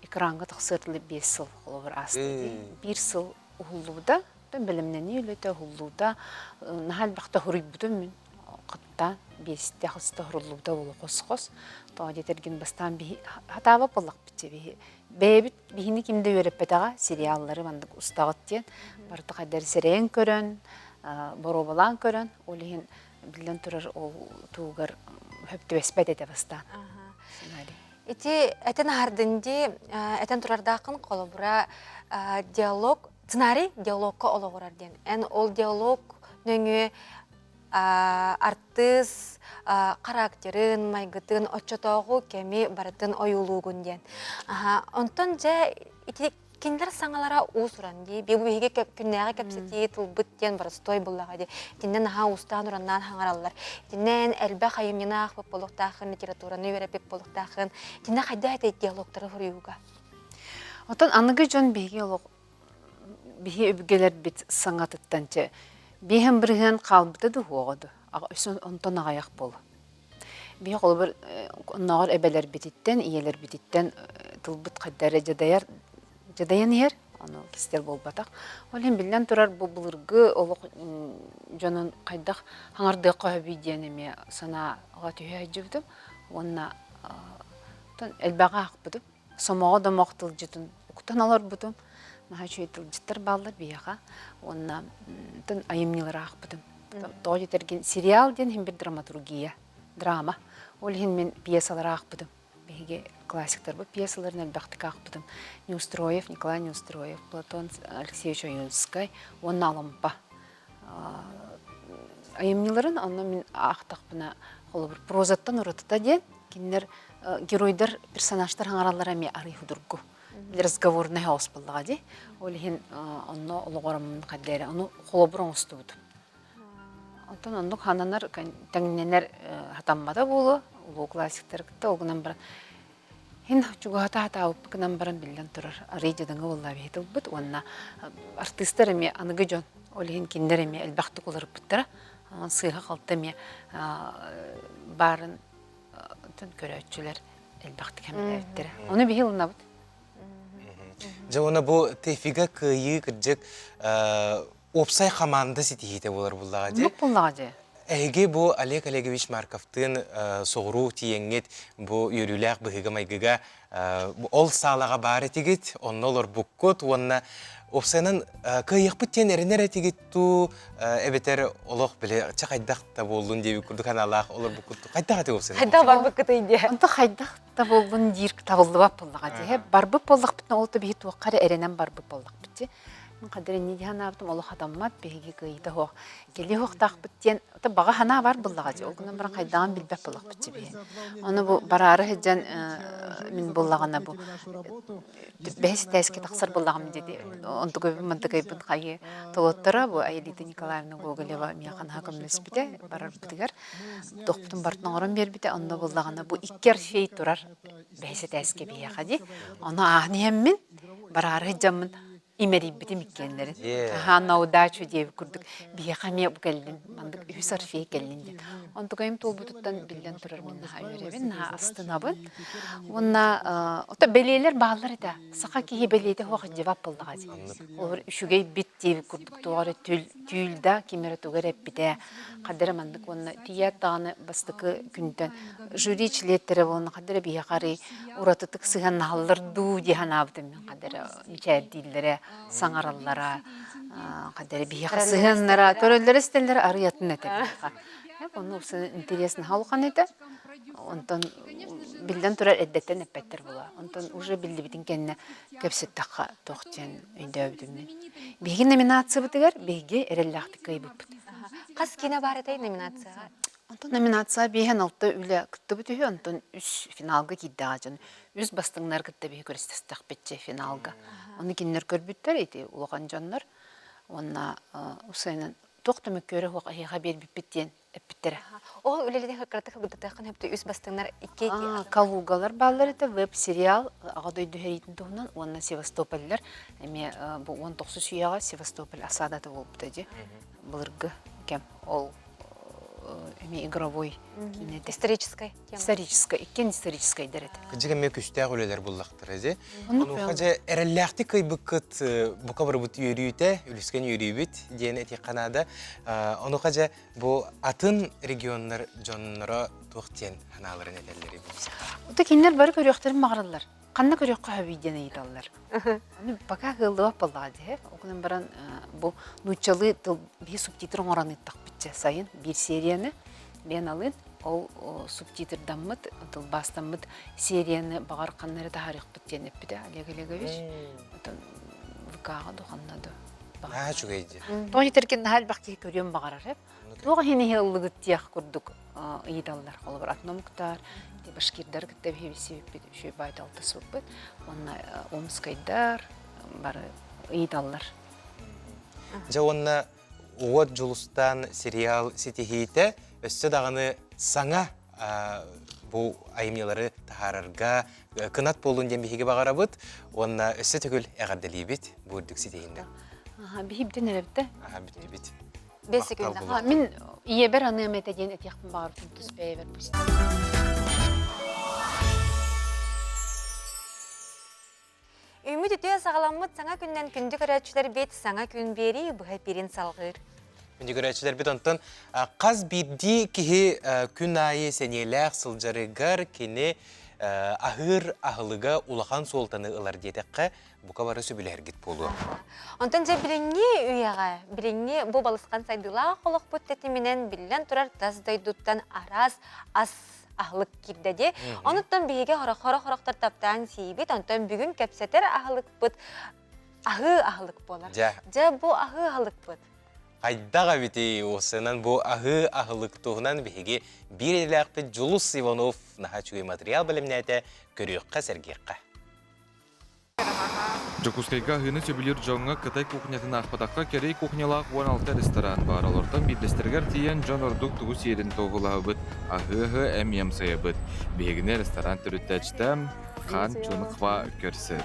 экраҥҥа тахсыар дылы 5 сыл холобур ааста дии. Биир сыл уһуллубута, оттон бэлэмнэнии үлэтэ уһуллуута наһаа элбэхтэ суруйбутум мин хаттаан биэстэ хаста уһуруллубута буолуо хос-хос. Тоҕо диэтэргин бастаан биһи хатаабат буоллахпыт дии биһи бэйэбит биһини ким да үөрэппэтэҕэ сериаллары маннык устаҕыт диэн барыта хайдары сэрэйэн көрөн боруобалаан көрөн ол иһин биллэн турар ол тугар хөп түбэспэт этэ бастаан сценарий. Ити этэн аһардын дии этэн турардааххын холобура диалог сценарий диалогка олоҕурар диэн. Эн ол диалог нөҥүө артыыс характерын, майгытын, оччотооҕу кэми барытын ойуулуугун диэн. Онтон дьэ ити кинилэр саҥалара уус-уран дии. Бу биһиги күннээҕи кэпсэтии тылбыт диэн боростуой буллаҕа дии. Итиннэ наһаа уустаан-ураннаан хаҥараллар. Итиннэ эн элбэх айымньыны аахпыт буолуохтааххын, литератураны үөрэппит буолуохтааххын. Итиннэ хайдах этэй диалогтары суруйууга? Оттон аныгы дьон биһиги олох биһи өбүгэлэрбит саҥатыттан чэ биэһэн бырыһыан хаалбыта да уһуоҕа ду өссө онтон аҕыйах буолуо биһи холобур оннооҕор эбэлэрбититтэн ийэлэрбититтэн тылбыт хайда эрэ дьадайар дьадайан иһэр ону кистэл буолбатах ол иһин биллэн турар бу былыргы олох дьонун хайдах хаҥардыахха сөбүй диэн эмиэ санааҕа түһэ сылдьыбытым уонна элбэҕи аахпытым сомоҕо домох тылдьытын уктан олорбутум. Наһаа үчүгэй тылдьыттар бааллар биһиэхэ. Уонна айымньылары аахпытым. Тоҕо диэтэргин сериал диэн иһин бир драматургия, драма. Ол иһин мин пьесалары аахпытым. Биһиги классиктарбыт пьесаларын элбэхтик аахпытым. Неустроев, Николай Неустроев, Платон Алексеевич Ойуунскай уонна Алампа айымньыларын онно мин аахтахпына холобур прозаттан уратыта диэн кинилэр геройдар персонажтар хаҥараллара эмиэ арый судургу разговорнай хаос буоллаҕа дии ол иһин онно олоҕороммун хайда ону холобур оҥостубутум Оттон оннук хананар тэҥнэнэр хатаммата буолуо улуу классиктары кытта ол гынан баран Һин чугаһата сатаабыппыт гынан баран биллэн турар арыый дьадаҥы буолла биһи тылбыт уонна артыыстар эмиэ аныгы дьон ол иһин кинилэр эмиэ элбэхтик уларыппыттара сыыһа-халты эмиэ баарын көрөөччүлэр элбэхтик хэмилээбиттэрэ. Ону биһи ылынабыт. Дьэ уонна бу ТЭФИга кыайыы кырдьык уопсай хамаанда ситиһиитэ буолар буллаҕа дии. Оннук буллаҕа дии. Эһиги бу Олег Олегович Марковтыын соҕуруу тиийэҥҥит бу үөрүүлээх быһыыга-майгыга ол саалаҕа баар этигит, онно олорбуккут уонна уопсайынан кыайыахпыт диэн эрэнэр этигит дуу, эбэтэр олох били чэ хайдах да буоллун диэбит курдук аналаах олорбуккут дуу, хайдах этэ уопсайынан? Хайдах барбыккытый диэ? Онто хайдах да буоллун диир табыллыбат буоллаҕа дии. Барбыт буоллахпытына ол да биһи туохха эрэ эрэнэн барбыт буоллахпыт дии. Мин хадыр инни дии санаабытым олох хатаммат биһиги кыайыыта суох кэлиэ суохтаахпыт диэн баҕа санаа бар буллаҕа дии ол гынан баран хайдаҕын билбэт буоллахпыт дии биһи ону бу бараары сылдьан мин буллаҕына бу бэһис этээскэ тахсар буллаҕым диэти онтукайбын мантыкайбын хайыы толоттора бу Аэлита Николаевна Гоголева миэхэ наһаа көмөлөспүтэ барарбытыгар туохпутун барытын оҥорон биэрбитэ онно буллаҕына бу икки орфей турар бэһис этээскэ биһиэхэ дии ону ааһан иһэммин бараары сылдьаммын имэрийбитим иккиэннэрин. Аһаа, на удачу диэбит курдук биһиэхэ эмиэ бу кэллин, маннык үһүс Орфей кэллин диэн. Онтукайым туолбутуттан биллэн турар мин наһаа үөрэбин, наһаа астынабын. Уонна ото бэлиэлэр бааллар этэ. Саха киһи бэлиэтэ суох дьыбап буоллаҕа дии. Олор үчүгэй бит диэбит курдук туох эрэ түүл да ким эрэ тугу эрэ эппитэ. Хадара маннык уонна тиийээт даҕаны бастакы күнтэн жюри чилиэттэрэ буолна хадара биһиэхэ арый уратытык сыһыаннаһаллар дуу дии санаабытым мин хадара мичээрдииллэрэ саҥараллара хадара биһиэхэ сыһыаннара көрөллөрө истэллэрэ арый атын этэ биһиэхэ онно интересно улахан этэ онтон биллэн турар эрдэттэн эппэттэр була онтон уже биллибитин кэннэ кэпсэттэххэ туох диэн өйдөөбүтүм мин биһиги номинациябытыгар биһиги эрэллээхтик кыайбыппыт Хас киинэ баар этэй номинацияҕа? Онтон номинация биэһэн алта үлэ кыттыбыт үһү, онтон үс финалга киирдэҕэ дьон. Үс бастыҥнар кытта биһи көрүстэстэхпитчэ финалга. Ону кинилэр көрбүттэр, ити улахан дьоннор. Уонна усайынан туох да мөккүөрэ суох эһиэхэ биэрбиппит диэн эппиттэрэ. Ол үлэлэрин кыратык кыргыттатыаххын сөптө үс бастыҥнар икки Калугалар бааллар этэ веб-сериал Аҕа дойду сэриитин туһунан уонна Севастопольлар эмиэ бу 19 үйэҕэ Севастополь осадата буолбута дии. Былыргы кэм ол эмиэ игровой киинэтэ. Историческай тема. Историческай, иккиэн историческайдар этэ. Кыдьык эмиэ күстээх үлэлэр буллахтара дии. Онуоха дьэ эрэллээхтик кыайбыккыт бука барыбыт үөрүүтэ, үлүскэн үөрүүбүт диэн этиэххэ наада. Онуоха дьэ Бу атын регионнар дьонноро туох диэн санааларын этэллэрий бу Ото кинилэр бары көрүөхтэрин баҕараллар. Ханна көрүөххэ сөбүй диэн ыйыталлар. Аны пока кыаллыбат буоллаҕа дии. Ол гынан баран бу нууччалыы тыл биһи субтитр оҥорон ыыттахпытча сайын биир серияны бэйэн алын ол субтитрдаммыт тылбаастаммыт серияны баҕар ханна эрэ таһаарыахпыт диэн эппитэ Олег Олегович. Отон ВК-ҕа ду ханна ду Наһаа үчүгэй дии. Тоҕо диэтэргин наһаа элбэх киһи көрүөн баҕарар эп. Туох иһин иһи ыллыгыт диэх курдук ыйыталлар. Холобур, атын омуктар, башкирдар кытта биһи билсибиппит, үчүгэй баайда алтысыбыппыт. Уонна омскайдар бары ыйыталлар. Дьэ уонна Уот Дьулустаан сериал ситиһиитэ өссө даҕаны саҥа бу айымньылары таһаарарга кынат буолун диэн биһиги баҕарабыт уонна өссө төгүл эҕэрдэлиибит бу үрдүк ситиһииннэн. Биһи бүтэн эрэбит да? Аха бүттүбүт. Бес секунда. Мин ийэбэр аныам этэ диэн этиэхпин баҕарбытым тус бэйэбэр пусть. Үмүт үтүө саҕаламмыт саҥа күннэн күндү көрөөччүлэрбит саҥа күн биэрии быһа пирин салҕыыр. Күндү көрөөччүлэрбит онтон хас биирдии киһи күн аайы сэниэлээх сылдьарыгар кини аһыыр аһылыга улахан суолтаны ылар диэтэххэ бука бары сөбүлэһэргит буолуо. Онтон дьэ билиҥҥи үйэҕэ, билиҥҥи бу балысхан сайдыылаах олохпут тэтиминэн биллэн турар тас дойдуттан араас ас. аһылык киирдэ дии. Онуттан биһиги хорох-хорохтор таптаан сиибит, онтон бүгүн кэпсэтэр аһылыкпыт аһыы аһылык буолар. Дьэ. Дьэ, бу аһыы аһылыкпыт. Хайдах эбитий уопсайынан бу аһыы аһылык туһунан биһиги биир идэлээхпит Дьулус Иванов наһаа үчүгэй материал бэлэмнээтэ, көрүөххэ, сэргиэххэ. Дьокуускайга аһыыны сөбүлүүр дьоҥҥо Кытай кухнятын аахпатахха, кэрэй кухнялаах 16 ресторан баар. Олортон биирдэстэригэр тиийэн дьон ордук тугу сиэрин туоһулаһабыт, аһыы-аһыы эмиэ амсайабыт. Биһигини ресторан төрүттээччитэ Хан Чун Хва көрсөр.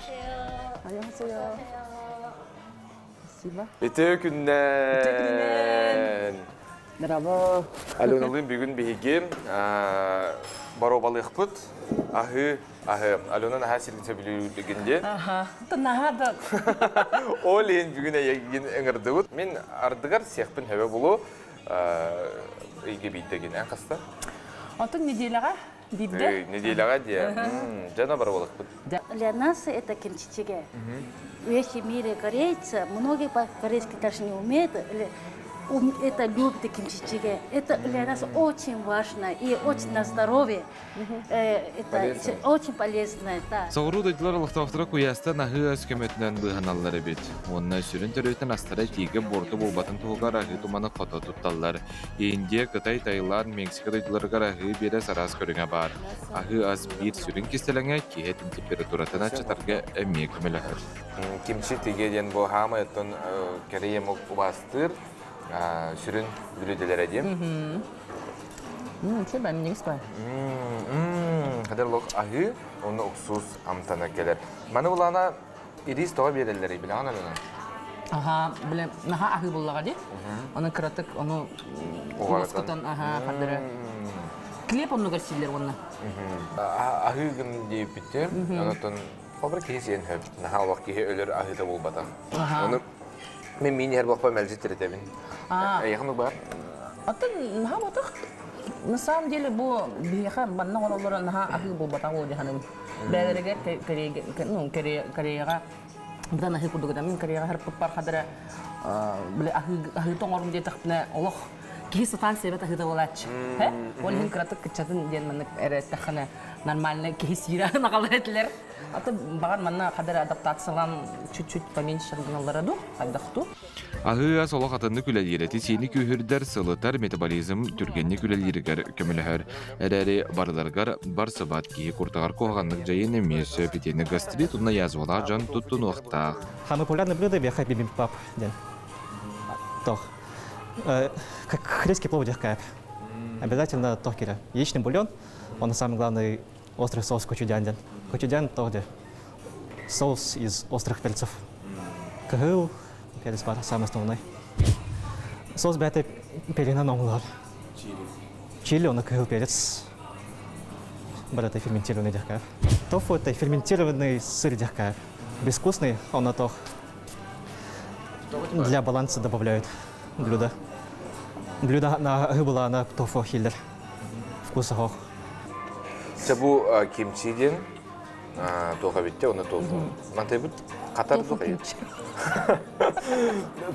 Үтүө күннэн! Браво! Аленалыын бүгүн биһиги боруобалыахпыт. Аһыы, аһы. Алена наһаа сирин сөбүлүүргүн диэн. Аха. Наһаа да. Ол иһин бүгүн эйигин ыҥырдыбыт. Мин ардыгар сиэхпин хөбө булу ыйга биирдэ гин. Эн хаста? Отун неделяҕа биирдэ. Неделяҕа диэ. Дьэ, боруобалыахпыт. Для нас это кимчичиге. Весь в мире корейцы, многие по-корейски даже не умеют, это любят кимчичиге. Это для нас очень важно и очень на здоровье. Это очень полезно, да. Соҕуруу дойдулар олохтоохторо куйаастан аһыы ас көмөтүнэн быыһаналлар эбит. Уонна сүрүн төрүөтүн астара итиигэ буорту буолбатын туһугар аһыы туманы хото тутталлар. Индия, Кытай, Таиланд, Мексика дойдуларыгар аһыы биэрэс араас көрүҥэ баар. Аһыы ас биир сүрүн кистэлэҥэ киһи этин температуратын аччатарга эмиэ көмөлөһөр. Кимчи тигэ диэн бу хаамай оттон кэриэм убаастыыр сүрүн бүлүүдэлэрэ диэн. Үчүгэй бай, минньигэс бай. Хадыр лох аһыы, онно уксус амтана кэлэр. Маны булана ирис тоҕо биэрэллэрий билэҕин Алена? Аха, биле, наха аһыы буллаҕа дии. Оны кыратык ону уоскутан аха хардара. Клеп оннугар сииллэр уонна. Аһыы гын диэбиттим. Онотон холбор киһи сиэн хөп. Наһаа олох киһи өлөр аһыыта буолбатах. Ону мен миин иһэр буолпа мэлдьи тиритэбин. Эйиэхэ бар? Атын наһаа ботах. На самом деле бу биһиэхэ манна оҥороллоро наһаа аһыы буолбатах ол дьаһаным. Бээлэригэр ну, Кореяҕа быдан аһыы курдук этэ. Мин Кореяҕа харпыппар хадара бile аһыы тоҥорум диэтэхпинэ олох киһи сатаан сиэбэт аһыыта буолааччы. Ол иһин кыратык кыччатын диэн маннык эрэ эттэххинэ нормально киһи сиирэ аҕалар этилэр. Аты баҕар манна хадара адаптациялаан чуть-чуть поменьше гыналлара дуу, хайдах дуу. Аһыы ас олох атыннык үлэлиир, эти-сиини күүһүрдэр, сылытар, метаболизм түргэнник үлэлииригэр көмөлөһөр. Эрээри барыларыгар барсыбат киһи куртаҕар куһаҕаннык дьайыан эмиэ сөп итиэннэ гастрит уонна язвалаах дьон туттунуохтаах. Самый популярное блюдо беха бибимпап диэн. Тох. Корейский плов дехкайп. Обязательно тох кире. Яичный бульон, он самый главный острый соус кочудян диэн. Кочудян тох де. Соус из острых перцев. Кыһыл перец бар, самый основной. Соус бәте перенен оңлар. Чили. Чили, он кыһыл перец. Бар это ферментированный дехкайп. Тофу это ферментированный сыр дехкайп. Безвкусный, он на тох. Для баланса добавляют блюдо. Блюдо на была на тофу хиллер. Вкус ох. Чэ бу кимчи диэн туоха биттэ, оны тофу. Мантайбыт катар Тофу кимчи.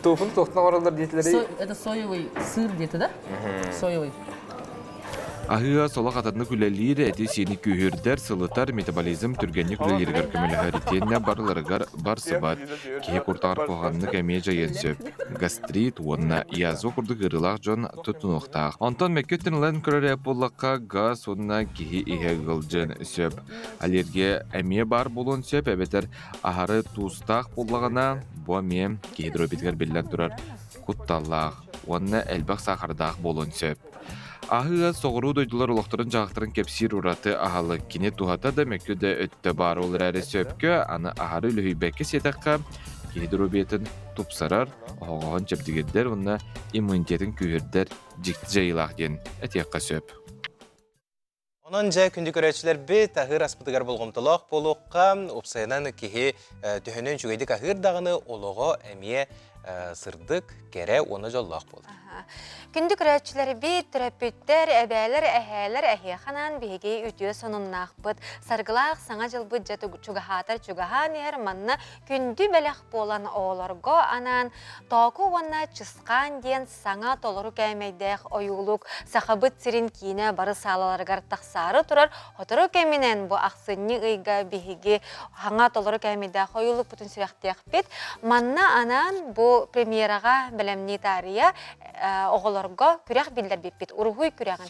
Тофуну туохтан оҥороллор диэтилэрий? Это соевый сыр где-то, да? Соевый. Аһыы ас олох атыннык үлэлиир, эти-сиини күүһүрдэр, сылытар, метаболизм түргэнник үлэлииригэр көмөлөһөр итиэннэ барыларыгар барсыбат. Киһи куртаҕар куһаҕаннык эмиэ дьайыан сөп. Гастрит уонна язва курдук ыарыылаах дьон туттунуохтаах. Онтон мөккү өттүн көрөр эп буоллахха, газ уонна киһи иһэ ыалдьыан сөп. Аллергия эмиэ баар буолуон сөп эбэтэр аһары туустаах буоллаҕына, бу эмиэ киһи доруобуйатыгар биллэн турар кутталлаах уонна элбэх саахардаах буолуон сөп. Аһыы ас соҕуруу дойдулар олохторун-дьаһахтарын кэпсиир ураты аһылык. Кини туһата да, мөкү да өттө баар ол эрээри сөпкө, аны аһары үлүһүйбэккэ сиэтэххэ, киһи доруобуйатын тупсарар, оһоҕоһун чэбдигирдэр уонна иммунитетын күүһүрдэр дьикти дьайыылаах диэн этиэххэ сөп. Онон дьэ күндү көрөөччүлэрбит аһыыр аспытыгар болҕомтолоох буолуохха, уопсайынан киһи төһөнөн үчүгэйдик аһыыр даҕаны олоҕо эмиэ сырдык, кэрэ уонна дьоллоох буолар. Күндү көрөөччүлэрбит, төрөппүттэр, эбээлэр, эһээлэр эһиэхэ анаан биһиги үтүө сонуннаахпыт. Саргылаах саҥа дьылбыт дьэ чугаһаатар чугаһаан иһэр манна күндү бэлэх буолан оҕолорго анаан Тооку уонна Чысхаан диэн саҥа толору кээмэйдээх ойуулук Сахабыт сирин киинэ бары саалаларыгар тахсаары турар сотору кэминэн бу ахсынньы ыйга биһиги саҥа толору кээмэйдээх ойуулукпутун сүрэхтиэхпит. Манна анаан бу премьераҕа бэлэмнии таарыйа оҕолорго күрэх биллэрбиппит, уруһуй күрэҕин.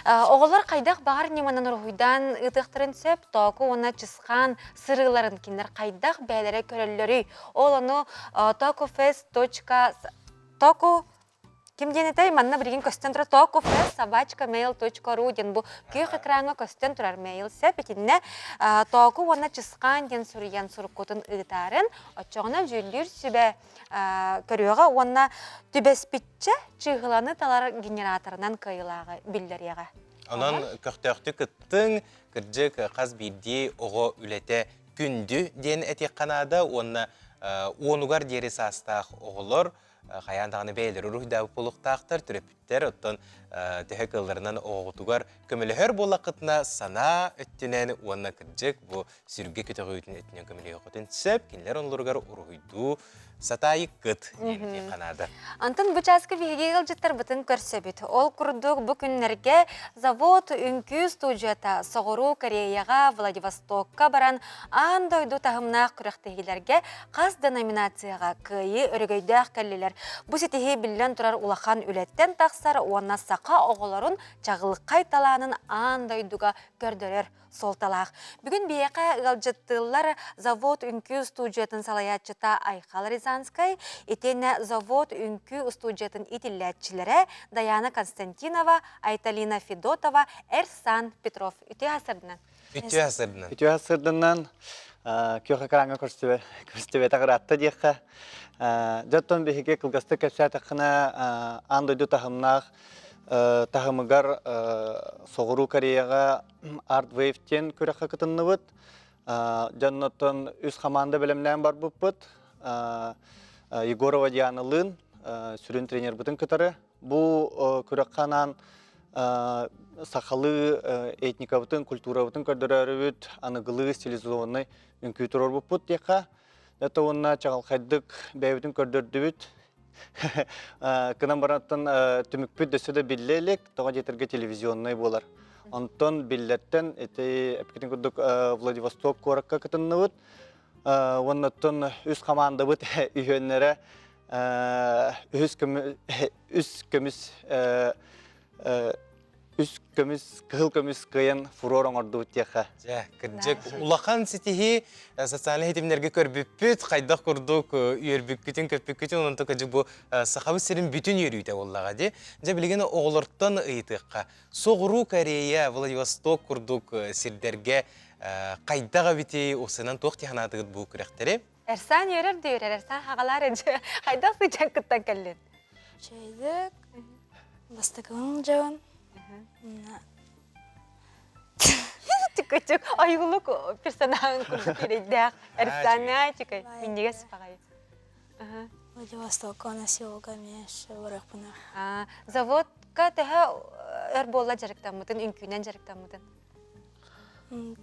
Оҕолор хайдах баҕар ньыманан уруһуйдаан ыытыахтарын сөп, Тооку уонна Чысхаан сырыыларын кинилэр хайдах бэйэлэрэ көрөллөрүй? Ол ону tokufest. Току Ким диэн этэй? Манна билигин көстөн турар tokufest собачка mail.ru диэн бу күөх экраҥҥа көстөн турар mail сөп. Итиннэ Току уонна Чысхаан диэн суруйан суруккутун ыытаарын, оччоҕуна дьүүллүүр сүбэ көрүөҕэ уонна түбэспиччэ чыыһыланы талар генераторынан кыайыылааҕы биллэриэҕэ. Онон көхтөөхтүк кыттыҥ, кырдьык хас биирдии оҕо үлэтэ күндү диэн этиэххэ наада уонна уонугар диэри саастаах оҕолор хайаан даҕаны бэйэлэрэ уруһуйдаабыт буолуохтаахтар, төрөппүттэр оттон төһө кыалларынан оҕоҕутугар көмөлөһөр буоллаххытына санаа өттүнэн уонна кырдьык бу сүргэ көтөҕүүтүн өттүнэн көмөлөһүөххүтүн сөп, кинилэр оннуларыгар уруһуйдуу сатаайыккыт диэн этиэххэ наада. Антон бу чааска биһиги ыалдьыттарбытын көрсөбүт. Ол курдук бу күннэргэ завод үҥкүү студията Соҕуруу Кореяҕа Владивостокка баран аан дойду таһымнаах күрэхтэһиилэргэ хас да номинацияҕа кыайыы өрөгөйдөөх кэллилэр. Бу ситиһии биллэн турар улахан үлэттэн тахсар уонна саха оҕолорун чаҕылхай талаанын аан дойдуга көрдөрөр суолталаах. Бүгүн биһиэхэ ыалдьыттыыллар завод үҥкүү студиятын салайааччыта Айхал Рязанскай, итиэннэ завод үҥкүү устуудьуйатын итиллээччилэрэ Даяна Константинова, Айталина Федотова, Эрсан Петров. Үтүө сырдынан. Үтүө сырдынан. Үтүө сырдынан күөх экраҥҥа көрсүбэтэх ыраатта диэххэ. Дьоттон биһиги кылгастык кэпсээтэххинэ аан дойду таһымнаах таһымыгар Соҕуруу Кореяҕа Art Wave диэн күрэххэ кытынныбыт. Дьоннортон үс хамаанда бэлэмнээн барбыппыт. Егорова Дианалыын сүрүн тренербытын кытары. Бу күрэххэ анаан сахалыы этникабытын, культурабытын көрдөрөрүбүт, аныгылыы стилизованный үҥкүү туруорбуппут диэххэ. Это уонна чаҕылхайдык бэйэбитин көрдөрдүбүт. Кынан барантан түмүкпүт өссө да биллэ илик, тоҕо диэтэргэ телевизионнай буолар. Онтон биллэртэн ити эппитин курдук Владивосток куоракка кытынныбыт. Уоннаттан үс хамаандабыт үһүөннэрэ үһүс үс көмүс үс көмүс кыһыл көмүс кыайан фурор оҥордубут диэххэ. Дьэ, кырдьык улахан ситиһии социальнай ситимнэргэ көрбүппүт, хайдах курдук үөрбүккүтүн, көппүккүтүн, онон кырдьык бу Сахабыт сирин бүтүн үөрүүтэ буоллаҕа дии. Дьэ, билигин оҕолортон ыйытыахха. Соҕуруу Корея, Владивосток курдук сирдэргэ хайдах эбитий, усынан туох дии санаатыгыт бу күрэхтэри? Эрсан үөрэр да үөрэр, Эрсан хаҕалаар эдьэ. Хайдах сыдьан кыттан кэллин? Чэйдик, бастакыбын дьон. Чүкүчүк, ойуулук персонажын курдук ирэйдээх. Эрсаанаа чүкэй, минньигэс баҕайы. Владивостокка на Сеулга эмиэ барыахпына. Заводка төһө өр буолла дьарыктаммытын, үҥкүүнэн дьарыктаммытын?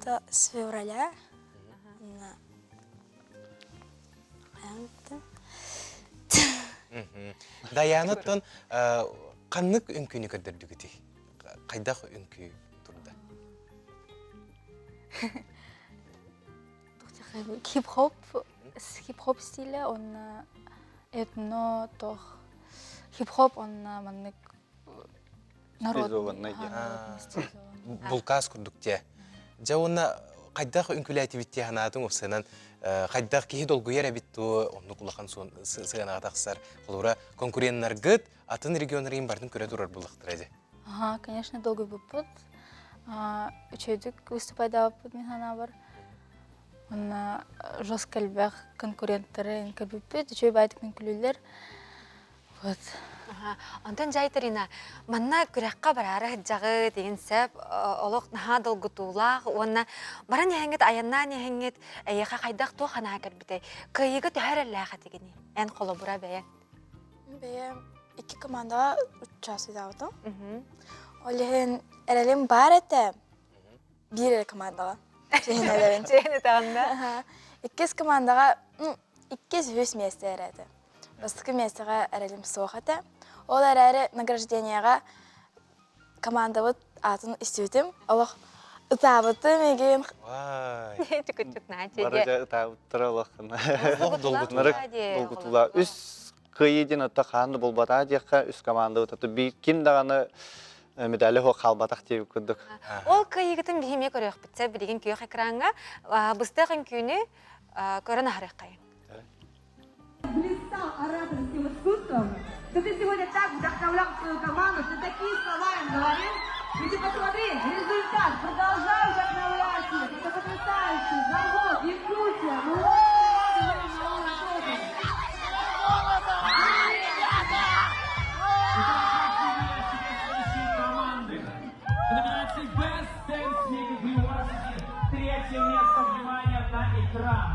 Та с февраля. Даяна оттон ханнык үҥкүүнү көрдөрдүгүтүй? Хайдах үҥкүү турда? Хип-хоп, хип-хоп стиля, онна этно тох хип-хоп онна маннык Стилизованный Булкаас курдук дьэ. Дьэ уонна хайдах үҥкүүлээтибит дии санаатыҥ уопсайынан хайдах киһи долгуйар эбит дуо оннук улахан сыанаҕа тахсар. Холобура конкуреннаргыт атын регионнарын барытын көрө турар буоллахтара дии. Ага, конечно, долгуйбуппут. Үчүгэйдик выступайдаабыппыт мин санаабар. Уонна жестко элбэх конкуренттары көрбүппүт, үчүгэй баайдык үҥкүүлүүллэр. Вот. Онтон Жайтарина, манна күрэххэ бараары сылдьаҕыт деген сөп олох наһаа долгутуулаах уонна баран иһэҥҥит айаннаан иһэҥҥит эйиэхэ хайдах туох санаа кэлбитэй? Кыайыыга төһө эрэллээх этигиний? Эн холобура бэйэҥ. Бэйэм икки командаҕа участвоватым. Ол иһин эрэлим баар этэ. Биир эрэ командаҕа. Чиһинэлэрин. Чиһин да? Иккис командаҕа иккис үһүс миэстэ эрэ этэ. Бастакы миэстэҕэ эрэлим суох этэ. Ол эрээри награждениеҕа командабыт аатын истибитим. Олох ытаабытым игин. Бары ытаабыттара олох. Долгутуулаах. Үс кыайыы диэн отто хаан да буолбатаа диэххэ үс командабыт ото биир ким даҕаны медали суох хаалбатах диэбит курдук. Ол кыайыыгытын биһи эмиэ көрүөхпүт сөп билигин күөх экраҥҥа быстах үҥкүүнү көрөн аһарыаххайыҥ. Блистал ораторским искусством, что ты сегодня так вдохновлял свою команду, ты такие слова им говорил. И ты посмотри, результат, продолжай вдохновлять их, это потрясающе, завод, Якутия, мы В номинации Best Dance Music University третье место, внимание на экран.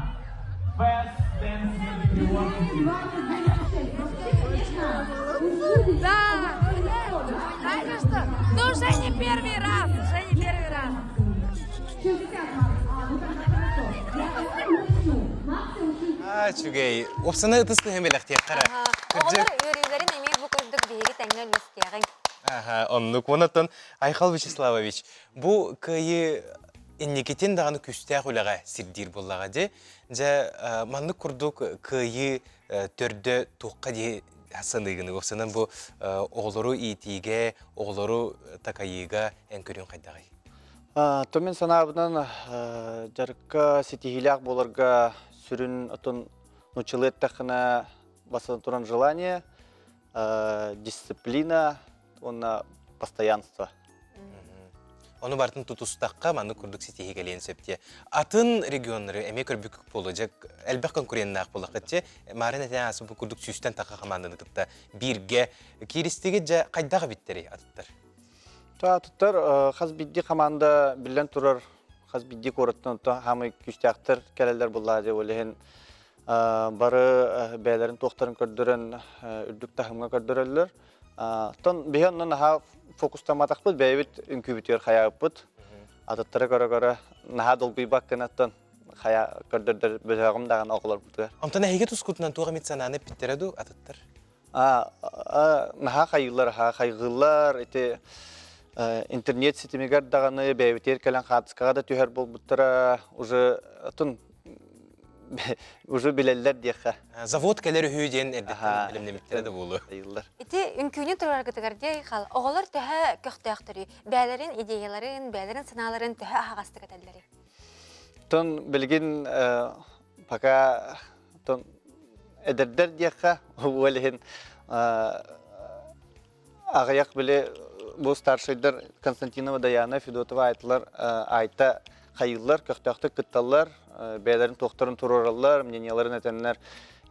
Best Dance Music University. Да, знаешь что? Ну уже не первый раз, уже не первый раз. Аа, үчүгэй. Уопсана ытыс тыһын бэлэхтиэххэ эрэ. Оҕолор үөрүүлэрин эмиэ бу курдук биһиги тэҥҥэ үллэстиэҕиҥ. Аха, оннук. Онон Айхал Вячеславович, бу кыайыы инникитин даҕаны күүстээх үлэҕэ сирдиир буоллаҕа дии. Дьэ, маннык курдук кыайыы төрдө туохха дии саныыгын? Уопсанан бу оҕолору иитиигэ, оҕолору такайыыга эн көрүҥ хайдаҕый? То мин санаабынан дьарыкка ситиһиилээх буоларга сүрүн отун нууччалыы эттэххинэ бастатан туран желание, дисциплина уонна постоянство. Ону барытын тутустахха маннык курдук ситиһии кэлиэн сөп дии. Атын регионнары эмиэ көрбүккүт буолуо дьэ элбэх конкуреннаах буоллаххыт дьэ маарын этэн ааспыт бу курдук сүүстэн тахха хамаанданы кытта бииргэ кииристигит дьэ хайдах эбиттэрий атыттар? Атыттар хас биирдии хамаанда биллэн турар хас биирдии куораттан хаамай күүстээхтэр кэлэллэр буллаа дьэ ол иһин бары бэйэлэрин туохтарын көрдөрөн үрдүк таһымҥа көрдөрөллөр. Оттон биһи онно наһаа фокустамматахпыт, бэйэбит үҥкүүбүтүгэр хайаабыппыт. Атыттары көрө-көрө наһаа долгуйбат гынаттан хайа көрдөрдөр бөтөҕүм даҕаны оҕолорбутугар. Онтон эһиги тускутунан туох эмит санааны эппиттэрэ дуу атыттар? Наһаа хайыыллар, аһаа хайгыыллар. Ити интернет ситимигэр даҕаны бэйэбитигэр кэлэн хаартыскаҕа да түһэр буолбуттара уже атын уже билэллэр диэххэ. Завод кэлэр үһү диэн эрдэттэн бэлэмнэммиттэрэ да буолуо. Ити үҥкүүнү тураргытыгар диэ хал оҕолор төһө көхтөөхтөрүй? Бээлэрин идеяларын, бээлэрин санааларын төһө аһаҕастык этэллэрий? Тон билигин пока тон эдэрдэр диэххэ ол иһин аҕыйах били бу старшайдар Константинова Даяна Федотова айтылар айта хайыыллар, көхтөөхтүк кытталлар, бэйэлэрин туохтарын туруораллар, мненияларын этэннэр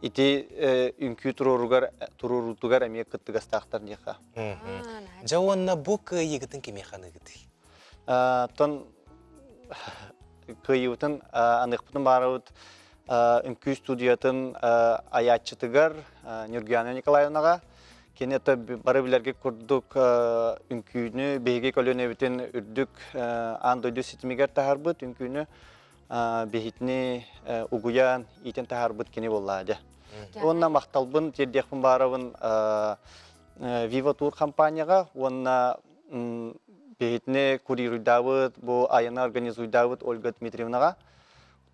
ити үҥкүү туруоругар туруоруутугар эмиэ кыттыгастаахтар диэххэ. Дьэ уонна бу кыайыыгытын кимиэхэ аныыгытый? Тон кыайыыбытын аныахпытын баарабыт үҥкүү студиятын айааччытыгар Нюргияна Николаевнаҕа Кини это бары билэргэ курдук үҥкүүнү биһиги көлүөнэбитин үрдүк аан дойду ситимигэр таһаарбыт үҥкүүнү биһитини угуйан иитэн таһаарбыт кини буоллаа дьэ. Уонна махталбын тиэрдиэхпин баарабын Viva Tour компанияҕа уонна биһитини курируйдаабыт бу айаны организуйдаабыт Ольга Дмитриевнаҕа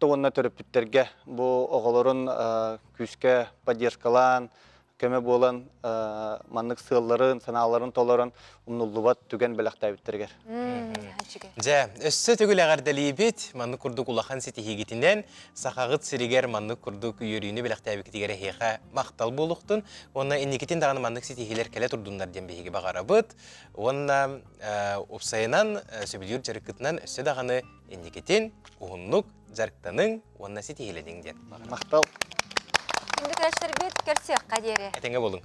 уонна төрөппүттэргэ бу оҕолорун күүскэ поддержкалаан көмө буолан маннык сыалларын, санааларын толорон умнуллубат түгэн бэлэхтээбиттэригэр. Дьэ, өссө төгүл эҕэрдэлиибит. Маннык курдук улахан ситиһиигитинэн Сахаҕыт сиригэр маннык курдук үөрүүнү бэлэхтээбиккитигэр эһиэхэ махтал буолуохтун. Уонна инникитин даҕаны маннык ситиһиилэр кэлэ турдуннар диэн биһиги баҕарабыт. Уонна уопсайынан сөбүлүүр дьарыккытынан өссө даҕаны инникитин уһуннук дьарыктаныҥ уонна ситиһиилэниҥ диэн баҕарабын. Махтал. Күндү көрсөрбүт көрсүөххэ диэри. Этэҥҥэ буолуҥ.